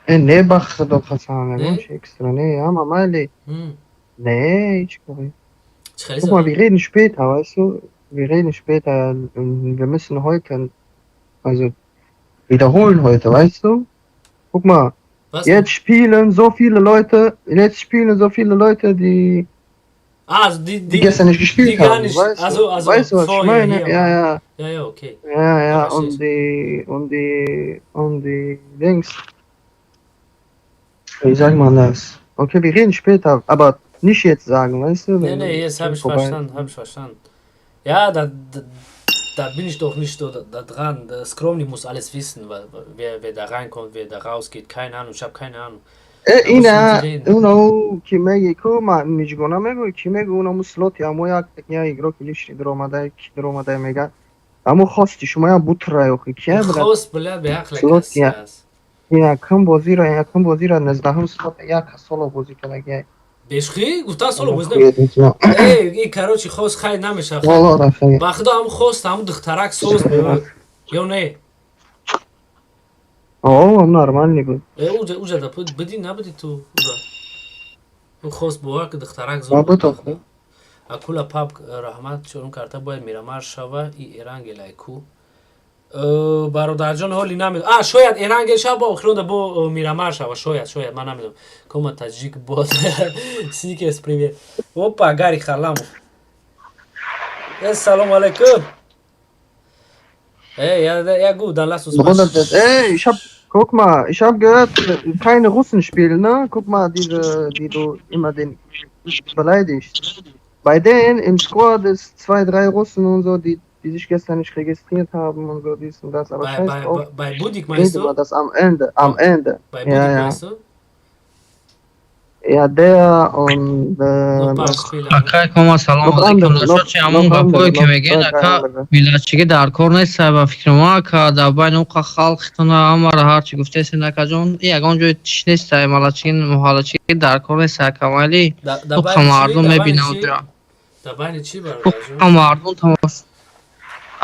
C: Э, не, ба худо қасам,
A: Не?
C: ягон чи экстра не, ама майли. Nee, ich
A: Чӣ хеле
C: Guck mal,
A: задан?
C: wir reden später, weißt du? Wir reden später. Wir müssen heute, also wiederholen heute, weißt du? Guck mal,
A: Was?
C: jetzt spielen so viele Leute, jetzt spielen so viele Leute, die,
A: Ah, also die,
C: die
A: die,
C: gestern nicht
A: die
C: gespielt
A: gar
C: haben,
A: nicht,
C: weißt du?
A: also
C: Weißt du, was ich
A: vorher
C: meine?
A: hier
C: Ja,
A: waren.
C: ja,
A: Ja, okay.
C: ja, ja,
A: verstehe ich.
C: und die, und die, und die Dings. Wie sagt man das? Okay, wir reden später, aber nicht jetzt sagen, weißt du?
A: Nee,
C: Wenn
A: nee, jetzt habe ich
C: vorbei ist.
A: verstanden, habe ich verstanden. Ja, da bin ich doch nicht so da dran. Der Skromni muss alles wissen, wer da reinkommt, wer da rausgeht. Keine Ahnung, ich habe keine Ahnung.
C: Э,
A: Da muss ich mit
C: ина
A: dir reden.
C: уно ки меги ку ма миҷгона мегӯй, ки мегӯ, унамо слоти амо як игрок лишний даромада, ки даромада мега, амо хости шумо я бутра ёхи кия брат.
A: Хост, бля, беақле
C: Слот
A: каси
C: я
A: аст.
C: Якум бозиро 19-ум слот як соло бозӣ кардаги.
A: Бешхӣ гуфта соло бозӣ э и, короче, хост, хай, намеша, хай.
C: Волло рафа.
A: Ба худо, ҳам хост, ҳам духтарак соз буд ё не?
C: О, нормальный буд.
A: Э, уҷа да бидӣ, набудӣ ту уҷа? Ӯ хост, бовар ки, духтарак
C: Ма
A: зор
C: буд
A: буд, ба
C: охи.
A: худо. Акула пап, раҳмат. Чорум карта бояд Мирамар шава и Эрангел айку. Бародарҷон, ҳоли намедонам, а шояд Эрангел шава, бо охиронда бо Мирамар шава, шояд, ман намедонам. Кома таҷик бот сникерс, привет. Опа, Гари Харламов, э, салом алейкум. Э, я gut, dann lass uns mal.
C: Bruder, ey, ich hab, guck mal, ich hab gehört, keine Russen spielen, ne? Guck mal, diese, die du immer den beleidigst. Bei denen im Squad ist zwei, drei Russen und so, die sich gestern nicht registriert haben und so, dies und das. Aber
A: Bei,
C: scheiß
A: bei,
C: drauf,
A: bei Budik meinst
C: reden wir
A: du?
C: das am Ende, am Ende.
A: Bei
C: Ja,
A: Budik
C: ja.
A: meinst du?
C: Ja, der und
A: Noch paar
C: noch,
A: Spieler.
E: Акай кома, салом
C: noch
E: алейкум.
C: andere,
E: Нашод
C: noch,
E: чи ҳамон
C: noch
E: гапое
C: andere,
E: ки
C: noch
E: мегӯен,
C: zwei, drei
E: ака,
C: andere.
E: миллатчигӣ дар кор нест, ба фикри мо, ака, дар байни уқа халқитона ҳамаро ҳарчи гуфтесен, акаҷон, ягон ҷои тиш нест, малачигӣ муҳаллачигӣ дар кор нест, ака, майли
A: Да,
E: уқа
A: байни чӣ?
E: мардум
A: Да байни
E: мебинад
A: чӣ?
E: уҷа.
A: Да байни чӣ, бародарҷон?
E: Уқа мардум тамош,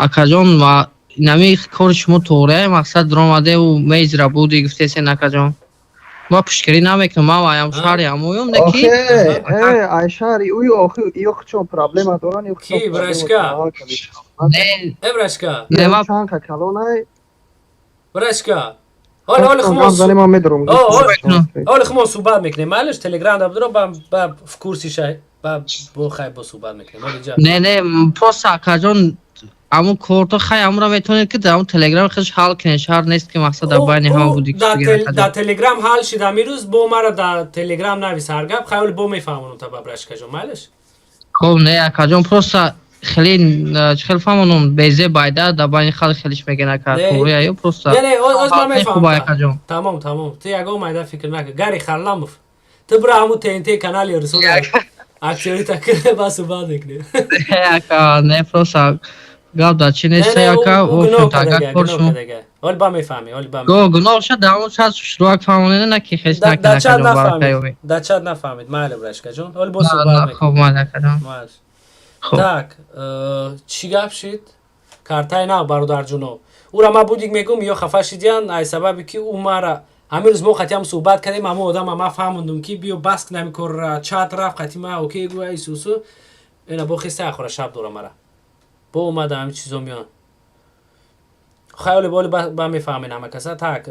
E: акаҷон, ва инами кори шумо тоғрия, мақсад ромадеву мезира буди гуфтесен, акаҷон, ма пушкирӣ намекунам, ман аям шаҳри ҳамоюм не ки.
C: Охе, эй, Айшари, уй охи, ёхчон проблема доран, ёхчон
A: Ки,
C: проблема
A: брашка?
C: доран.
E: Не.
A: Э, брашка.
E: Не, ма
C: Чанка калонай.
A: Брачка. Ҳоли ҳоли хумо
C: Гап занем, ман медурам.
A: О, ҳоли хумо суҳбат мекунем. Майлиш, Телеграм да бидро, ба в курсе шай. Ба бо хай бо суҳбат мекунем. Ҳоли ҷа.
E: Не, не, просто акаҷон, аму корто хай амура метавонед ки дар Телеграм худш ҳал кунед, шарт нест ки мақсад дар байни ҳама буди.
A: Дар Телеграм ҳал шид амирӯз, бо мара дар Телеграм навис ҳар гап, хай ҳоли бо мефаҳмонам та ба брачкаҷон, майлиш?
E: Хоб, не, акаҷон, просто хеле чӣ хел фаҳмонам, безе байда дар байни халқ хелиш мегӯян, ака, туғри аю просто.
A: Не, не, оз ман
E: хуб,
A: мефаҳмам.
E: Акаҷон.
A: Тамом, тамом. Ту ягон майда фикр накун. Гари Харламов. Ту бира ҳамун ТНТ канали Русона актёри такр ба суҳбат мекунем.
E: Не, ака, не, просто гап дар чӣ нест, ака, агар кор шумо
A: ҳоли ба мефаҳмӣ, ҳоли ба
E: го гуноҳ шад, дар он чат шуруак фаҳмонед, на ки хеш
A: дар
E: накунад,
A: чат
E: акаҷон,
A: нафаҳмид,
E: баракаёбӣ.
A: Дар чат нафаҳмид. Майли, брачкаҷон, ҳоли бо суҳбат мекунем.
E: Хоб, майли, акаҷон.
A: Майли.
E: Хоб.
A: Так, чӣ гап шид? Картаи нав, бародарҷуно, ӯра ман будик мегӯм, ё хафа шидиян, ай сабабе ки ӯ мара ҳамин рӯз мо қатиам суҳбат кардем, ҳамон одама ман фаҳмондум, ки биё бас кун ҳамин корра, чат рафт қати ма, окей гӯя исусу ина бо хеста ахора шаб дора мара бо омада ҳамин чизо меён. Хаёли боли ба мефаҳмен ҳама каса. Так,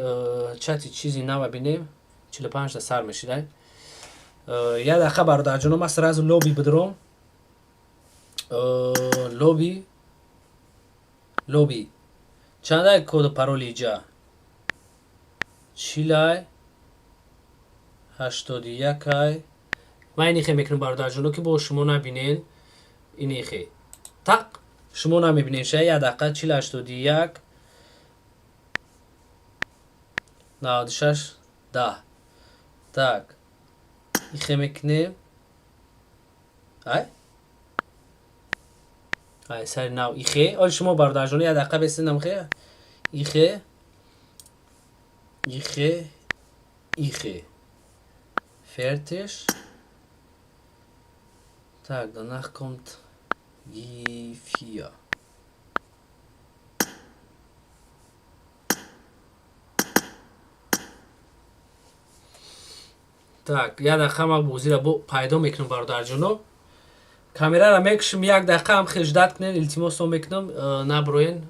A: чати чизи нава бинем, 45-та сар мешидай. Як дақиқа, бародарҷоно, ман сразу лоби бидром. Лоби, лоби чандай коду пароли иҷа? 40 81-ай. Ман инихе мекунам, бародарҷоно, ки бо шумо набинен, инихе тақ шумо намебинен ша. Як дақиқа, 40 81 96 10. Так, ихе мекунем. Ай ай, сари нав ихе. Оли шумо, бародарҷоно, як дақиқа бесинам, хе, ихе, ихе, ихе, fertig. Так, danach kommt G4. Так, як дақиқа, ман бозиро бо пайдо мекунам, бародарҷоно, камерара мекушам, як дақиқа ҳам хеждат кунед, илтимосон мекунам, наброен.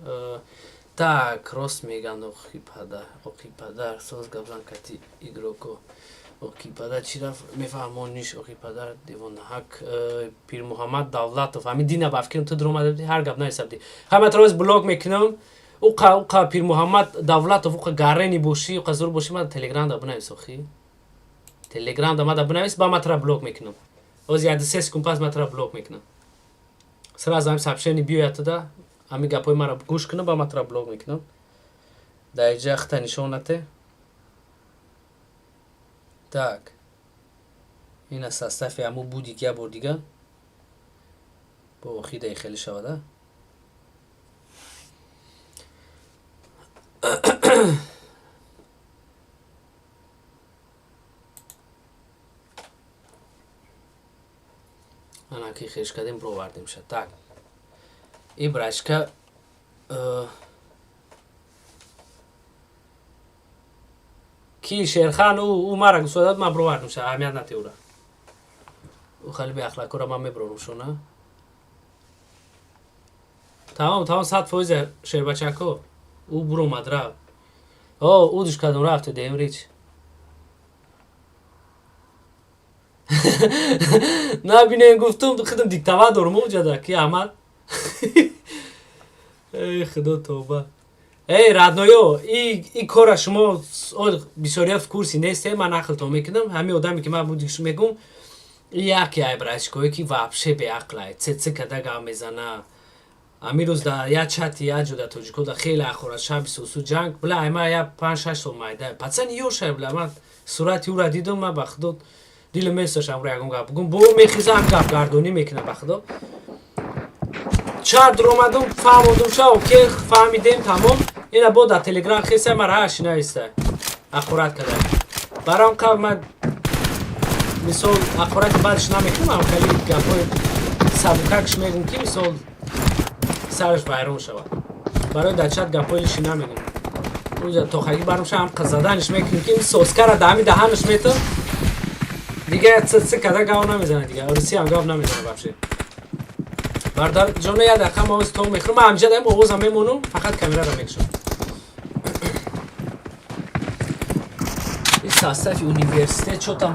A: Так, рост меган, охи падар, охи падар, соз гапзан кати игроко, охи падар, чӣ рафт мефаҳмониш, охи падар, девонаҳак. Пирмуҳаммад Давлатов, ҳамин дина ба фикрам ту дуромада будӣ, ҳар гап наҳисабдӣ. Ҳама троз блок мекунам. Уқа Пирмуҳаммад Давлатов, уқа гарени бошӣ, уқа зур бошӣ, ман Телеграм да бинавис, охи Телеграм да мада бинавис, ба ман тра блок мекунам. Оз як 3 секунд пас ман тра блок мекунам. Сразу ҳами сообщение биёяд туда, ҳами гапҳои маро гӯш кунам, ба ман тра блок мекунам. Дар иҷа хта нишон нате. Так, ина состав и ҳамун буди, ки як бор дига бо охидаи хеле шавада. Ана ки хеш кардем, бировардем ша. Так, и брачка, ки Шерхан, ӯ мара гусодад, ман бировардем ша, аҳамият нате ӯра. Ӯ хеле беахлақора ман мебирорам шона. Тамом, тамом, 100%, шербачако, ӯ буромад, рафт. О, ӯ душ кардам, рафте демрич. Набинем, гуфтум, худам диктовать дорум уҷада ки Аҳмад. Эй худо, тоба. Эй родной ё, и кора шумо бисёрият в курсе несте, ман ақлтон мекунам. Ҳамин одаме ки ман будиш мегум, яке ай брачкое ки вообще беақлай, цц када гап мезана. Ҳамин рӯз дар як чати як ҷо дар тоҷико да хеле ахора шаби сусу ҷанг бла, ай ма як 5-6 сол майда пацани ёшай бла, ман сурати ӯра дидум, ман ба худо дилам месошам ро ягон гап бугум, бо мехизам, гапгардонӣ мекунам, ба худо. Чат ромадум, фаҳмондум ша, окей, фаҳмидем, тамом. Ина бо дар Телеграм хеса мара ҳаши нависта, ақурат када барам қабл. Ман мисол ақурати баъдш намекунам, хеле гапҳои сабукакш мегум, ки мисол сараш вайрон шавад. Барои дар чат гапҳои лиши намегум. Уҷа тохагӣ барам ша, ҳам заданиш мекунем, ки соскара даҳами даҳанаш метам, дига цц када гап намезана, дига русиям гап намезана вообще. Бардар ҷоно, як дақиқа, ма оз то мехӯрам, ман ҳамҷа даем, овозам мемонам, фақат камераро мекушам. Состави Университет чё там,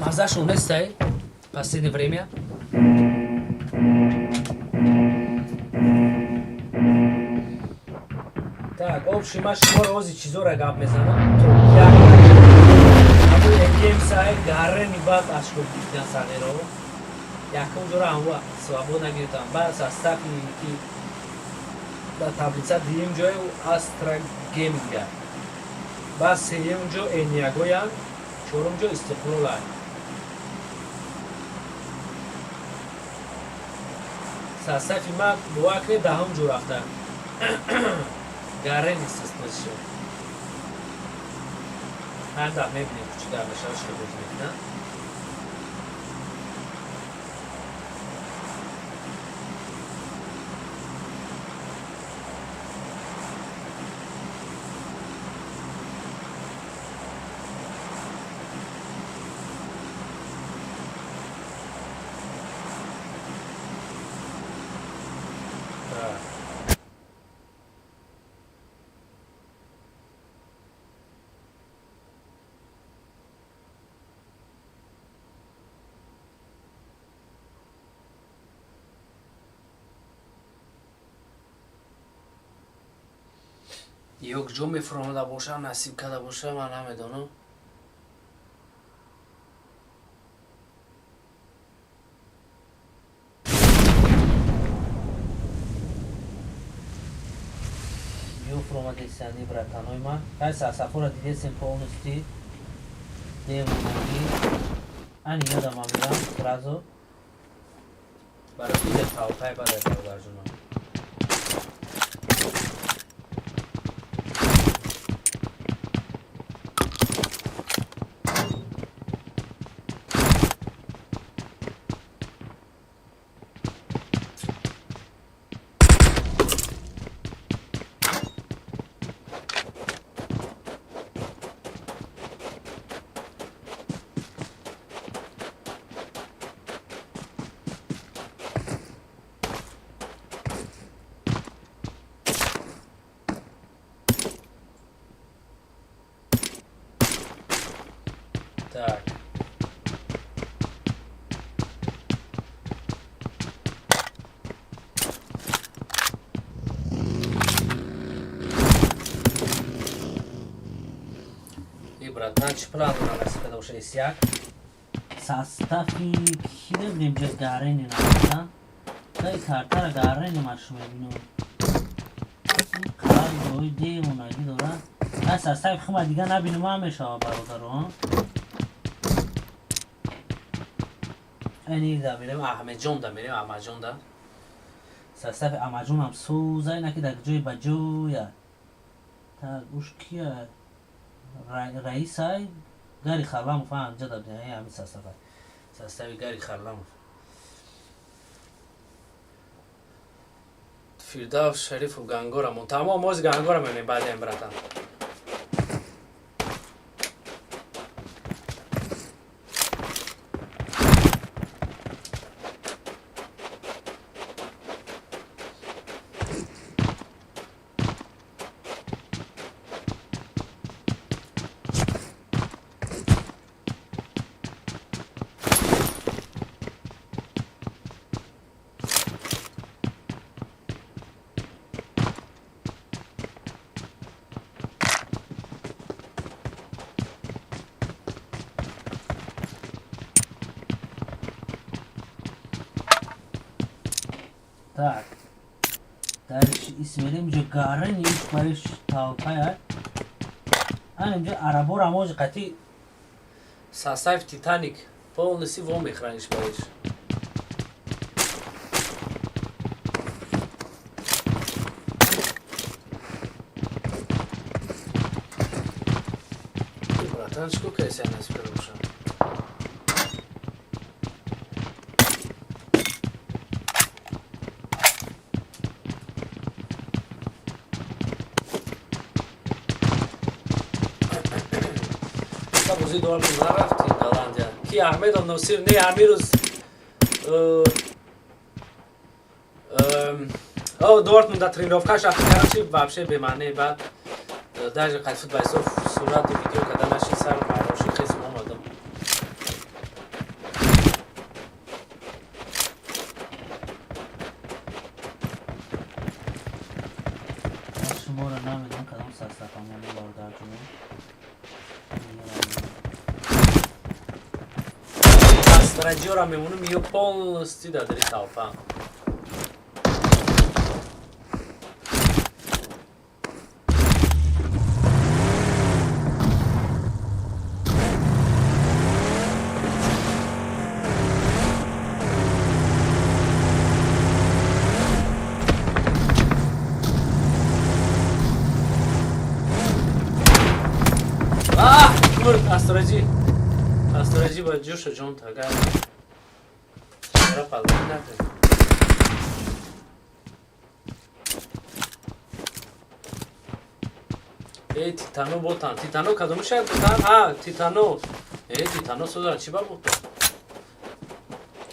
A: мазашон нестай последнее время. Так, общий ма шуморо ози чизора гап мезанам. Топ як ҳамун эгемсай гаррени, баъд ашкоб дидан сағиро. Якум ҷора ҳаму свободно гирифтам. Баъд состави ки дар таблица дуюм ҷои Астра Гейминга. Баъд сеюм ҷо Эниягоянд, чорум ҷо Истиқлолай. Состави ма, бовар кунед, даҳум ҷо рафта. Гаррени сист позицион. Ҳар дафъ мебинем, чӣ гап мешавад, чӣ бозӣ мекунад. Так. Ё ҷо мефуромада боша, насиб карда боша, ман намедонам. Ё фуромадесияни братанои ман. Ай сафора дидесем полностью. Девонагӣ. Ани ёдам меям сразу. Барои ида толпай бада, бародарҷонам. Так. И братан, чӣ план дорам, насиб карда боша, Исяк? Состави ки мебинем ҷо, гарени нависан. Дай картара гарени машу мебинам. Қалаби ҷои девонагӣ дора. Ай состави хума дига набинум ҳам мешава, бародаро. Айни да мерем Аҳмедҷон, да мерем Аҳмадҷон да. Состави Аҳмадҷонам сӯзай наки дар ҷои ба ҷоя. Так, уш кия? Раисай Гари Харламов анҷа да ҳамин составай. Состави Гари Харламов. Фирдавс Шарифов Гангорамон. Тамом, оз Гангора мебинем баъден, братан. Так. Дальше исмерем ҷо гарани иш бариш толпая. Ан инҷо арабора мози қати состав Титаник полностью во мехраниш бариш. Братан, чӣ каси насиб карда боша? Бозӣ дорам, нарафти Голландия. Ки Аҳмедов Носир не, ҳамин рӯз Дортмунд дар тренировкаш рафта, короче, вообще бемаъне. Баъд даже қад футболистҳо сурати видео карда наши, сар мароши.
J: Моро намедонам кадом сарсафамони бародарҷон.
A: Астраҷиёра мемонам, ё полностью дар толпа. Мурд астраҷи. Астраҷи ба ҷоша ҷон тага. Чара палла накард. Эй, Титано ботан. Титано кадому шаҳр ботан? А, Титано. Эй, Титано соза чӣ ба ботан?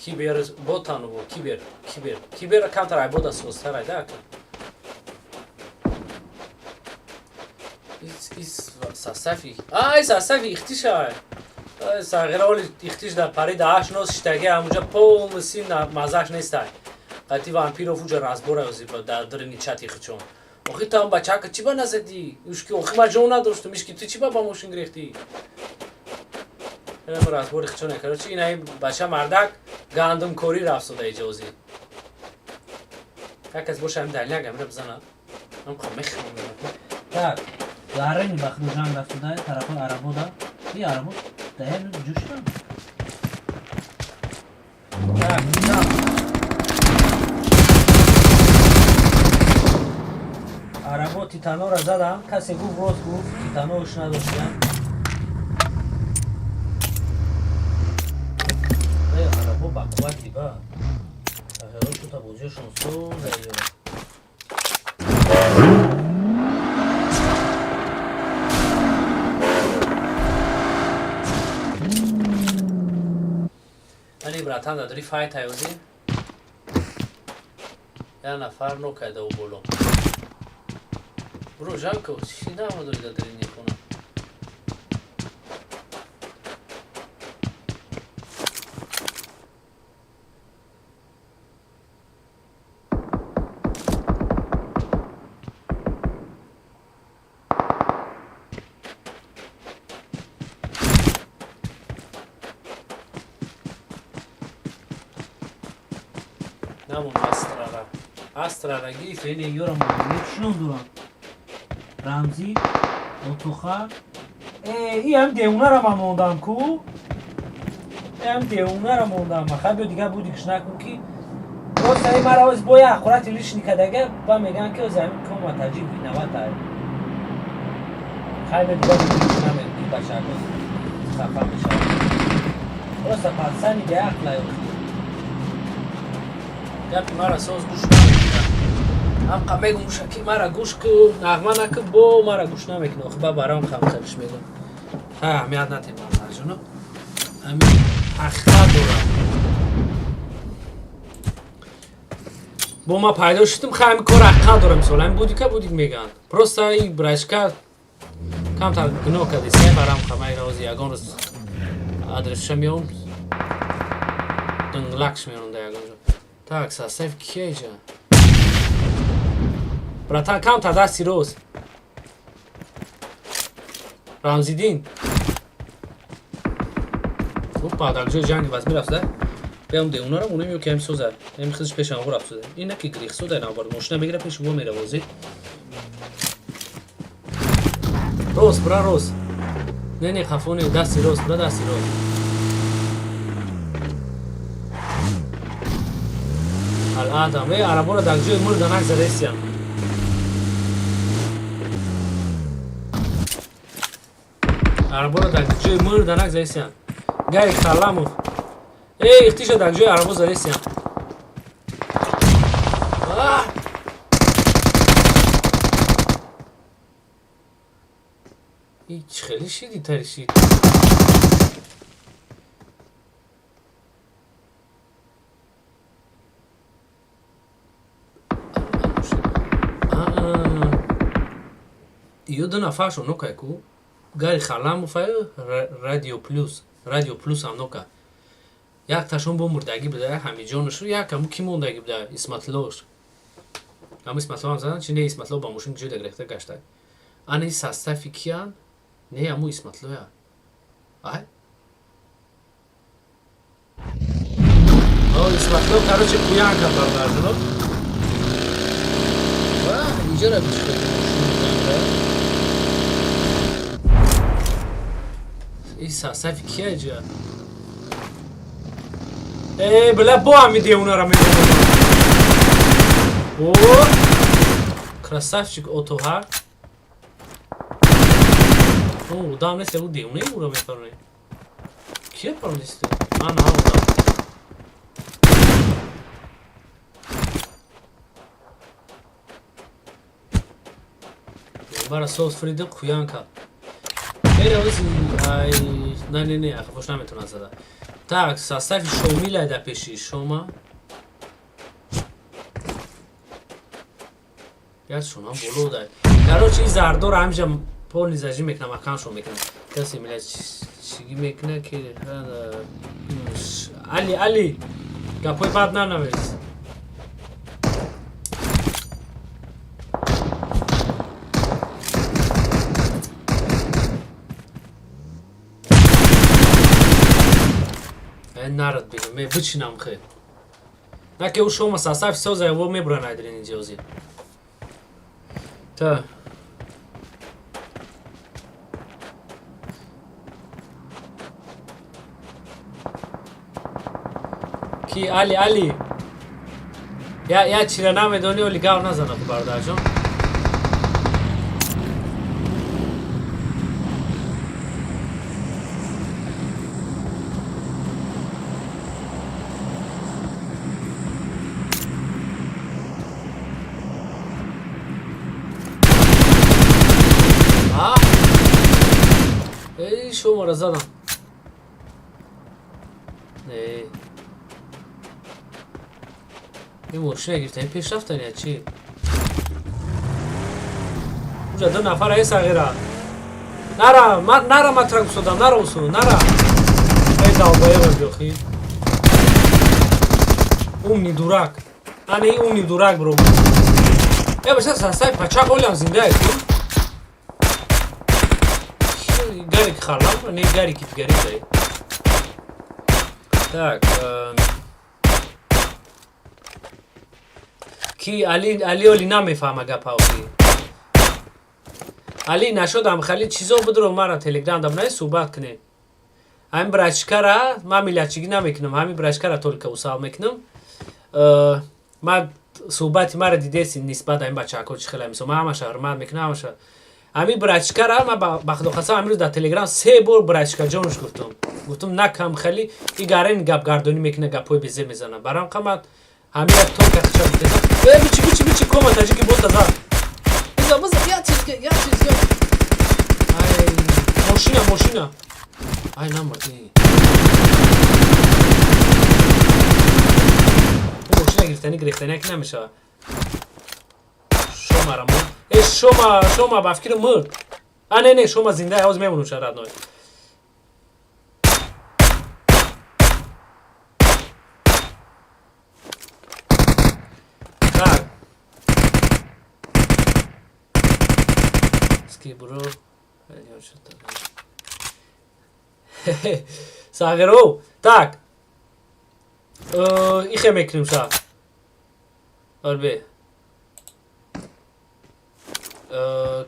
A: Кибер ботану бо кибер, кибер. Кибер камтар ай бода созтар ай да ака. Ис сасафи. Ай, сасафи ихтиша. Ай, сағира оли ихтиш дар пари да аш нос шитаги ҳамуҷа полностью мазаш нестай. Қати вампиров уҷа разбора ози дар дурини чати хичон. Охи там бачака чӣ ба назадӣ? Ушки охи ма ҷон надоштум, ишки ту чӣ ба ба мошин гирехтӣ? Инам разбори хичон. Короче, ин ай бача мардак гандумкорӣ рафт сода иҷозӣ. Як кас боша ҳам даляк амира бизана. Ам хо мехам.
J: Так, гарани ба худо ҷанг рафтуда тарафҳои арабода. И арабо даҳем ҷӯшидам. Так, Титан. Арабо Титанора задам, касе гуфт, рост гуфт, Титанош надоштиям. Э, арабо ба қуввати ба. Тағйирот шута бозиашон соза ё.
A: Ани братан дар файт ҳаёзи. Як нафар нокайда у боло. Бро, Жанко, чӣ намо дори дар дарини хона? Намон Астрара. Астрара гирифт.
J: Фене ёра монд. Чӣ ном дорам? Рамзӣ, Отуха. Э, и ҳам девонара ман мондам ку. Э, ҳам девонара мондам. Хай биё дигар будикш накун ки просто ай мара оз бо як ҳақорати лишний кадага ба меган ки оз ҳамин кома таҷик виноват ай. Хай биё дигар будикш намегӯ ки бачако хафа мешавад. Просто пацани беақл ай охи.
A: Гапи мара соз гӯш намекунад. Ҳамқа мегум ки мара гӯш ку, нағма наку, бо мара гӯш намекунад. Охи ба барам хам хелиш мегум. Ҳа, аҳамият натем бародарҷоно. Ҳамин ҳақиқат дорам. Бо ма пайдо шудам, хай ҳамин кор ҳақиқат дорам, мисол. Ҳамин будика будик мегӯянд. Просто и брачка камтар гуноҳ кардеси, барам хамай рози ягон рӯз адресша меом. Дунглакш меорам дар ягон ҷо. Так, состав кия иҷа? Братан, камтар дасти рост. Рамзиддин. Опа, дар ҷои ҷанги вазми рафтуда. Биям девонара монем ё ки ҳам соза. Ҳам хизш пешам ғу рафтуда. Ин наки грих сода навбар. Мошина мегира пеши во меравози. Рост, бра рост. Не, не, хафони, дасти рост, бра дасти рост. Ал-Адам, э, арабора дар ҷои мурда нагзадестиям. Арабора дар ҷои мурда нагзадестиям. Гарик Харламов. Эй, ихтиша дар ҷои арабо задестиям. А! И чӣ хеле шиди таришид. Ё ду нафаршон нокай ку. Гари Харламов ай Радио Плюс. Радио Плюс ҳам нока. Якташон бо мурдагӣ буда, ҳамиҷоношу, якаму ки мондагӣ буда, Исматлош. Ҳамн Исматлоам задан чи не? Исматло ба мошин ҷода гирехта гашта. Ана состав и киян? Не, аму Исматлоя. Ай, о, Исматло, короче, пуян кард, бародарҷоно. Иҷора бичи. И состав и кия иҷа? Э, бля, бо ҳами девонара мебинам. О, красавчик отоҳа. О, удам нест, ягу девонаи ура мепароне. Кия паронисти? Ана, удам. Бара соус фрида қуян кард. Эра, ай, не, не, не, ахфош наметавонад зада. Так, состав и Шомила да пеши шома. Як шуна боло дай. Короче, и зардор ҳамиҷа полный зажим мекунам, акамшо мекунам. Касе мила чиги мекуна ки Али, Али, гапои бад нанавис. Нарад бигам, ме бичинам хе. Наке ӯ шома состав соза его мебуран айдрин иҷози. Та. Ки Али, Али. Я чира намедони, оли гав назана ку, бародарҷон. А? Эй, шумора задам. Не. Ин мошина гирифтани пеш рафтани я чи? Уҷа ду нафар ай сағира. Нара, нара, ма трак усодам, нара усу, нара. Эй, долбоёб, бёхи. Умный дурак. Ани умный дурак, бро. Э, баша сасай пачак олям зинда ку. Гарик халам, не гарики гарик дай. Так, ки Али, Али оли намефаҳма гапаои. Али нашодам хали чизо будро мара Телеграм да бинай суҳбат кунем. Ҳамин брачкара ман миллатчигӣ намекунам, ҳамин брачкара только усал мекунам. Ман суҳбати мара дидеси нисбат ҳамин бачаҳако чӣ хела мисол ман ҳамаша ҳурмат мекунам, ҳамаша. Ҳамин брачкара ман ба худо қасам ҳамин рӯз дар Телеграм се бор брачкаҷонш гуфтам. Гуфтам накам хали и гарен гапгардонӣ мекуна, гапҳои безе мезана. Барам қамат ҳамира только хича гуфтесам. Э, бичи, бичи, бичи, кома таҷики бота зад. Биза, биза, я чиз, я чиз, я. Ай, мошина, мошина. Ай, намурди. Мошина гирифтани гирифтани ки намешава. Шомара мо. Э, шома, шома ба фикри мурд. А, не, не, шома зинда, ҳоз мемонум ша, родной. Так. Скибро. Сағиро. Так. Ихе мекунем ша. Арбе.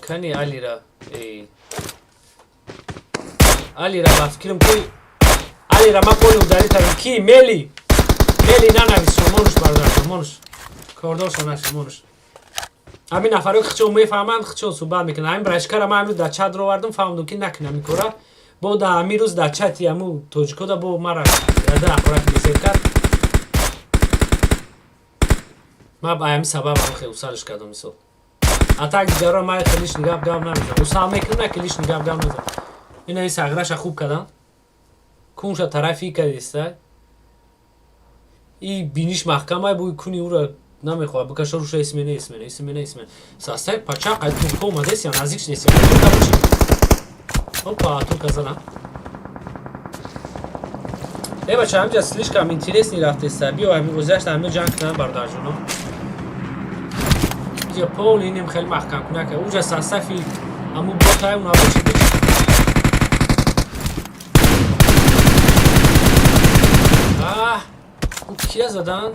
A: Кани Алира. Эй. Алира ба фикрам ки Алира ма поли ударить кардам. Ки Мели. Мели нанавис, монуш, бародар, монуш. Кордор наша, монуш. Ҳамин нафаро ки хичо мефаҳманд, хичо суҳбат мекунанд. Ҳамин брачкара ман ҳамин дар чат ровардам, фаҳмидам ки накунам ин кора. Бо дар ҳамин рӯз дар чати ҳаму тоҷикода бо мара яда ақораки бесеб кард. Ман ба ҳамин сабаб ҳам хел усалш кардам мисол. А так дигаро ман хел лишний гап гап намезанам. Усал мекунам, на ки лишний гап гап намезанам. Ина ин сағираша хуб кардам. Кунша тарафи кардиста. И биниш маҳкамай буи куни ура намехоҳад бикаша руша исмене исмене исмене исмене. Састай пачақ ай турко омадесия, наздик шудесия. Опа, турка зана. Э, бача, ҳамҷа слишком интересный рафтеста. Биё, ҳамин гузашта ҳамин ҷанг кунам, бародарҷоно.
J: Иҷа пол инем хеле маҳкам кунака. Уҷа сасафи аму ботай уна бачи бич. Аҳ, ӯ кия задан?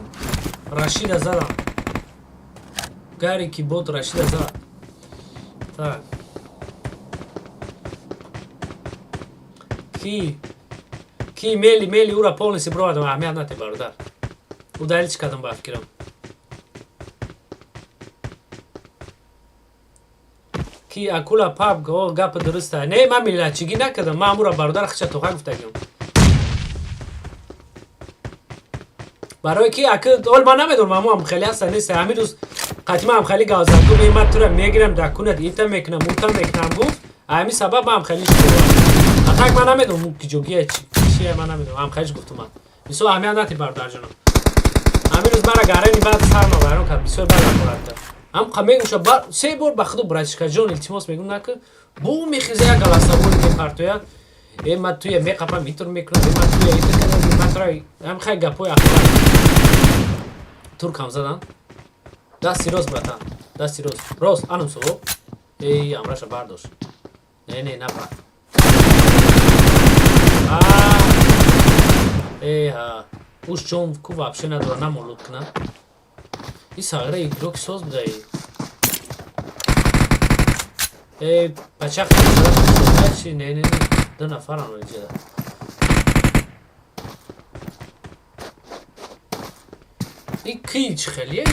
J: Рашида задан. Гари ки бот Рашида зад. Так. Ки? Ки мели мели ура полностью бровадам, аҳамият нате, бародар. Удалить кардам ба фикрам. Ки акула паб о гапа дуруста. Не, ман миллатчигӣ накардам. Ман амура бародар хича тоха гуфтагим. Барои ки аки ол ман намедонам, аму ҳам хеле ҳаста нест. Ҳамин рӯз қатима ҳам хеле гап зад, гуфт: ман тура мегирам, дар кунат ита мекунам, ута мекунам, гуфт. Ҳамин сабаб ман ҳам хеле шуд. А так ман намедонам ки ҷогия чие, ман намедонам. Ҳам хелиш гуфтум ман. Бисёр аҳамият нати, бародарҷонам. Ҳамин рӯз мара гарани баъд сарма вайрон кард, бисёр бад ҳақорат кард. Ҳам қа мегӯша се бор ба худу братишкаҷон илтимос мегӯм наки бу мехеза як галасаволи мепартояд. Э, ман туя меқапам, итр мекунам, э, ман туя итр кардам, ман тура ҳам хай гапҳои ҳақорат. Туркам задан. Дасти рост, братан. Дасти рост. Рост, анум суво. Эй, амраша бардошт. Не, не, напар. А! Эй, ҳа. Уш ҷон ку вообще надора, намолуд кунад. И сағира игрок соз будаи. Эй, пачақ чи? Не, не, не. Ду нафарам иҷа. И ки чӣ хеле?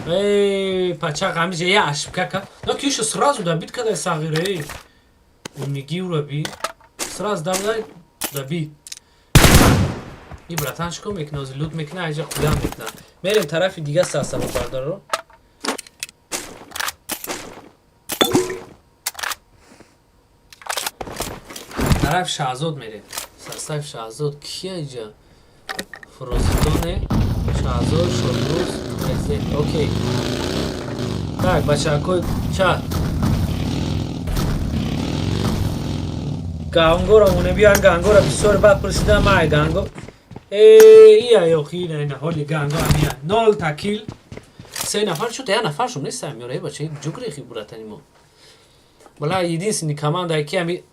J: Эй, пачақ ҳамиҷа я ошибка кард. На ки ишо сразу добить кадай сағира, эй. Умиги ура би. Сразу давай добить. И братан чикор мекунад? Ҳозир лут мекунад, айҷа қулям мекунад. Мерем тарафи дига састава, бародаро. Тараф Шаҳзод мерем. Состав Шаҳзод кия иҷа? Фурӯзидоне, Шаҳзод, Шодрӯз, Президент. Окей. Так, бачакҳои чат. Гангора моне биён, гангора бисёр бад пурсидам, ай ганго. Э, ия ёхи ина ина ҳоли ганго амия. Нол такил. Се нафар шуд, я нафар шуд нест амиёра, э бача, ҷугрехи братани мо. Бала единственный команда ки ами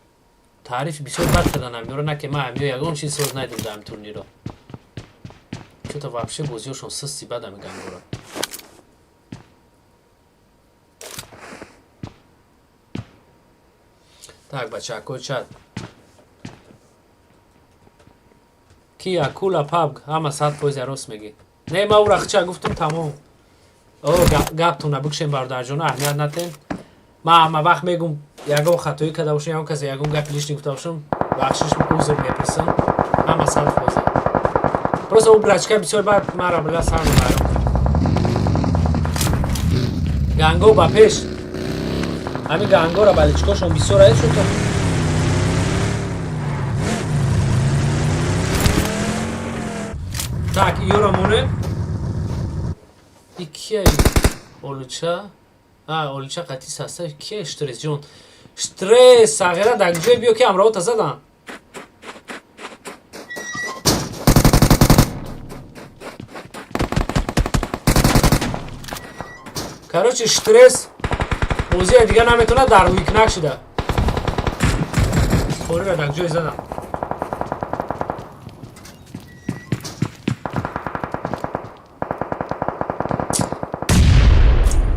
J: таърифи бисёр бад кардан амиёра, на ки ман амиё ягон чиз соз найдам дар ами турниро. Чё-то вообще бозиёшон систи бад ами гангора. Так, бачакҳои чат. Ки акула пабг ҳама 100% рост мегӣ. Не, ман ура хича гуфтум, тамом. О, гаптона бикшем, бародарҷон, аҳамият натен. Ман ҳама вақт мегум, ягон хатоӣ карда бошам, ягон касе ягон гапи лишний гуфта бошам, бахшиш, узр мепурсам. Ҳама 100%. Просто ӯ брачка бисёр бад мара била сар мебарам. Ганго ба пеш. Ҳамин гангора баличкошон бисёр ай шуд. Так, иёра монем. И кия олуча? А, олуча қатъи состав кия Штресс ҷон. Штресс сағира дар ҷое биё ки ҳамроҳота задан. Короче, Штресс бозия дигар наметавонад, дар рӯйкунак шуда. Хориро дар ҷое задам.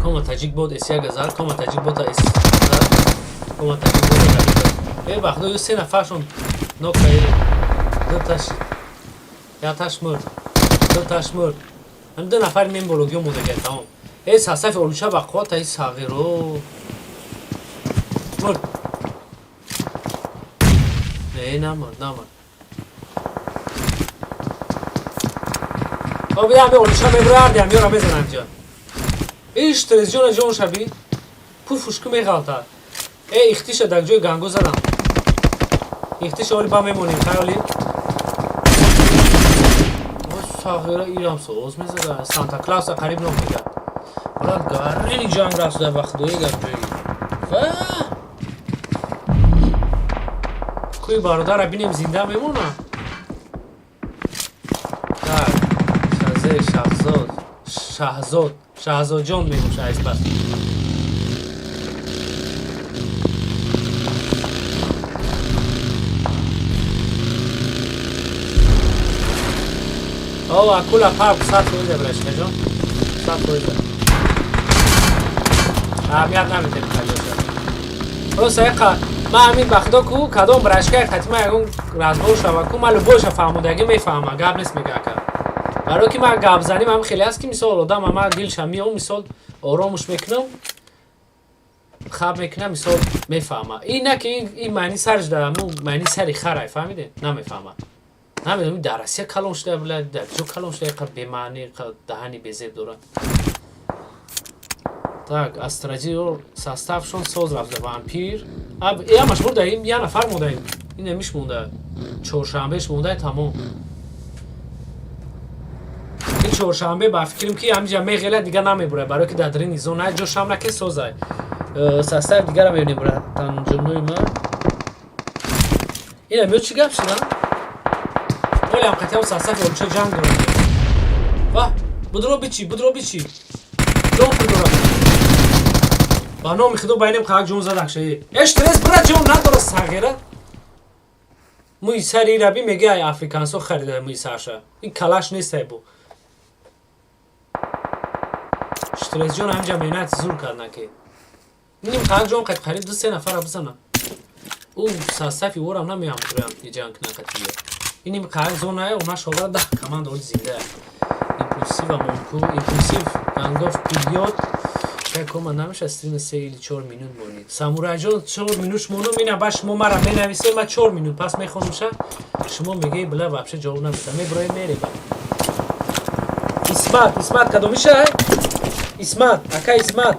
J: Кома таҷик бод эсия газар, кома таҷик бота эс зад, кома таҷик бота дар. Э, бахдо ё се нафаршон нокаи. Ду таш. Я таш мурд. Ду таш мурд. Ҳам ду нафар мем бологиё мондагия, тамом. Э, сасафи олуча ба қувват ай сағиро. Мурд. Не, намурд, намурд. О, бия ами олуча мебурарди, амиёра мезанам ҷа. Иш телевизиона ҷон шаби. Пуфушку меғалтад. Э, ихтиша дар ҷои ганго задам. Ихтиша оли ба мемонем, хаёли. О, сағира ирам соз мезада. Санта Клауса қариб ном мекард. Брат, гарини ҷанг рафт дар вақтдои гап ҷои. Ва! Кӯи бародара бинем, зинда мемона. Так, Шазе, Шахзод.
A: Шаҳзод, Шаҳзодҷон мегум шаҳизбас. О, акула паб 100% брашкаҷон. 100%. Аҳамият намедем халёша. Просто яқа ман ҳамин ба худо ку кадом брашкаи қатима ягон разбор шава ку ман любойша фаҳмодагӣ мефаҳмам, гап нест мега ака. Барои ки ман гапзаним ҳам хеле аст ки мисол одам ама дилша меом, мисол оромуш мекунам, хаб мекунам, мисол мефаҳма. Ин на ки ин маъни сарш дар маъни сари харай, фаҳмиде? Намефаҳма. Намедонам дар Россия калон шуда, бля, дар ҷо калон шуда, иқа бемаъни, иқа даҳани безеб дорад. Так, Астразио составшон соз рафта вампир. Аб ямаш бурда, ин я нафар монда, ин намиш монда. Чоршанбеш монда тамом. Ин чоршанбе ба фикрам ки ҳамиҷа меғела дига намебура, барои ки дар дарини зона ҷо шам наке созай. Состав дигара мебинем братан ҷонои ман. Ина миё чӣ гап шуда? Олям қатиам состави олча ҷанг дорад. Ваҳ, будро бичи, будро бичи. Ҷон пудора. Ба номи худо байнем қак ҷон задак шаи. Эш стресс бра ҷон надора сағира. Муи сари раби мега ай африкансо харида муи сарша. Ин калаш нест ай бу. Стресс ҷон ҳамҷа меҳнат зур кард наки. Ним қак ҷон қад қариб ду се нафара бизана. Ӯ састафи ворам намеам турам ҷанг накатия. Иним қак зонае она шола 10 команда оли зинда. Импульсива монку, импульсив гангов пилёт. Кома намеша стрим 3 или 4 минут монид. Самурайҷон 4 минут монум, ина ба шумо мара менависе, ма 4 минут пас мехонумша. Шумо мегӯи бла вообще ҷавоб намеда. Меброи мереба. Исмат, Исмат кадомиша? Исмат, ака Исмат.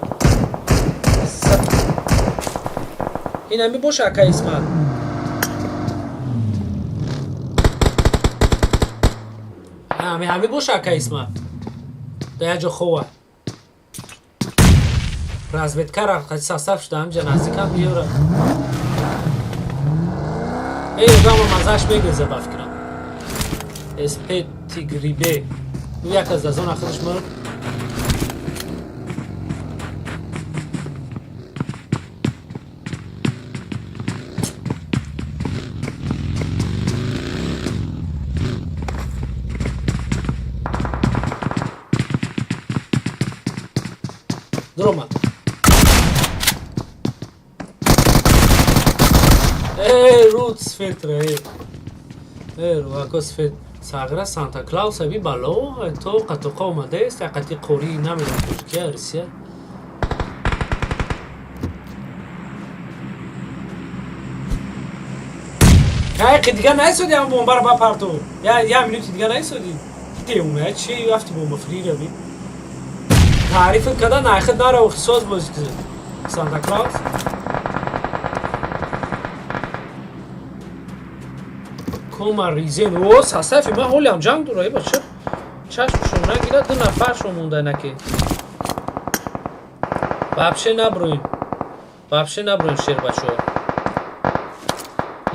A: Ина ми боша ака Исмат. Ами ҳами боша ака Исмат. Да як ҷо хова. Разведка рафт, состав шуда ҳамҷа наздикам биёра. Эй, одама мазаш мегеза ба фикрам. СП Тигрибе. Ӯ як аз зона худаш мурд. Дуромад. Эй, руд светра, эй. Эй, руако свет. Сағра Санта Клаус аби бало, то қатоқа омадааст, ақати қорӣ намедонам тоҷикия, Русия. Кайқи дига наисоди ам бомбара бапарту. Я я минути дига наисоди. Девона, чи рафти бомба фри раби? Таъриф када найхид нара соз бозӣ кунед. Санта Клаус. Кома ризен. О, састафи ман ҳолиам ҷанг дора, эй бача. Чашмшон нагирад, ду нафаршон монда наки. Вообще наброин. Вообще наброин шербачо.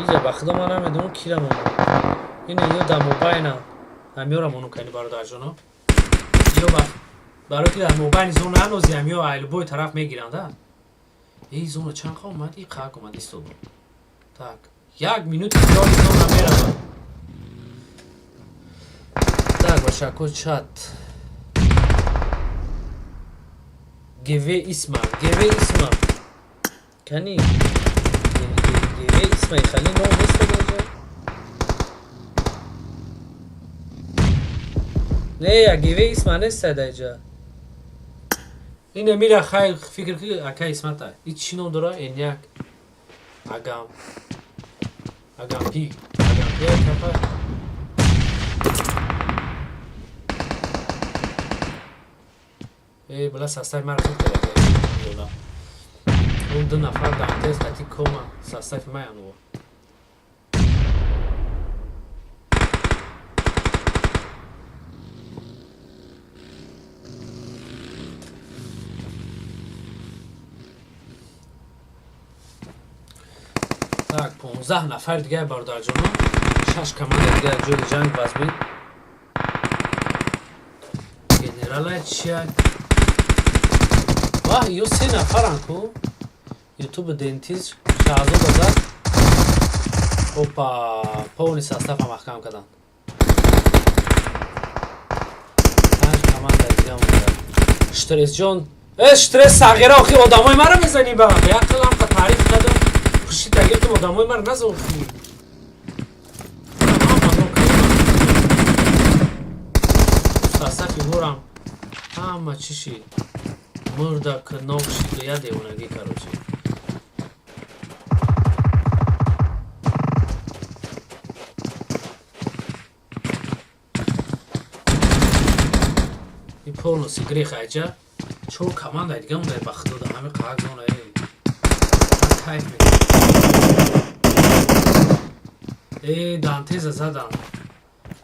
A: Иҷа ба худо ман намедонам кира монда. Ин ё да мобайна. Ҳамёра мону кани бародарҷоно. Ё ба барои ки дар мобайни зона ҳанози ҳамё айлбой тараф мегиранд, а? Эй, зона чанд қа омад? И қак омад истод. Так, як минути зони зона меравад. Так, бачако чат. ГВ Исма, ГВ Исма. Кани? ГВ Исма хали ном нест инҷо? Не, я ГВ Исма нест дар инҷа. Ин мира хай фикр ки ака Исмата. И чӣ ном дора? Эняк. Агам. Агампи. Агампи капа. Эй, бла состав мара хуб карда. Он ду нафар дар тест қати кома состави маян. Так, 15 нафар дигар бародарҷоно, шаш команда дигар ҷои ҷанг вазмин. Генерала чия? Ваҳ, ё се нафаран ку. Ютуб дентист Шаҳзода зад. Опа, полный состава маҳкам карданд. Панҷ команда дига монда. Штресҷон, э, штресс сағира, охи одамои маро мезанӣ ба беақлам қа таъриф кардам. Хуши тагиртум одамои маро назан охи. Состав и ворам ҳама чӣ шид? Мурда нок шид, я девонагӣ, короче. И полностью грех айҷа. Чор команда дига монда, ба худо, да ҳами қаҳак зона э. Кайф мекунам. Э, Дантеза задам.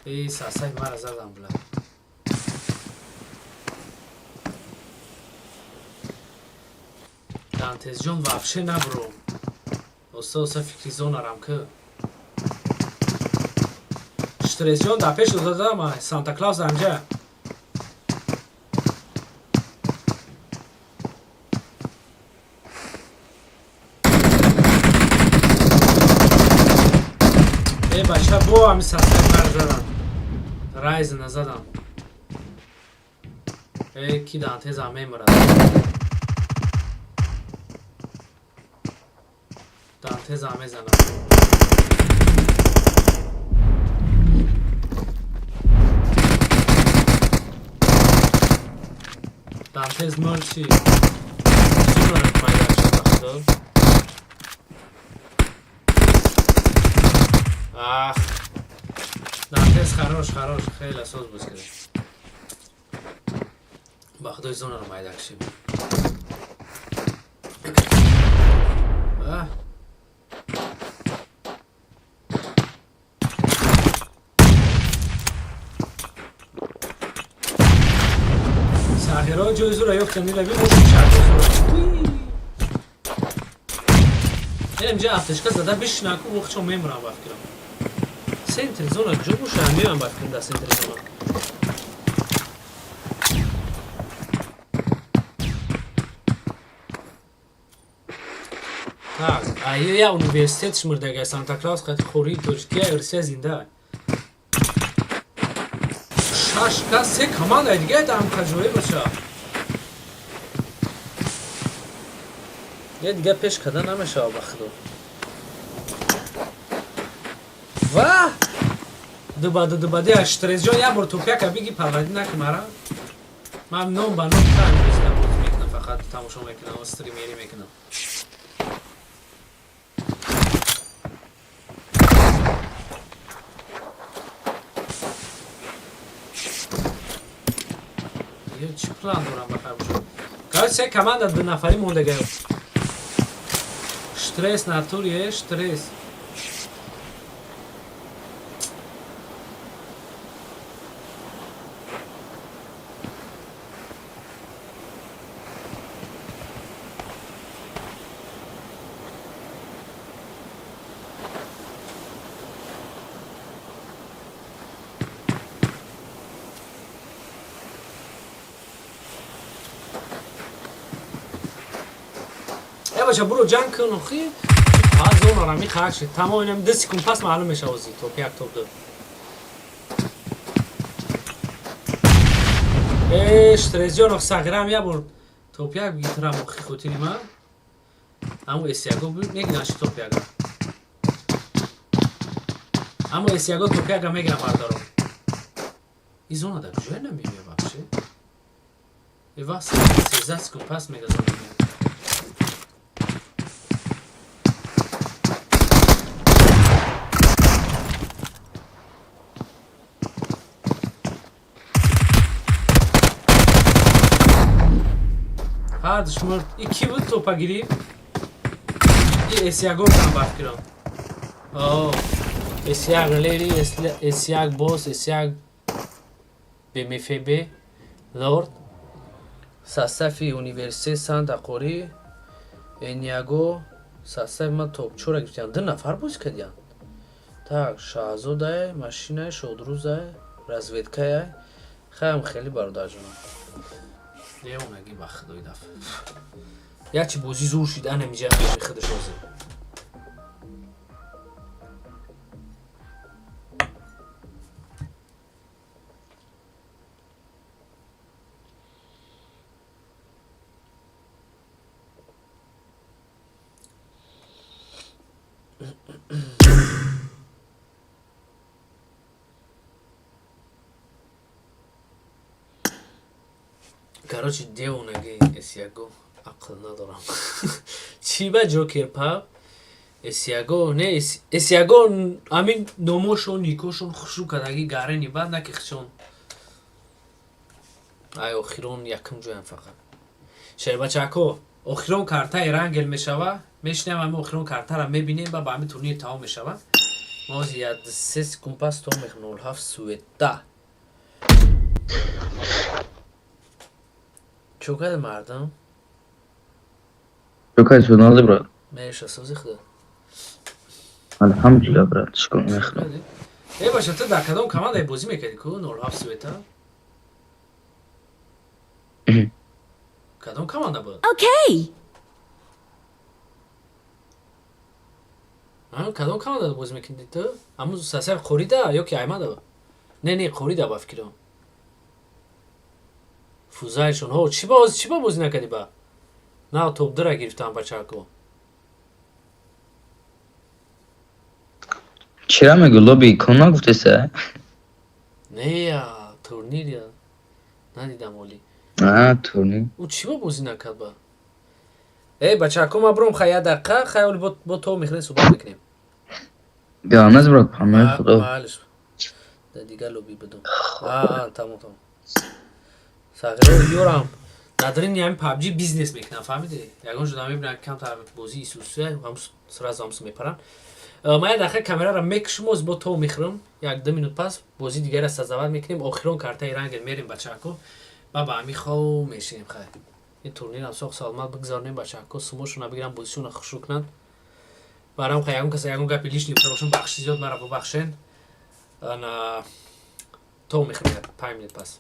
A: Э, сасай мара задам, бла. Дантезҷон вообще набро. Оста оста фикри зонарам ки. Штресҷон дар пеш додадам, Санта Клаус анҷа. Э, бача, бо ҳами сасай мара задам. Райзена задам. Э, ки Дантеза мемирад. Дантеза мезанам. Дантез мурд чӣ? Зонара майда шуд, ба худо. Ах. Дантез хорош, хорош, хеле соз буз кардем. Ба худои зонара майда кшид. Ах. Сағиро ҷои зура ёфтам, мирави мошин шаҳрзура. Инам ҷа аптечка зада бишина ку вохчо мемирам ба фикрам. Центри зона ҷо боша, меоям ба фикрам дар центри зона. Так, а я университет шмурдага Санта Клаус қати хории тоҷикия Русия зинда. Шаш кас се команда дига там хаҷоӣ боша. Я дига пеш када намешава, ба худо. Ва! Дубаду дубади Штресҷон як бор топяка биги парварди наки мара. Ман ном ба ном та бозида боз мекунам, фақат тамошо мекунам ва стримерӣ мекунам. Ё чӣ план дорам ба хайр. Короче, се команда ду нафарӣ мондага. Штресс натуре, штресс. Э, бача, буро ҷанг кун охи. Аз зонара михак шид. Тамом инам 2 секунд пас маълум мешава ози топ як топ ду. Э, Штресҷон ох сағирам як бор топ як бигирам охи хотири ман. Аммо Эсяго мегирам ши топ яга. Аммо Эсяго топ яга мегирам, бародаро. И зона дар куҷое намемея вообще? Э, вақт 13 секунд пас мега зона мея. Ҳардуш мурд. И ки буд топа гирифт? И Эсяго кам ба фикрам. О, Эсяг Лери, Эсяг Босс, Эсяг БМФБ, Лорд, состав и университет Санта Қорӣ, Эняго, состав и ман топ чора гирифтиям. Ду нафар боз кардиянд. Так, Шаҳзодае, машинае, Шодрӯзае, разведкае. Хаям хеле бародарҷонам. Девонагӣ ба худои дафъ. Якчи бозӣ зур шид, анамиҷа худаш ҳозир. Короче, девонаги Эсиаго ақл надорам. Чӣ ба Ҷокер паб? Эсиаго не Эсиаго ҳамин номошон никошон хушрӯ кардаги гарени бад наки хичон. Ай охирон якум ҷоям фақат. Шербачако, охирон картаи Эрангел мешава. Мешинем ҳамин охирон картара мебинем ба ҳамин турнир тамом мешава. Мо ҳозир як се секунд пас то мехонем 07 суета. Чо кард мардам?
K: Чо кардӣ, нағзи, брат?
A: Меша сози худо.
K: Алҳамдулилла, брат, шукр мехӯрам.
A: Э баша, ту дар кадом командаи бозӣ мекардӣ ку 07 суета? Кадом команда буд?
L: Okay.
A: Кадом команда бозӣ мекардӣ ту? Ҳамун сасар Қорида ё ки Аймада? Не, Қорида ба фикрам. Фузайшон. Ҳо, чӣ ба чӣ ба бозӣ накардӣ ба? На топ-2 гирифтам бачако.
K: Чира мегӯ, лоби кон нагуфтеса?
A: Не, я турнир я надидам оли.
K: А, турнир.
A: Ӯ чӣ ба бозӣ накард ба? Эй бачако, ма бром хай як дақиқа, хай оли бо то мехӯрем суҳбат мекунем.
K: Ганаз, брат, панои худо.
A: Малиш. Да дигар лоби будум. А, тамом, тамом. Сағиро ёрам. Дар ин ҳамин PUBG бизнес мекунам, фаҳмидӣ? Ягон ҷо мебинам камтар бозии исусия, ҳам сразу ҳамсу мепарам. Ман як дақиқа камераро мекушам, оз бо то мехӯрам. Як ду минут пас бозии дигарро сазават мекунем. Охирон картаи Рангел мерем бачако. Ба ба ҳамин хов мешинем хай. Ин турнирам соқ саломат бигзаронем бачако, сумошона бигирам, бозишона хушрӯ кунанд. Барам хай ягон каса ягон гапи лишний гуфта бошам, бахши зиёд маро бубахшен. Ана то мехӯрем 5 минут пас.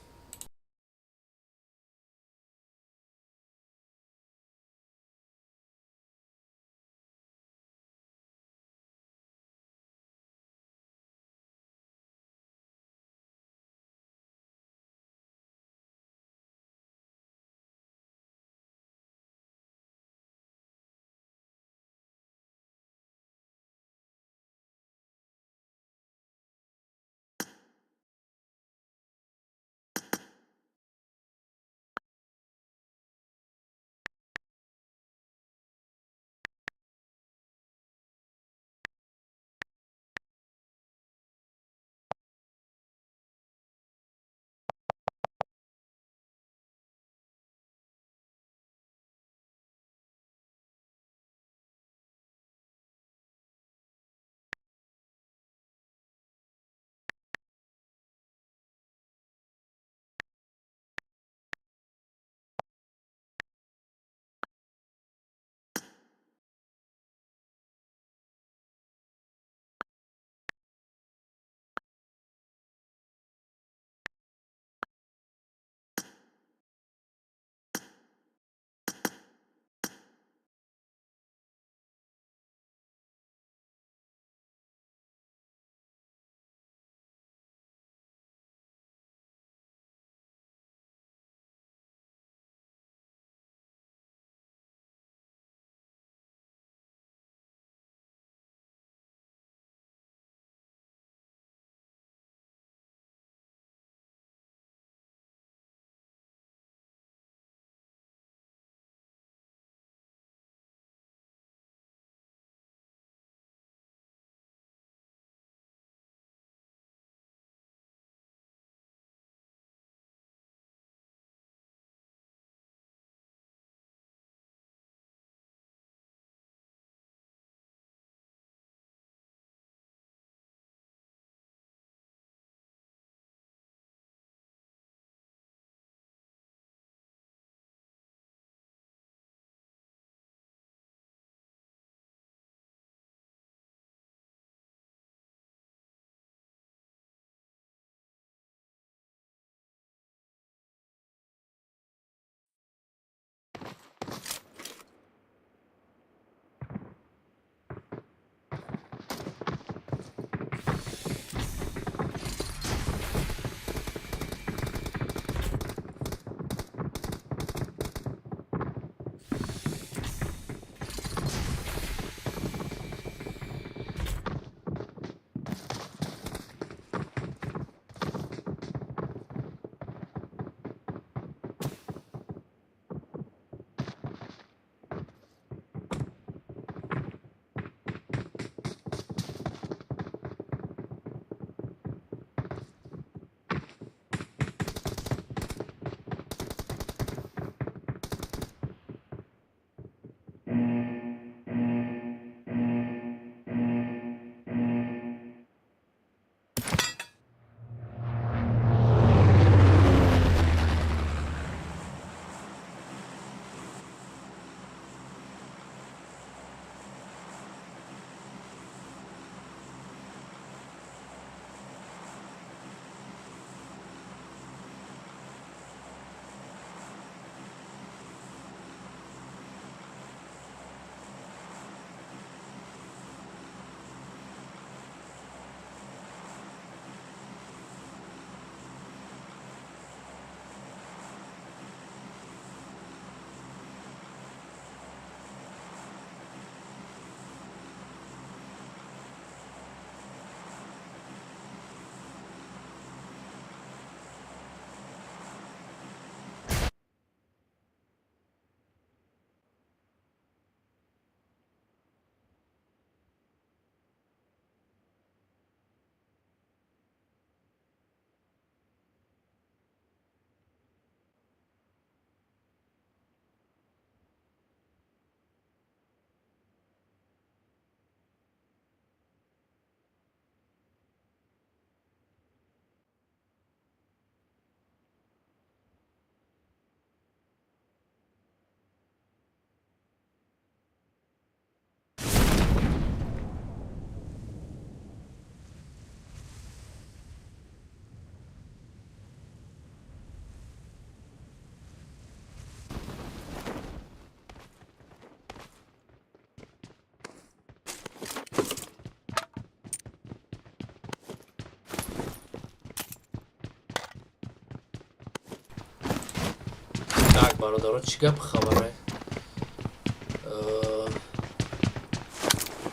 A: Так, бародаро, чӣ гап хабаре?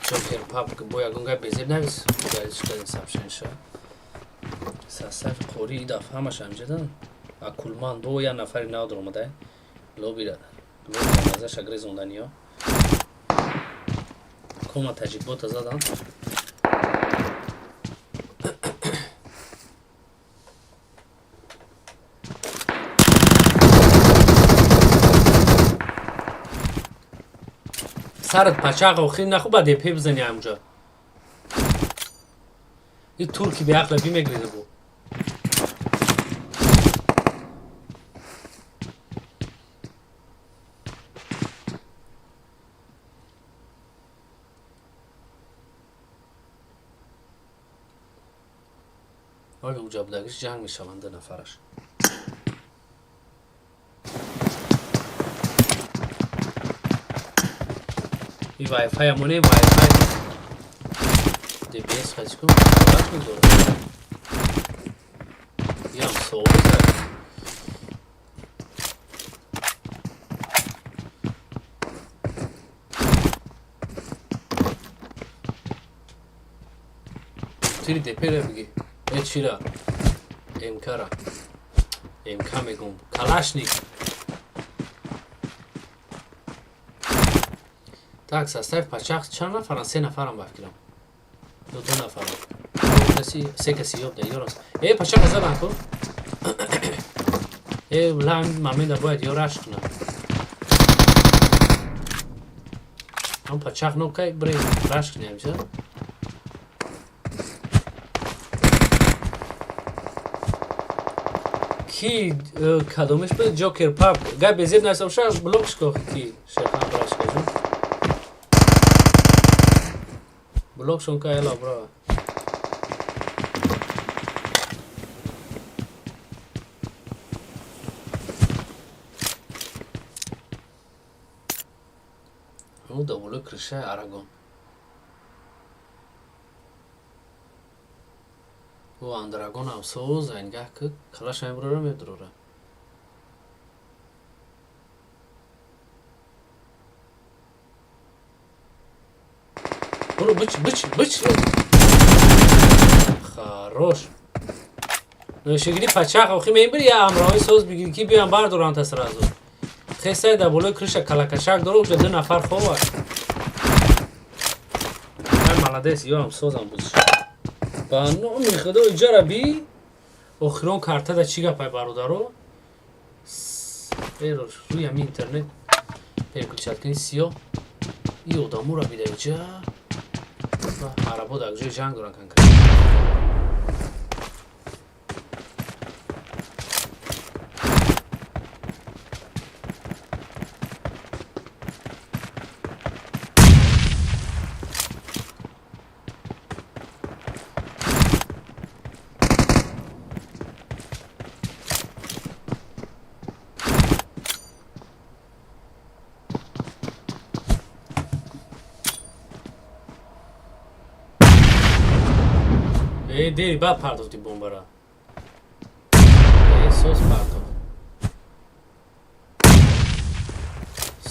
A: Ҷокер пап бо ягон гап безеб навис, кадем сообщениша. Сасафи қори и дафъа ҳамаш амҷадан. Акулман бо як нафари нав даромада. Лобира. Лобира назаша грезонданиё. Кома таҷикбота задан. Сарат пачақ охир наху ба депе бизани амҷа. И турки беақла бимегреза бу. Оли уҷа будагиш ҷанг мешаванд ду нафараш. И Wi-Fi амоне Wi-Fi. DBS хачку калаш мегзорад. Ям соус. Тири депера биги. Э чира. МК-ра. МК мегум. Калашник. Так, состав пачах чанд нафаран? Се нафарам ба фикрам. Ду ду нафарам. Каси, се каси ёб да ёрас. Э, пачаха задан ку. Э, лам мамеда бояд ёраш кунам. Ам пачах нокай бре раш кунем ча? Ки кадомиш буд? Ҷокер пап. Гап безеб насобша блокш ко ки шерхан браш кажу. Блокшон ка ела бра. Ну, да боло крыша Арагон. Ӯ Андрагон ам соз айнгаҳ ки калаш мебурора медурора. Буру бич бич бич. Хорош. Ношигири пачах охи мебири я амрои соз бигири ки биям бардоранд та сразу. Хесай да болои крыша калакашак дора уже ду нафар хова. Ай молодец, ёрам созам буд. Ба номи худо иҷара би охирон картада чӣ гапай бародаро? Эрош рӯи ҳами интернет переключать кунӣ сиёҳ. И одаморо бида иҷа. Арабо дар ҷои ҷанг доранд конкретно. Э, дери баъд партофти бомбара. Э, соз партофт.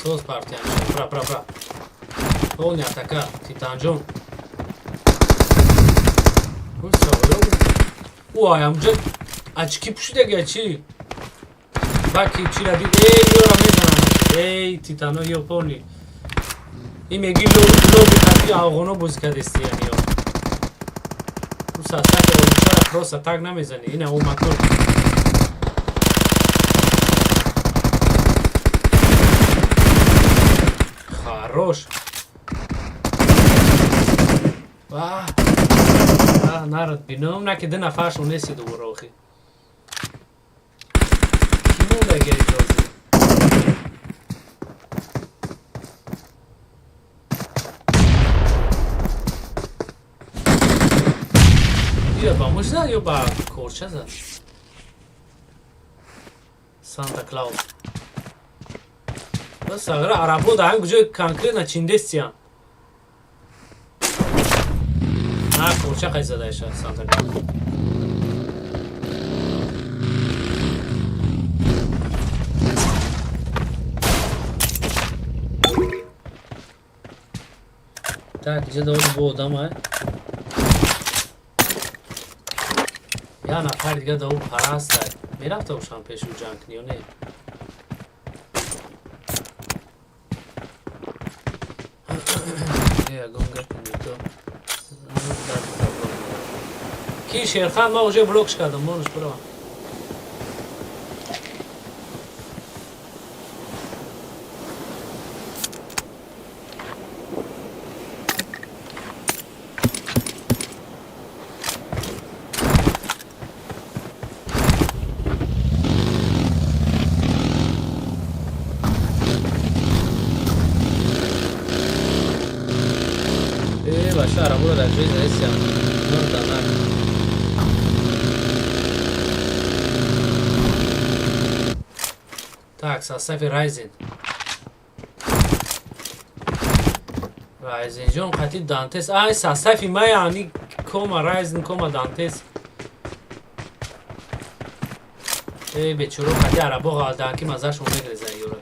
A: Соз партофти ҳамеша. Бра, бра, бра. Полный атака, Титанҷон. Уай, амҷа очки пӯшидаги чӣ? Баки чира дид? Эй, ёра мезанам. Эй, Титано ё полный. И меги лоби хати афғоно бозӣ кардести яъне ё. Ӯ састаки олучара просто так намезанӣ. Ина ӯ мотор. Хорош. Вах. А, народ бином, на ки ду нафаршон неси дубора охи. Ки монда гирифт? Ира ба муш зад ё ба корча зад? Санта Клаус. Сағира арабо дар ҳам куҷои конкретно чиндестиян. На корча қай задаиша Санта Клаус. Так, иҷа доводи бо одама. Я нафар дига даву параста. Мерафта бошам пешу ҷанг кунӣ ё не? Ягон гапи нито. Ки Шерхан ма уже блокш кардам, монш бирава. Э, баша арабуро дар ҷои заисиям. Норданак. Так, состави Райзен. Райзен ҷон қати Дантес. Ай, состави ма яъни кома Райзен, кома Дантес. Эй, бечоро қати арабо ғалдан ки маззашон мегрезан ёра.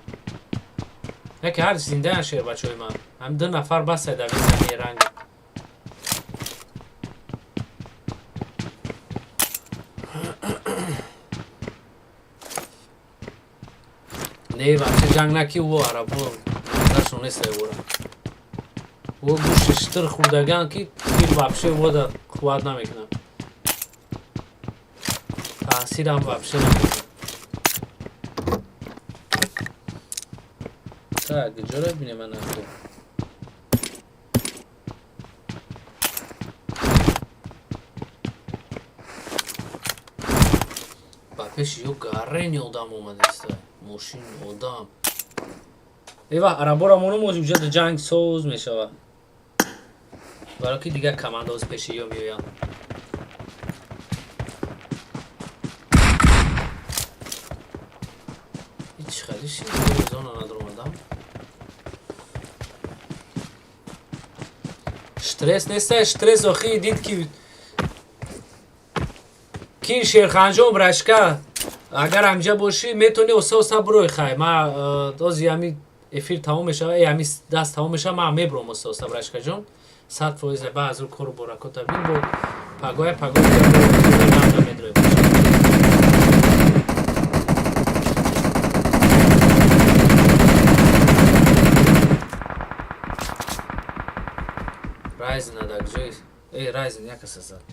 A: Яке ҳар зиндаян шербачои ман. Ҳам ду нафар басай дар висами ранг. Не, вообще ҷанг наки ӯ арабо маззашон нестай ӯра. Ӯ гӯшти штир хӯрдаган ки тир вообще вода қувват намекунад. Таъсирам вообще намекунад. Так, ҷоро бинем ана ку. Ба пеши ё гарени одам омадеста. Мошин, одам. Эва, арабора моно мози уҷа ҷанг соз мешавад. Баро ки дигар командаоз пеши ё меоянд. Ҳеч хали ши зона надромадам. Стресс неста, стресс охи дид ки ки Шерханҷон брашка агар ҳамҷа бошӣ метавонӣ оса оса бирой хай. Ма ози ҳами эфир тамом мешава, э ҳами даст тамом мешава, ман мебиром оса оса брашкаҷон. 100% ба аз рӯ кору боракота бин бо пагоя пагоя медроем. Райзен ада ҷои эй Райзен як каса зад.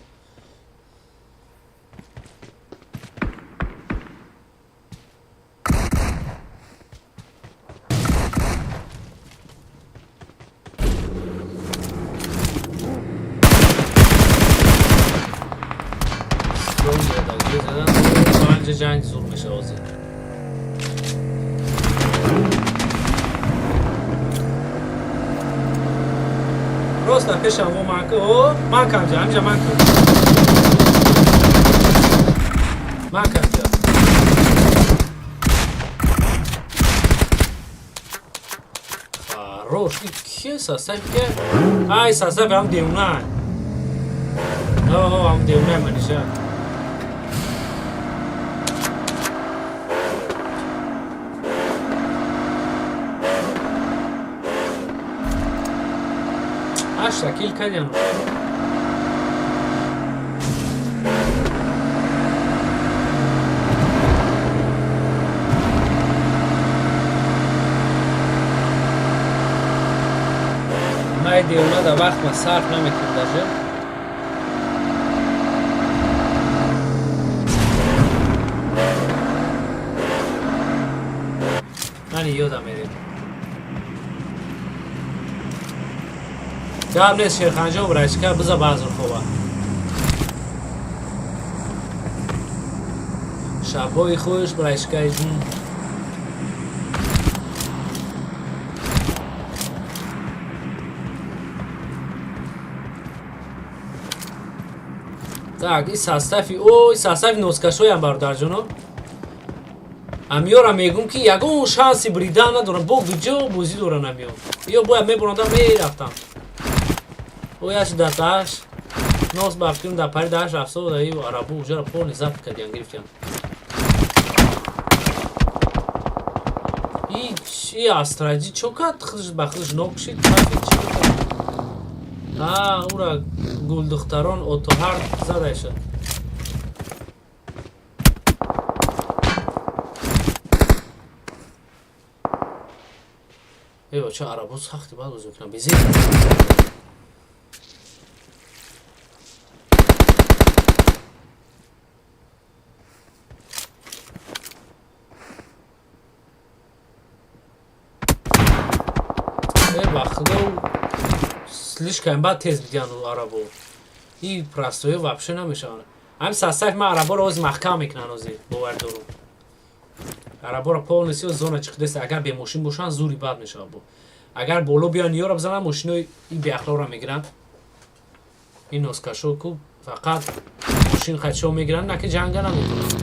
A: Ҷо ҷанг зур мешава ҳозир. Просто пешам во манка, о, манка ҳамҷа, ҳамҷа манка. Манка ҳамҷа. Хорош, и ки состав ки? Ай, состав ҳам девона. О, ҳам девона маниша. Ҳашта кил кардиам. Май девона да вақт ма сарф намекунам даже. Мани ёдам мерем. Гап нест Шерханҷон брачка биза баъзур хоба. Шабҳои хуш брачкаи ҷун. Так, и состави, о, и состави носкашоям бародарҷоно. Амиёра мегум ки ягон шанси бридан надорам, бо гуҷо бозӣ доран амиё. Ё бояд мебурандам мерафтам. Ояш дар дааш нос бафтим дар пари дааш рафсо даи арабу уҷара полный запт кардиан гирифтиан. И чи астраҷи чо кард? Худаш ба худаш нок шид, кафи чи кард?
J: Ура гулдухтарон отоҳар задаша. Э, бача, арабо сахти бад бозӣ мекунам. Безӣ. Э, ба худо, слишком бад тез бидиан арабо. И простое вообще намешаванд. Ҳамин састаф ман араборо ози маҳкам мекунан, ози бовар дорум. Араборо полностью зона чиқидест. Агар бемошин бошанд, зури бад мешавад бо. Агар боло биён, ёро бизананд, мошинои ин беахлоқро мегиранд. Ин носкашо ку фақат мошин қачо мегиранд, на ки ҷанга наметавонанд.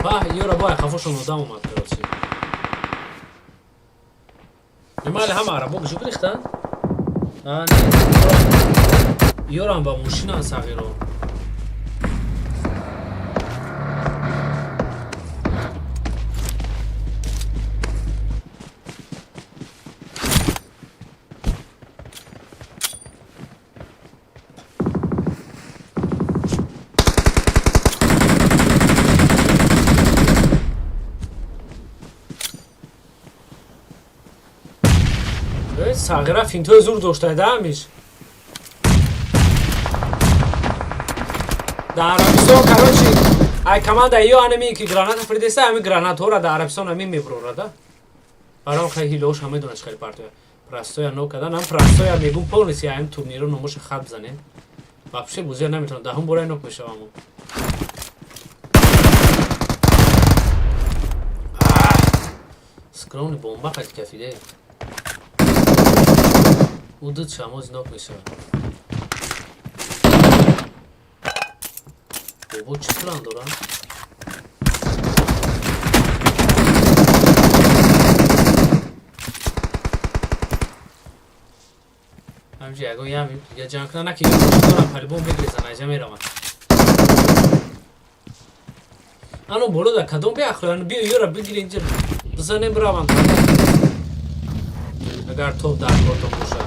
J: Ба, ёра бо хафошон одам омад, короче. Немали ҳама арабо куҷо гирифтанд? А, не, ёрам ба мошинан сағиро. Э, сағира финтои зур доштайда ҳамиш. Дар Арабистон, короче, ай команда ё анами ки граната фирдеса, ами гранатҳоро дар Арабистон ами мебурорада. Баром хай ҳилош ҳама медонад чӣ хеле партоя. Простоя но кадан, ам простоя мегум полностью ам турниро номоша хат бизанем. Вообще бозия наметавонам, даҳум бора нок мешавам. Скромный бомба қад кафиде. Ӯ ду чамоз нок мешавад. Бобо, чӣ план дорам? Ҳамҷи ягон ям дига ҷанг кунам, на ки дорам палибон бигрезан, айҷа мераванд. Ано боло да кадом беахлоян биё ёра бигири инҷа бизанем бираванд. Агар топ дар кортон бошад.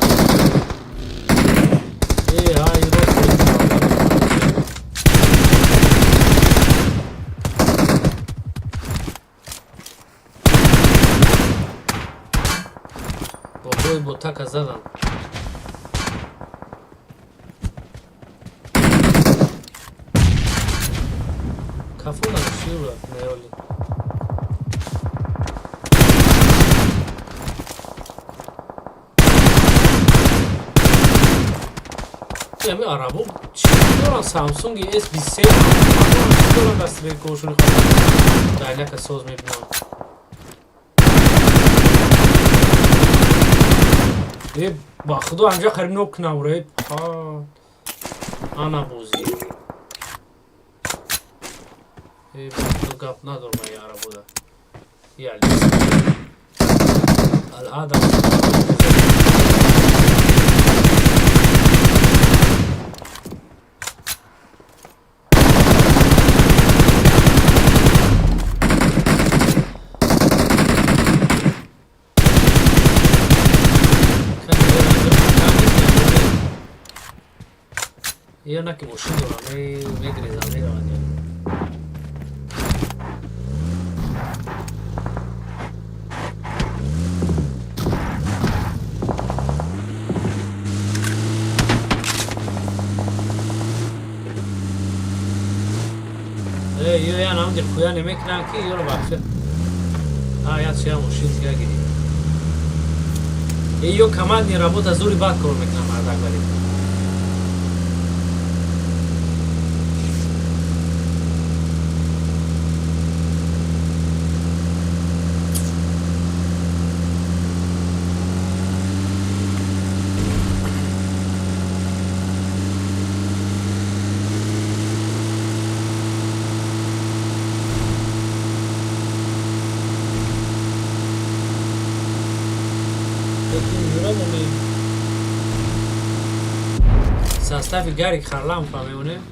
J: Э, ҳай, рост. Бобои ботака задан. Кафона шиура неоли. Ами арабо чӣ доран? Samsung S23 чӣ доран, дасти кошуни хоб дайнака соз мебинам. Э, ба худо, ҳамҷа қариб нок кунам ре. Ҳа. Ана бозӣ. Э, ба худо, гап надорам ай арабода. Я Ал-Адам. Я на ки мошин дорам, мегрезам, мераванд. Э, ё я намди хуя намекунам ки ёро вообще. А, я чия мошин дига гирӣ. Э, ё командный работа зури бад кор мекунам, мардак вале. Состави Гарик Харламов мемонем.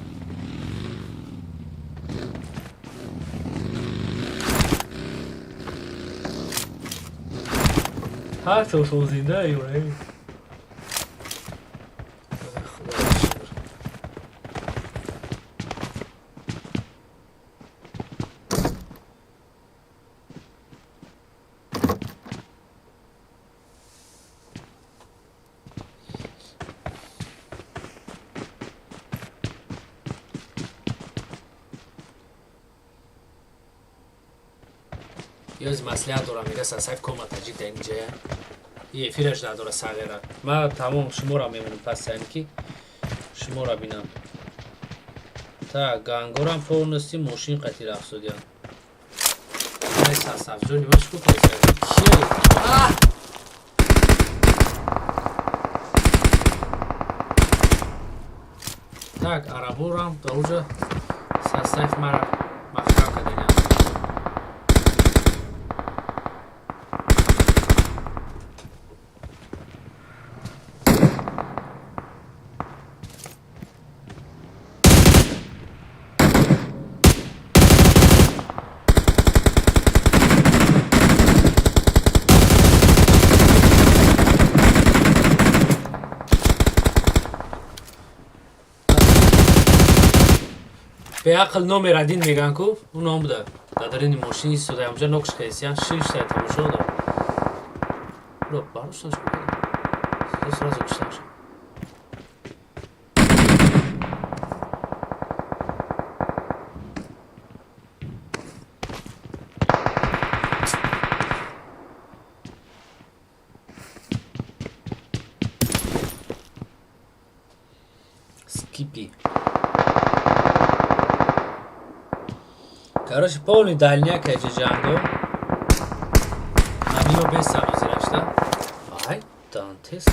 J: Ҳар чошон зинда ёре. Ёз маслиҳат дорам, мега сасайф кома таҷик дар инҷая. И эфираш надора сағира. Ма тамом шуморо мемонам пас яъне ки шуморо бинам. Так, гангорам полностью мошин қати рафсодиян. Ай сасаф ҷони ма чӣ кор кардӣ? Кие? А! Так, араборам да уҷа сасайф мара маҳкам кардагиам. Беақл номер один меган ку, ӯ ном буда. Дар дарини мошин истода, ҳамҷа нокш кардисиян, шишта тамошо дорам. Ро бароштан шуд. Сразу куштан шуд. Скипи. Короче, полный дальняк эҷа ҷанго. Ҳамино без сабзи рашта. Ай, Дантес.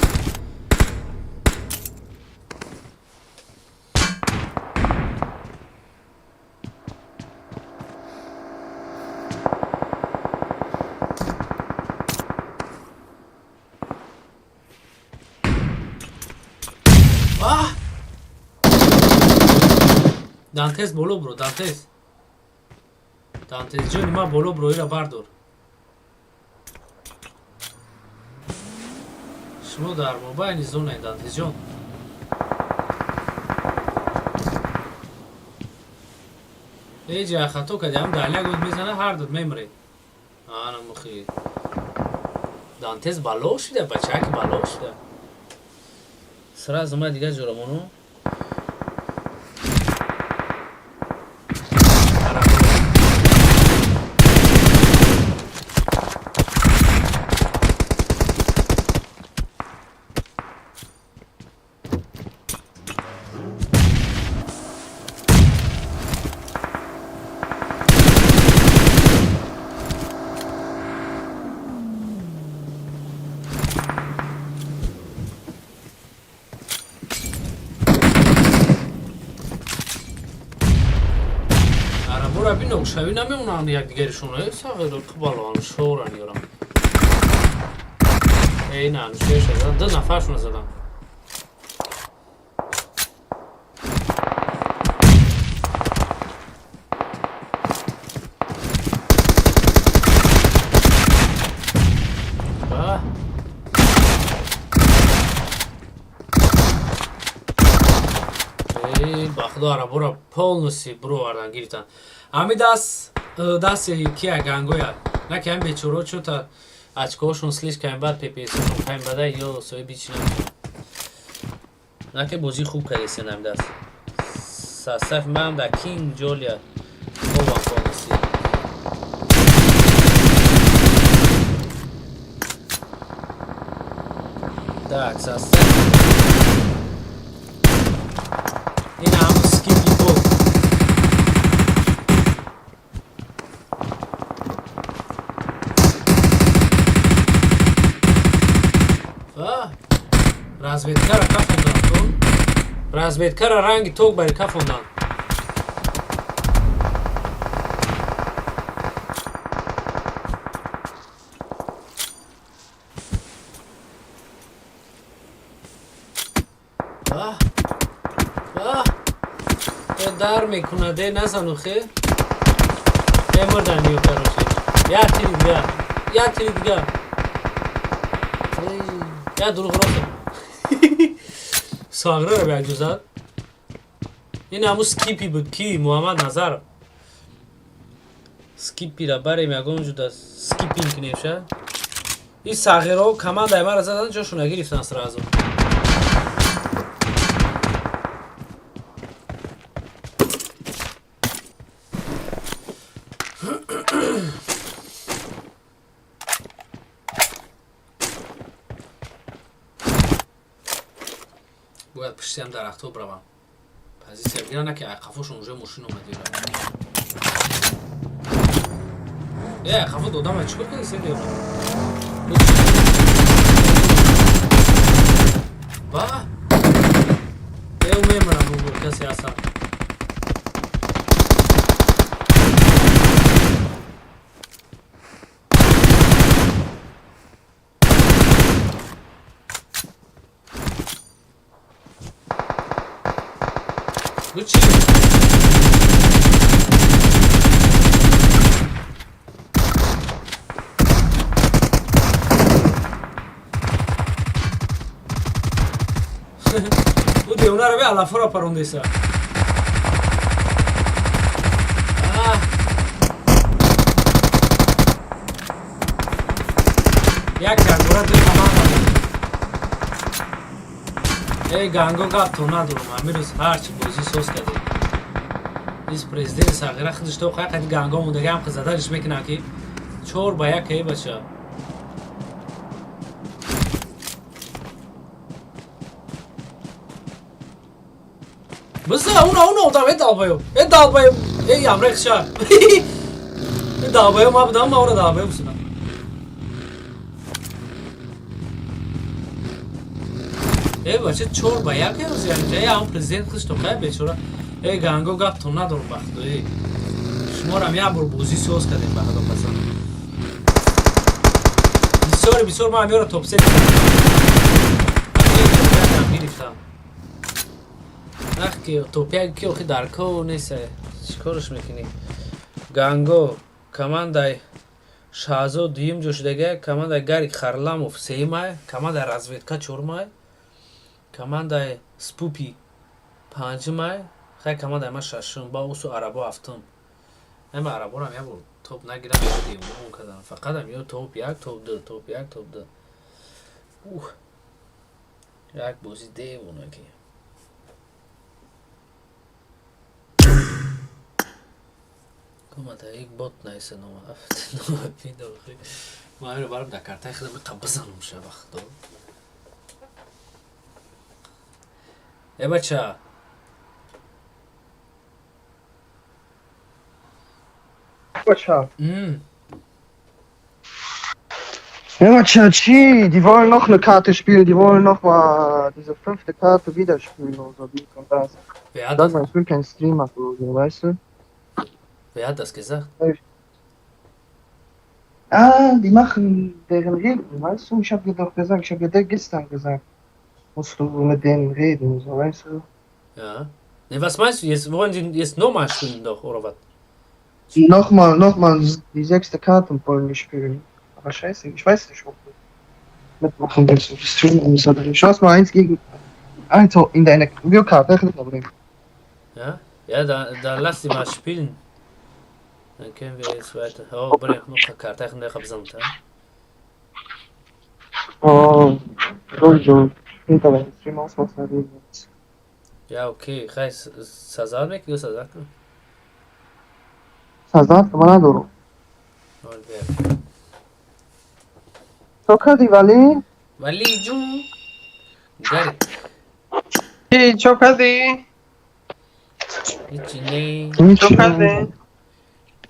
J: А! Дантес боло бро, Дантес. Дантес ҷони ман боло бро, ира бардор. Шумо дар мобайни зонаи Дантес ҷон. Ҳеҷ як хато кардӣ, ҳам даляк буд мезана, ҳар дуд мемиред. Ана мухи. Дантес бало шуда, бачаки бало шуда. Сразу ма дигар ҷорамону. Арабора бино, шави намемонанд якдигаришон. Э, сағир, қибалоан, шоран ёрам. Эй, на, шеша задан, ду нафаршона задан. Ба. Эй, ба худо арабора полностью бировардан гирифтан. Ҳами даст дасти кия гангоя. На ки ҳами бечоро чӯта очкоҳошон слишком бад, ППСшон кам бада ё соҳиби чӣ намешаванд. На ки бозӣ хуб кардесен ҳами даст. Состав ман да Кинг Ҷолия хобам полностью. Так, состав. Ин ҳамун скипи бот. А? Разведкара кафондан ту. Разведкара ранги ток бари кафондан. А? Дар мекунад, э, назану хе. Э, мурдан ё, короче. Я тири дига. Я тири дига. Я дурӯғ рост. Сағрара ба якҷо зад. Ин ҳамун скипи буд, ки Муҳаммад Назаров. Скипира барем, ягон ҷуда скипинг кунем ша. Ин сағиро командаи маро задан, ҷошона гирифтан сразу. Бояд пуштиам дарахтҳо бравам. Позиция бигирам, на ки қафошон уже мошин омад. Э, қафо додама, чӣ кор кардӣ, Сергей? Ба? Э, мемирам, бубур, касе ҳастам. Ну чӣ? Ӯ девонаро бе алафоро парондеса. Як ягбора ду команда. Э, ганго, гап то надорам. Ҳамин рӯз ҳарчи бозӣ соз кардем. Ис президенти сағира худаш то қай ганго мондаги ҳам заданиш мекунам, ки 4-1. Э, бача. Биза, уна одам, э, долбоёб. Э, долбоёб. Э, ямрех ша. Э, долбоёб, ма будам, ма ора долбоёб судам. Э, бача, 4-1 ёз, яъне э, ҳам президент худаш то қай бечора. Э, ганго, гап то надорам, ба худо, э. Шуморам як бор бозӣ соз кардем, ба худо қасам. Бисёре бисёр ман ҳамёро топ се гирифтам. Нах ки топ як ки охи дар ко нест. Чӣ корш мекунӣ? Ганго, командаи Шаҳзод дуюм ҷо шудага, командаи Гарик Харламов сеюмай, командаи Разведка чорумай, командаи Спупи панҷумай, хай, командаи ма шашум, ба усу арабо ҳафтум. Ама араборам як бор топ нагирам, он кардам. Фақатам ё топ як, топ ду, топ як, топ ду. Ух. Як бозӣ девонаки. Команда як бот найса нома. Нома пидохи. Ма амиро барам дар картаи худам қа бизанам ша вақто. Э, бача.
C: Бача. Ja, Бача, Chi, die wollen noch eine Karte spielen, die wollen noch mal diese fünfte Karte wieder spielen oder so, dies und das.
A: Wer hat
C: Sag
A: das,
C: mal, ich will kein Stream machen oder so, weißt du?
A: Wer hat das gesagt?
C: Ah, die machen deren Reden, weißt du? Ich hab dir doch gesagt, ich hab dir gestern gesagt, musst du mit denen reden, so, weißt du?
A: Ja. Ne, was meinst du? Jetzt wollen sie jetzt nochmal spielen doch, oder was?
C: Nochmal, nochmal die sechste Karte wollen die spielen. Aber scheiße, ich weiß nicht, ob du mitmachen willst, ob du streamen willst oder nicht. Schau mal 1 gegen 1 in deine Karte, das Problem.
A: Ja? Ja, dann lass sie mal spielen. Dann können wir jetzt weiter. Oh, brech noch Karte, ich habe gesamt, ja?
C: Oh, sowieso. Später, wenn ich Stream ausmachst, dann reden wir uns.
A: Ja, okay. Хай, сазад мекунӣ ё сазад кун?
C: Сазад ма надорам.
A: Ҳол бия.
C: То кардӣ, вале?
A: Вали ҷун. Гарик.
L: Чӣ, чо кардӣ?
A: Ҳичи не.
L: Чо кардӣ?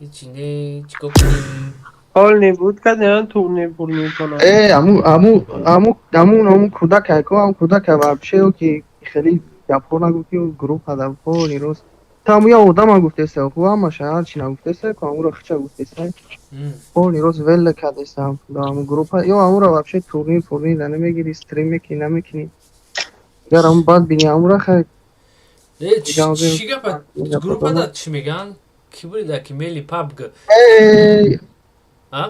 A: Ҳичи не. Чикор кунем?
L: Ҳол небуд кардӣ, турнир пурнир кунам.
C: Э, аму, аму, аму, аму, аму кӯдакай ко, ам кӯдакай вообще, ки хеле гапҳо нагуфт, ки группа да пони рост. Та аму я одама гуфтеса, ху ҳамаша ҳарчи нагуфтеса, ко амуро хича гуфтеса. Пони рост веле кардеса да аму группа. Ё амуро вообще турнир пурнир да намегири, стрим мекунӣ, намекунӣ. Агар аму бад бини амура, хай.
A: Чӣ гапа группада чӣ мегӯянд? Кӣ бурида ки мели пабг? А?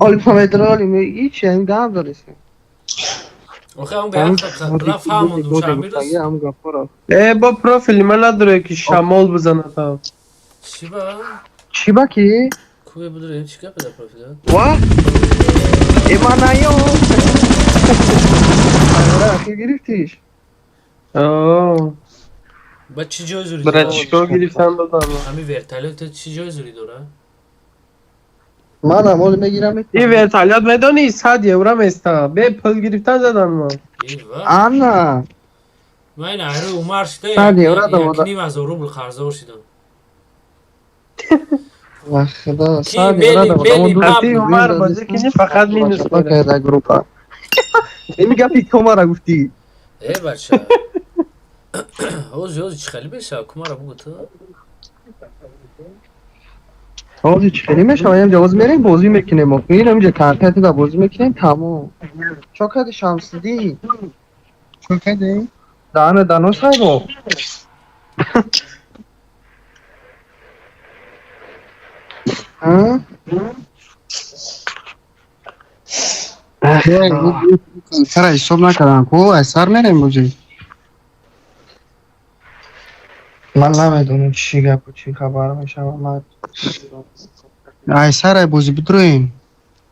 C: Оли помидороли ҳичи ҳамин гап дорисем.
A: Охе он беақл фаҳмондум шамирӯз.
L: Э, бо профили ман надорад ки шамол бизанад ҳам.
A: Чӣ ба?
C: Чӣ ба ки?
A: Кӯе будурем чӣ гапа дар профилат?
C: Ва? Эманаё. Охир гирифтиш?
L: Оо.
A: Ба чӣ ҷой зури
L: Брат, чикор гирифтан додам?
A: Ҳамин вертолёт чӣ ҷой зури дора?
C: Манам оли мегирам.
L: Ин вертолёт медонӣ 100 евро места. Бе пул гирифтан задан ман.
C: Ана.
A: Ман ин айрӯи Умар шуда
C: 100 евро
A: як ним ҳазор рубл қарздор шудам.
C: Ва худо,
A: Ки
C: 100 евро
A: мели мели
L: Ати Умар бозӣ кунӣ фақат минус
C: Чапа дар группа. Ин гапи комара гуфтӣ.
A: Э бача. Ҳози ҳози чӣ хеле мешава? Кумара бугу ту.
C: Ҳози чӣ хеле мешава? Инҷа ҳози мерем бозӣ мекунем. Мирем инҷа конкретно да бозӣ мекунем тамом. Чо кади Шамсиддин?
F: Чо кади?
C: Дана дано сайбо. А?
F: Сара ҳисоб накардам ку, аз сар мерем бозӣ.
C: Ман намедонам чӣ гапу чӣ хабар мешава. Ман
F: Ай сар ай бозӣ бидроем.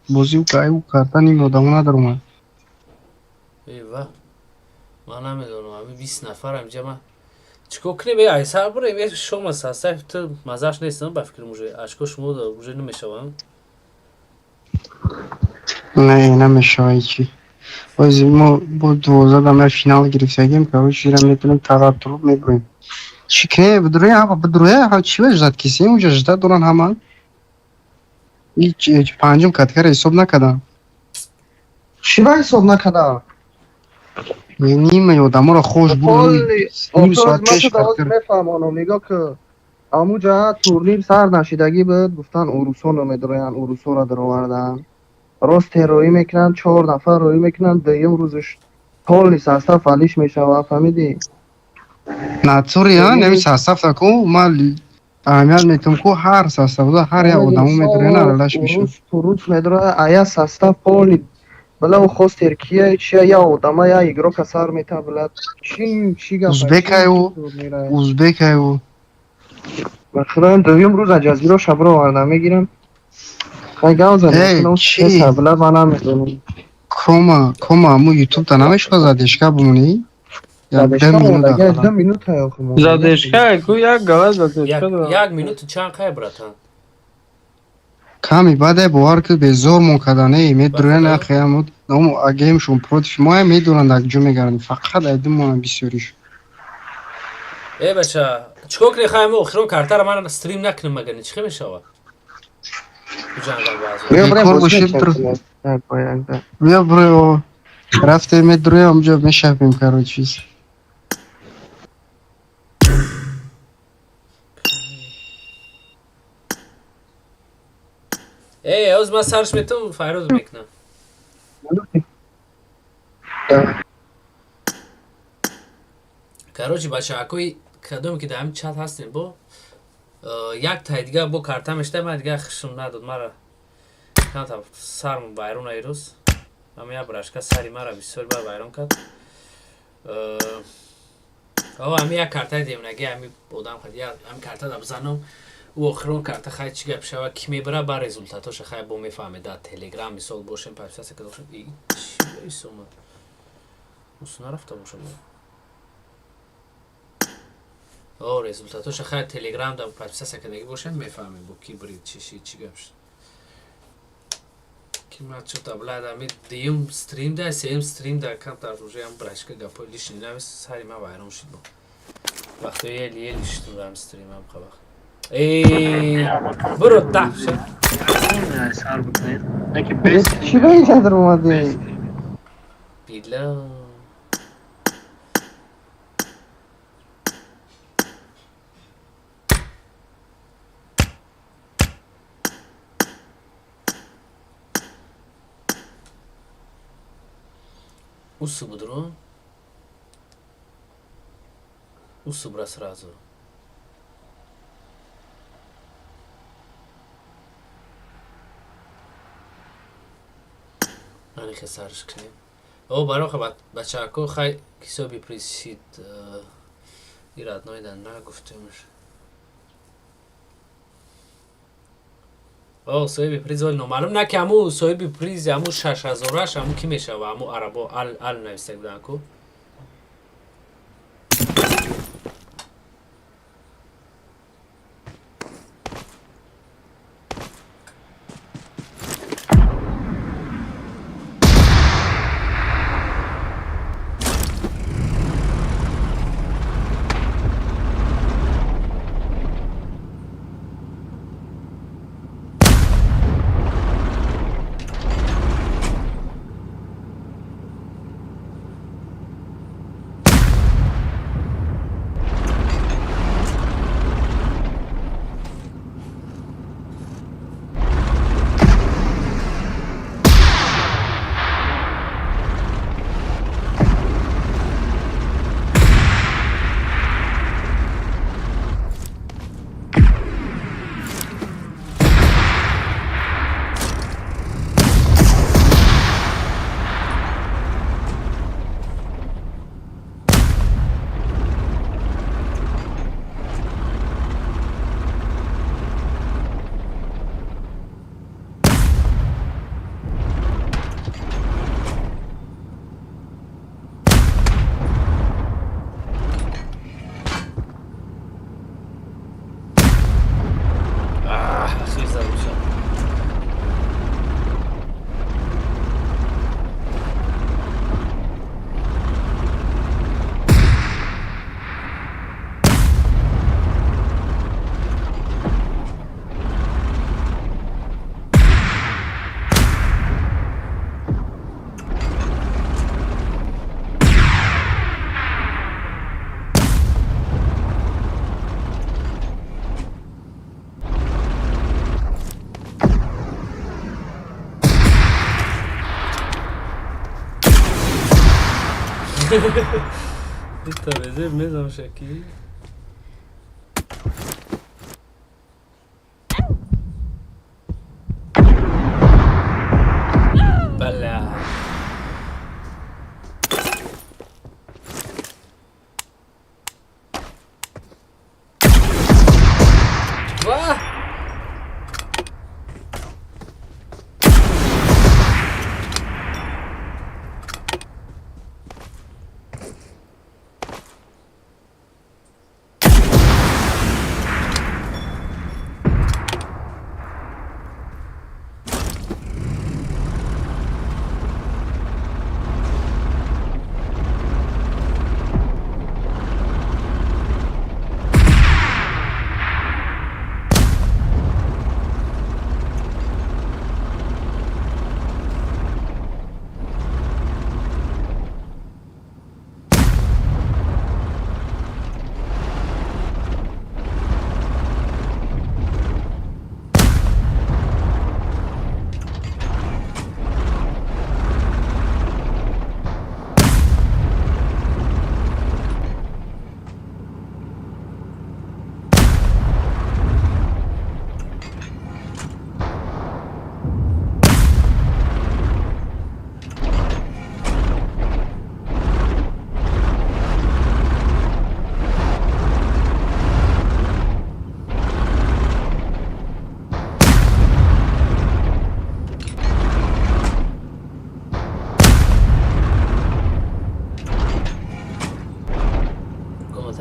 F: Бозӣ ай ӯ кардан ин одамо надорумад.
A: Э ва. Ман намедонам, ҳамин 20 нафарам инҷа ман чикор кунем? Э ай сар бурем, э шома сасай ту мазааш нест, ба фикрам уже ашко шумо уже намешаванд.
F: Не, намешава ҳичи. Бози мо бо 12 дама финал гирифтагим, короче, ира метавонем таратуруб мебурем. Чӣ кунем, бидроем, ҳама бидроем, ҳа чӣ ба ждать кисем, уҷа ждать доран ҳама. Ҳеҷ панҷум каткара ҳисоб накардам.
C: Чӣ ба ҳисоб накардам?
F: Нимаи одаморо хош буд. Ним соат пеш
C: каткара. Мефаҳмонам, нигоҳ ки амуҷа турнир сар нашидагӣ буд, гуфтан урусоно медроянд, урусоро дароварданд. Рост роӣ мекунанд, чор нафар роӣ мекунанд, дуюм рӯзш полный состав фалиш мешавад, фаҳмидӣ?
F: Натури, а, неми состав таку, ман аҳамият метавам ку ҳар составда ҳар як одамо медроянд, аралаш мешавад.
C: Урус медрояд, а я состав полный била ӯ хост Теркия чия я одама я игрока сар мета била чӣ чӣ гап.
F: Узбекаю, узбекаю.
C: Ба худоям дуюм рӯз аз ҷазиро шабро оварда мегирам. Хай гав
F: Эй, чӣ?
C: занем, била ман намедонам.
F: Кома, кома, аму ютуб та намешава задержка бумонӣ? Як ду минут ақаллан.
C: 2 минута охи.
L: Задержка ку як гала задержка дорам.
A: Як минуту чанд қай братан?
F: Ками баъде бовар ки безор мон кардан, эй, медурен ахи амуд, наму агемшон против мо медуранд ак ҷо мегаранд, фақат айду монам бисёриш.
A: Э бача, чикор кунем хай мо охирон картара ман стрим накунем магар чӣ хел мешава? Ҷангал баъзо.
F: Бекор бошед, бия бро, рафтем медуроем, амҷо мешавем, короче.
A: Э, ҳоз ман сарш метавам Файроз мекунам. Короче, бачаҳакои кадоме ки дар ҳамин чат ҳастем бо як тай дига бо карта мешта ман дига хушм надод мара. Камта сарм вайрон айрӯз. Ам як брашка сари мара бисёр бар вайрон кард. О, ҳами як картаи демнаги ҳами одам хад, ҳами карта да бизанам. Ӯ охирон карта хай чӣ гап шава, ки мебара ба результатоша хай бо мефаҳмед дар телеграм мисол бошем, подписаться карда бошем. И чӣ исома? Усу нарафта бошам. О, результатоша хай телеграм да подписаться кардаги бошем, мефаҳмем бо ки брид, чӣ шид, чӣ гап шуд. Ки ман чӯта блад ами дуюм стрим да, сеюм стрим да камтар уже ам брашка гапои лишний навис сари ман вайрон шуд бо. Вақто ели ели шудум дар стрим ам вақт. Эй, буро даҳ ша.
C: Чӣ ба инҷа даромадӣ?
A: Била. Усу будро. Усубра сразу. Анихе сарш кунем. О, бароха бачако, хай ҳисоби присид ираднойда нагуфтемш. О, соҳиби приз оли номаълум, на ки ҳаму соҳиби призи ҳаму 6000-аш ҳаму кӣ мешава, ҳаму арабо ал ал нависта буданд ку. Ахир задуша. Ита безеб мезам шаки. Бля. Ва!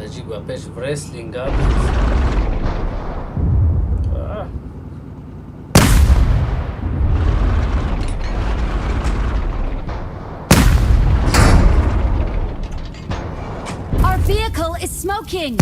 A: Таҷик ба пеш вреслинга.
M: Our vehicle is smoking!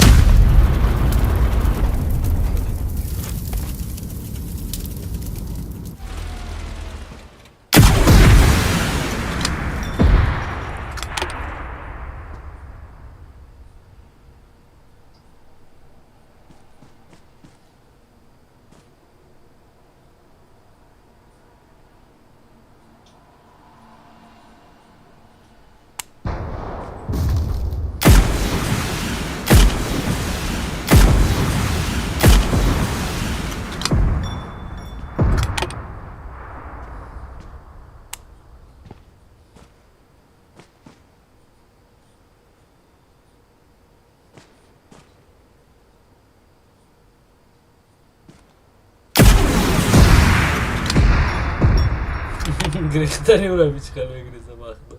A: Гирифтани ӯро бичхел мегириза вақто.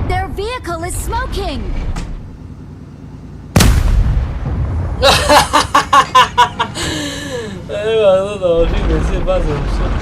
M: Their vehicle is smoking!
A: Eyvallah da охир баъзе шуд.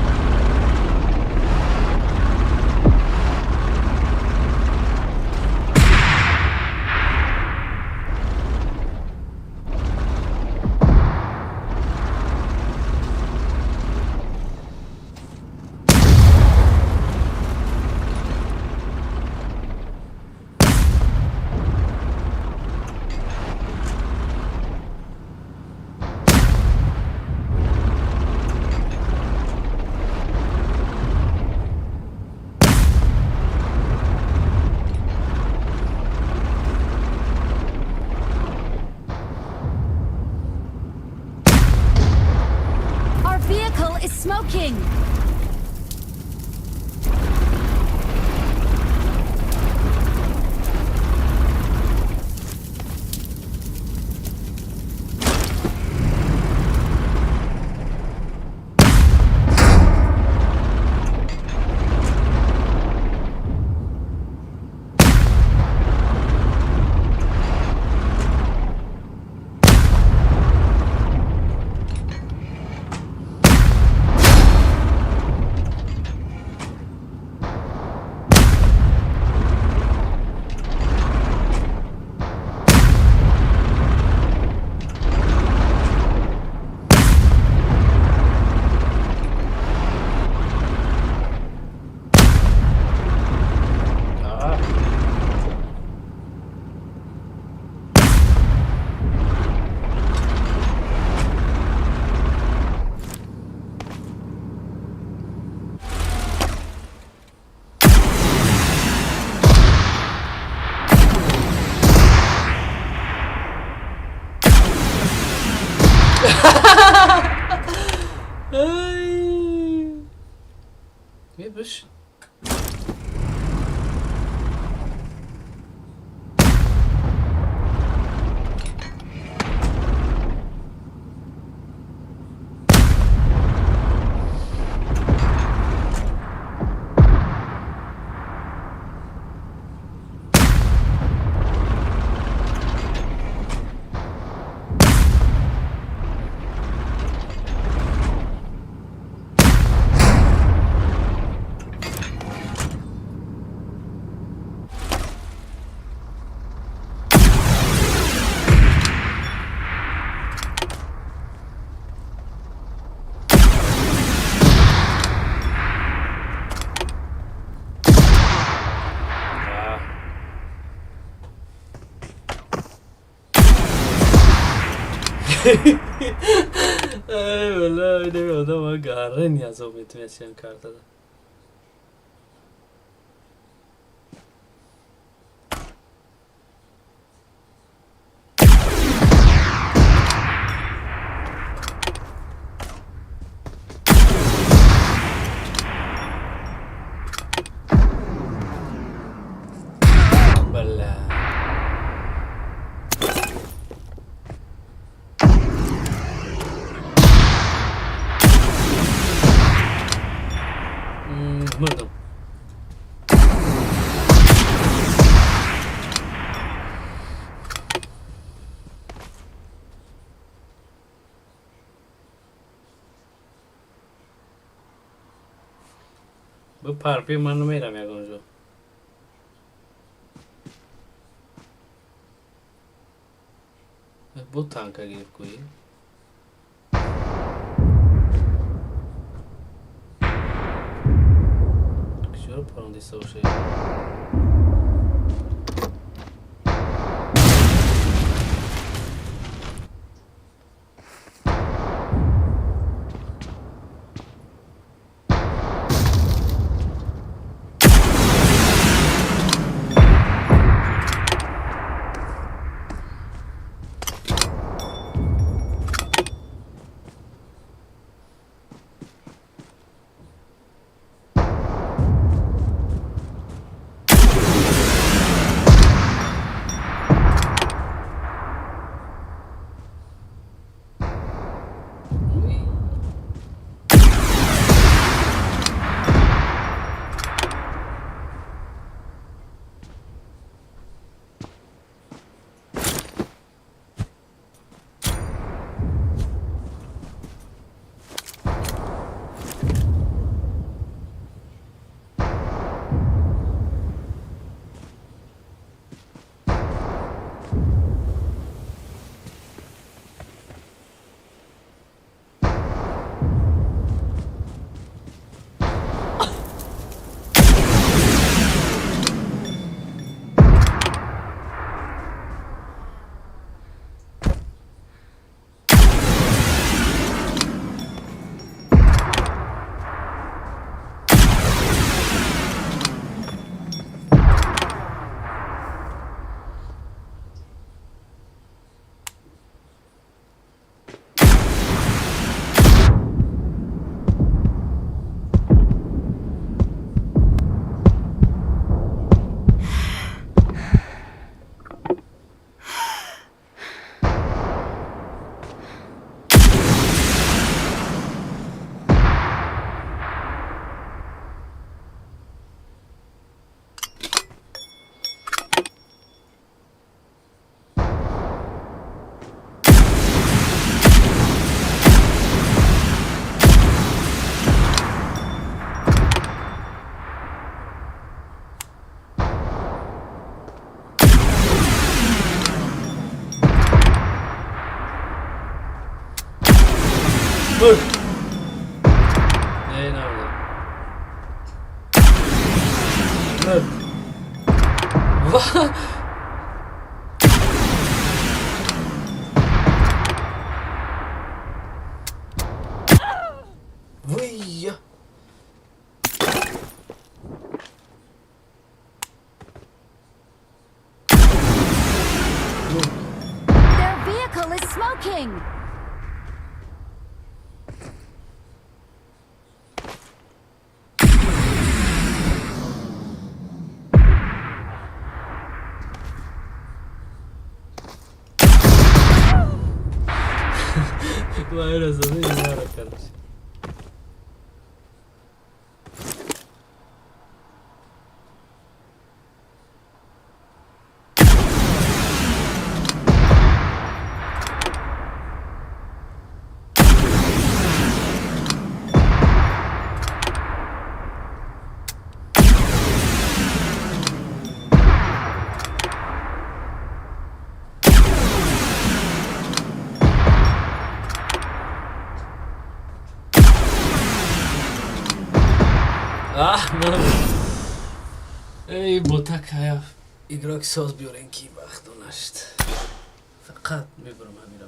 M: Our vehicle is smoking! Мебиш.
A: Ай, валла, инаи одама гарани азоб метунестиам картада. Бля. Мурдам. Бипар, би, ман намерам ягон ҷо. Бу танка гирифт кӯи. Куҷоро парондиста бошед? Мурд. Не, намурдам. Мурд. Ва. Вия.
M: Their vehicle is smoking.
A: Вайра зада инара, короче. Аҳ, эй, ботакая игрок соз биёрен, ки вақту нашд. Фақат мебурам, ҳамира.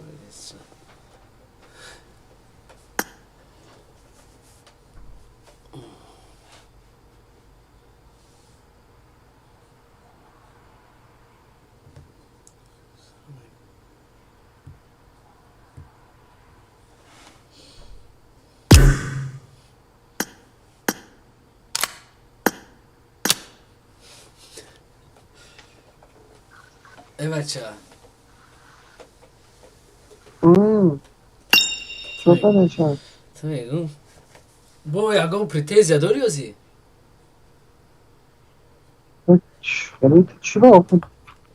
A: Э, бача.
F: Чё кадаша?
A: Ту мегум. Бо ягон претензия дорӣ озӣ?
F: Чиро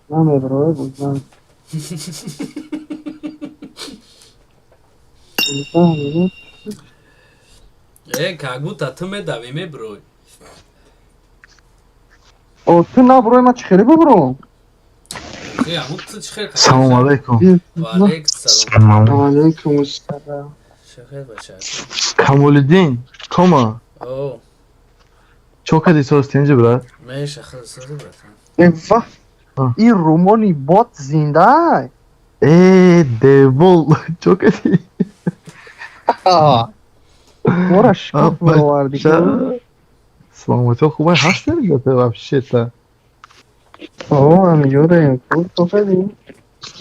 F: намеброe буд.
A: Э, как будто ту медавӣ, меброй.
F: О, ту наброй, ма чӣ хеле бубром?
A: Э, аму ту чӣ хел?
N: Салом алейкум.
A: Ва алейкум салом.
F: Алейкум ассалом.
A: Чӣ хел, бача?
N: Камолиддин, кома.
A: О.
N: Чо кади соз тинҷи, брат?
A: Меша хел созу, братан.
F: Э, ва. Ин румони бот зинда?
N: Э, девол, чо кади?
F: Мора шкаф бароварди.
N: Саломатӣ, хубай ҳастем вообще-то.
F: О, ҳамиҷодаем. Чо кади?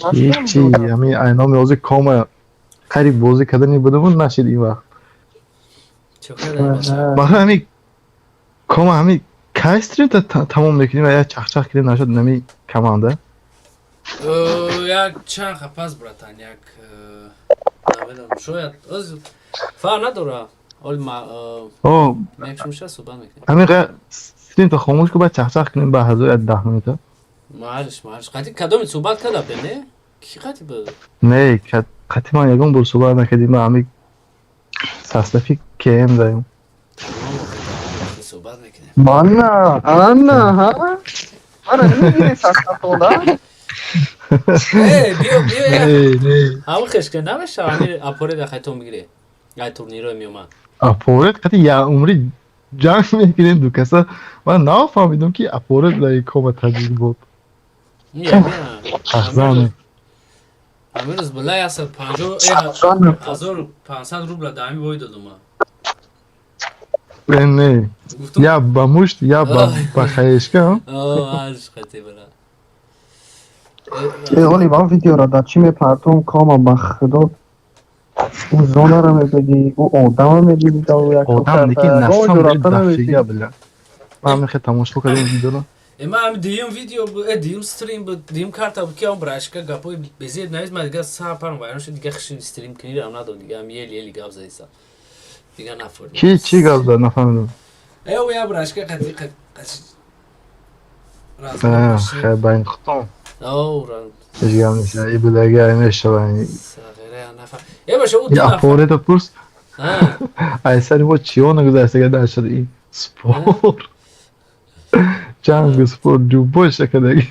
N: Ҳечи, ҳами айноми ҳозир кома қариб бозӣ кардани будамун нашид ин вақт.
A: Чо кадай, бача?
N: Баха ҳами кома ҳами кай стримта тамом мекунем, як чахчах кунем нашуд нами команда.
A: Як чанд хапас, братан, як намедонам, шояд оз фарқ надора. Ол ма
N: О,
A: мекшумша суҳбат мекунем.
N: ҳамин стримта хомӯш ку, баъд чахчах кунем ба ҳазор як 10 минута.
A: Маалиш, маалиш. Қати кадоми суҳбат карда будем, не? Ки қати буд?
N: Не, қати ман ягон бор суҳбат накардим, ман ҳами састафи КМ даем.
A: Тамом, охи, тамом, охи, суҳбат мекунем.
F: Ана, ана, ҳа? Мара намегири састатода?
A: Э, биё, биё,
N: Не, не.
A: Ҳамон хешке намешава, ҳами апоред ахайтон бигире. Ай турниро меомад.
N: Апорет қати я умри ҷанг мекунем ду каса. Ман нафаҳмидам ки апорет дар кома таҷик буд. Ахзане.
A: Ҳамин рӯз била 150 1500 рубла даҳами бой додум ман.
N: Э, не. Я ба мушт, я ба хаешка.
A: Аш қати била.
F: Э, оли ман видеоро дар чӣ мепартом, кома, ба худо. Ӯ зонаро мебиди, ӯ одама мебиди, да ӯ як
N: Одам лекин на самом деле дофига бля. Ман мехе тамошо кардам видеоро.
A: Э, ман ҳами дуюм видео буд, э, дуюм стрим буд, дуюм карта буд, ки он брашка гапои безеб навист, ман дига сар парам вайрон шуд, дига хиши стрим кунирам надод, дига ҳам ели ели гап задиса. Дига нафурдам.
N: Ки чӣ гап зад, нафаҳмидам.
A: Э, ӯ я брашка қати қати
N: Хай байн хутом.
A: О, ран.
N: Ҳеҷ гап нест, и будага мешава.
A: Сағира нафар. Э, баша, ӯ ду
N: Я
A: нафар.
N: апорета пурс.
A: А.
N: Ай сари мо чиё нагузаштага дар шуд ин спорт. Ҷангу спорт любой шакадаги.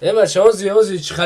A: Э, бача, ози ози чӣ хали.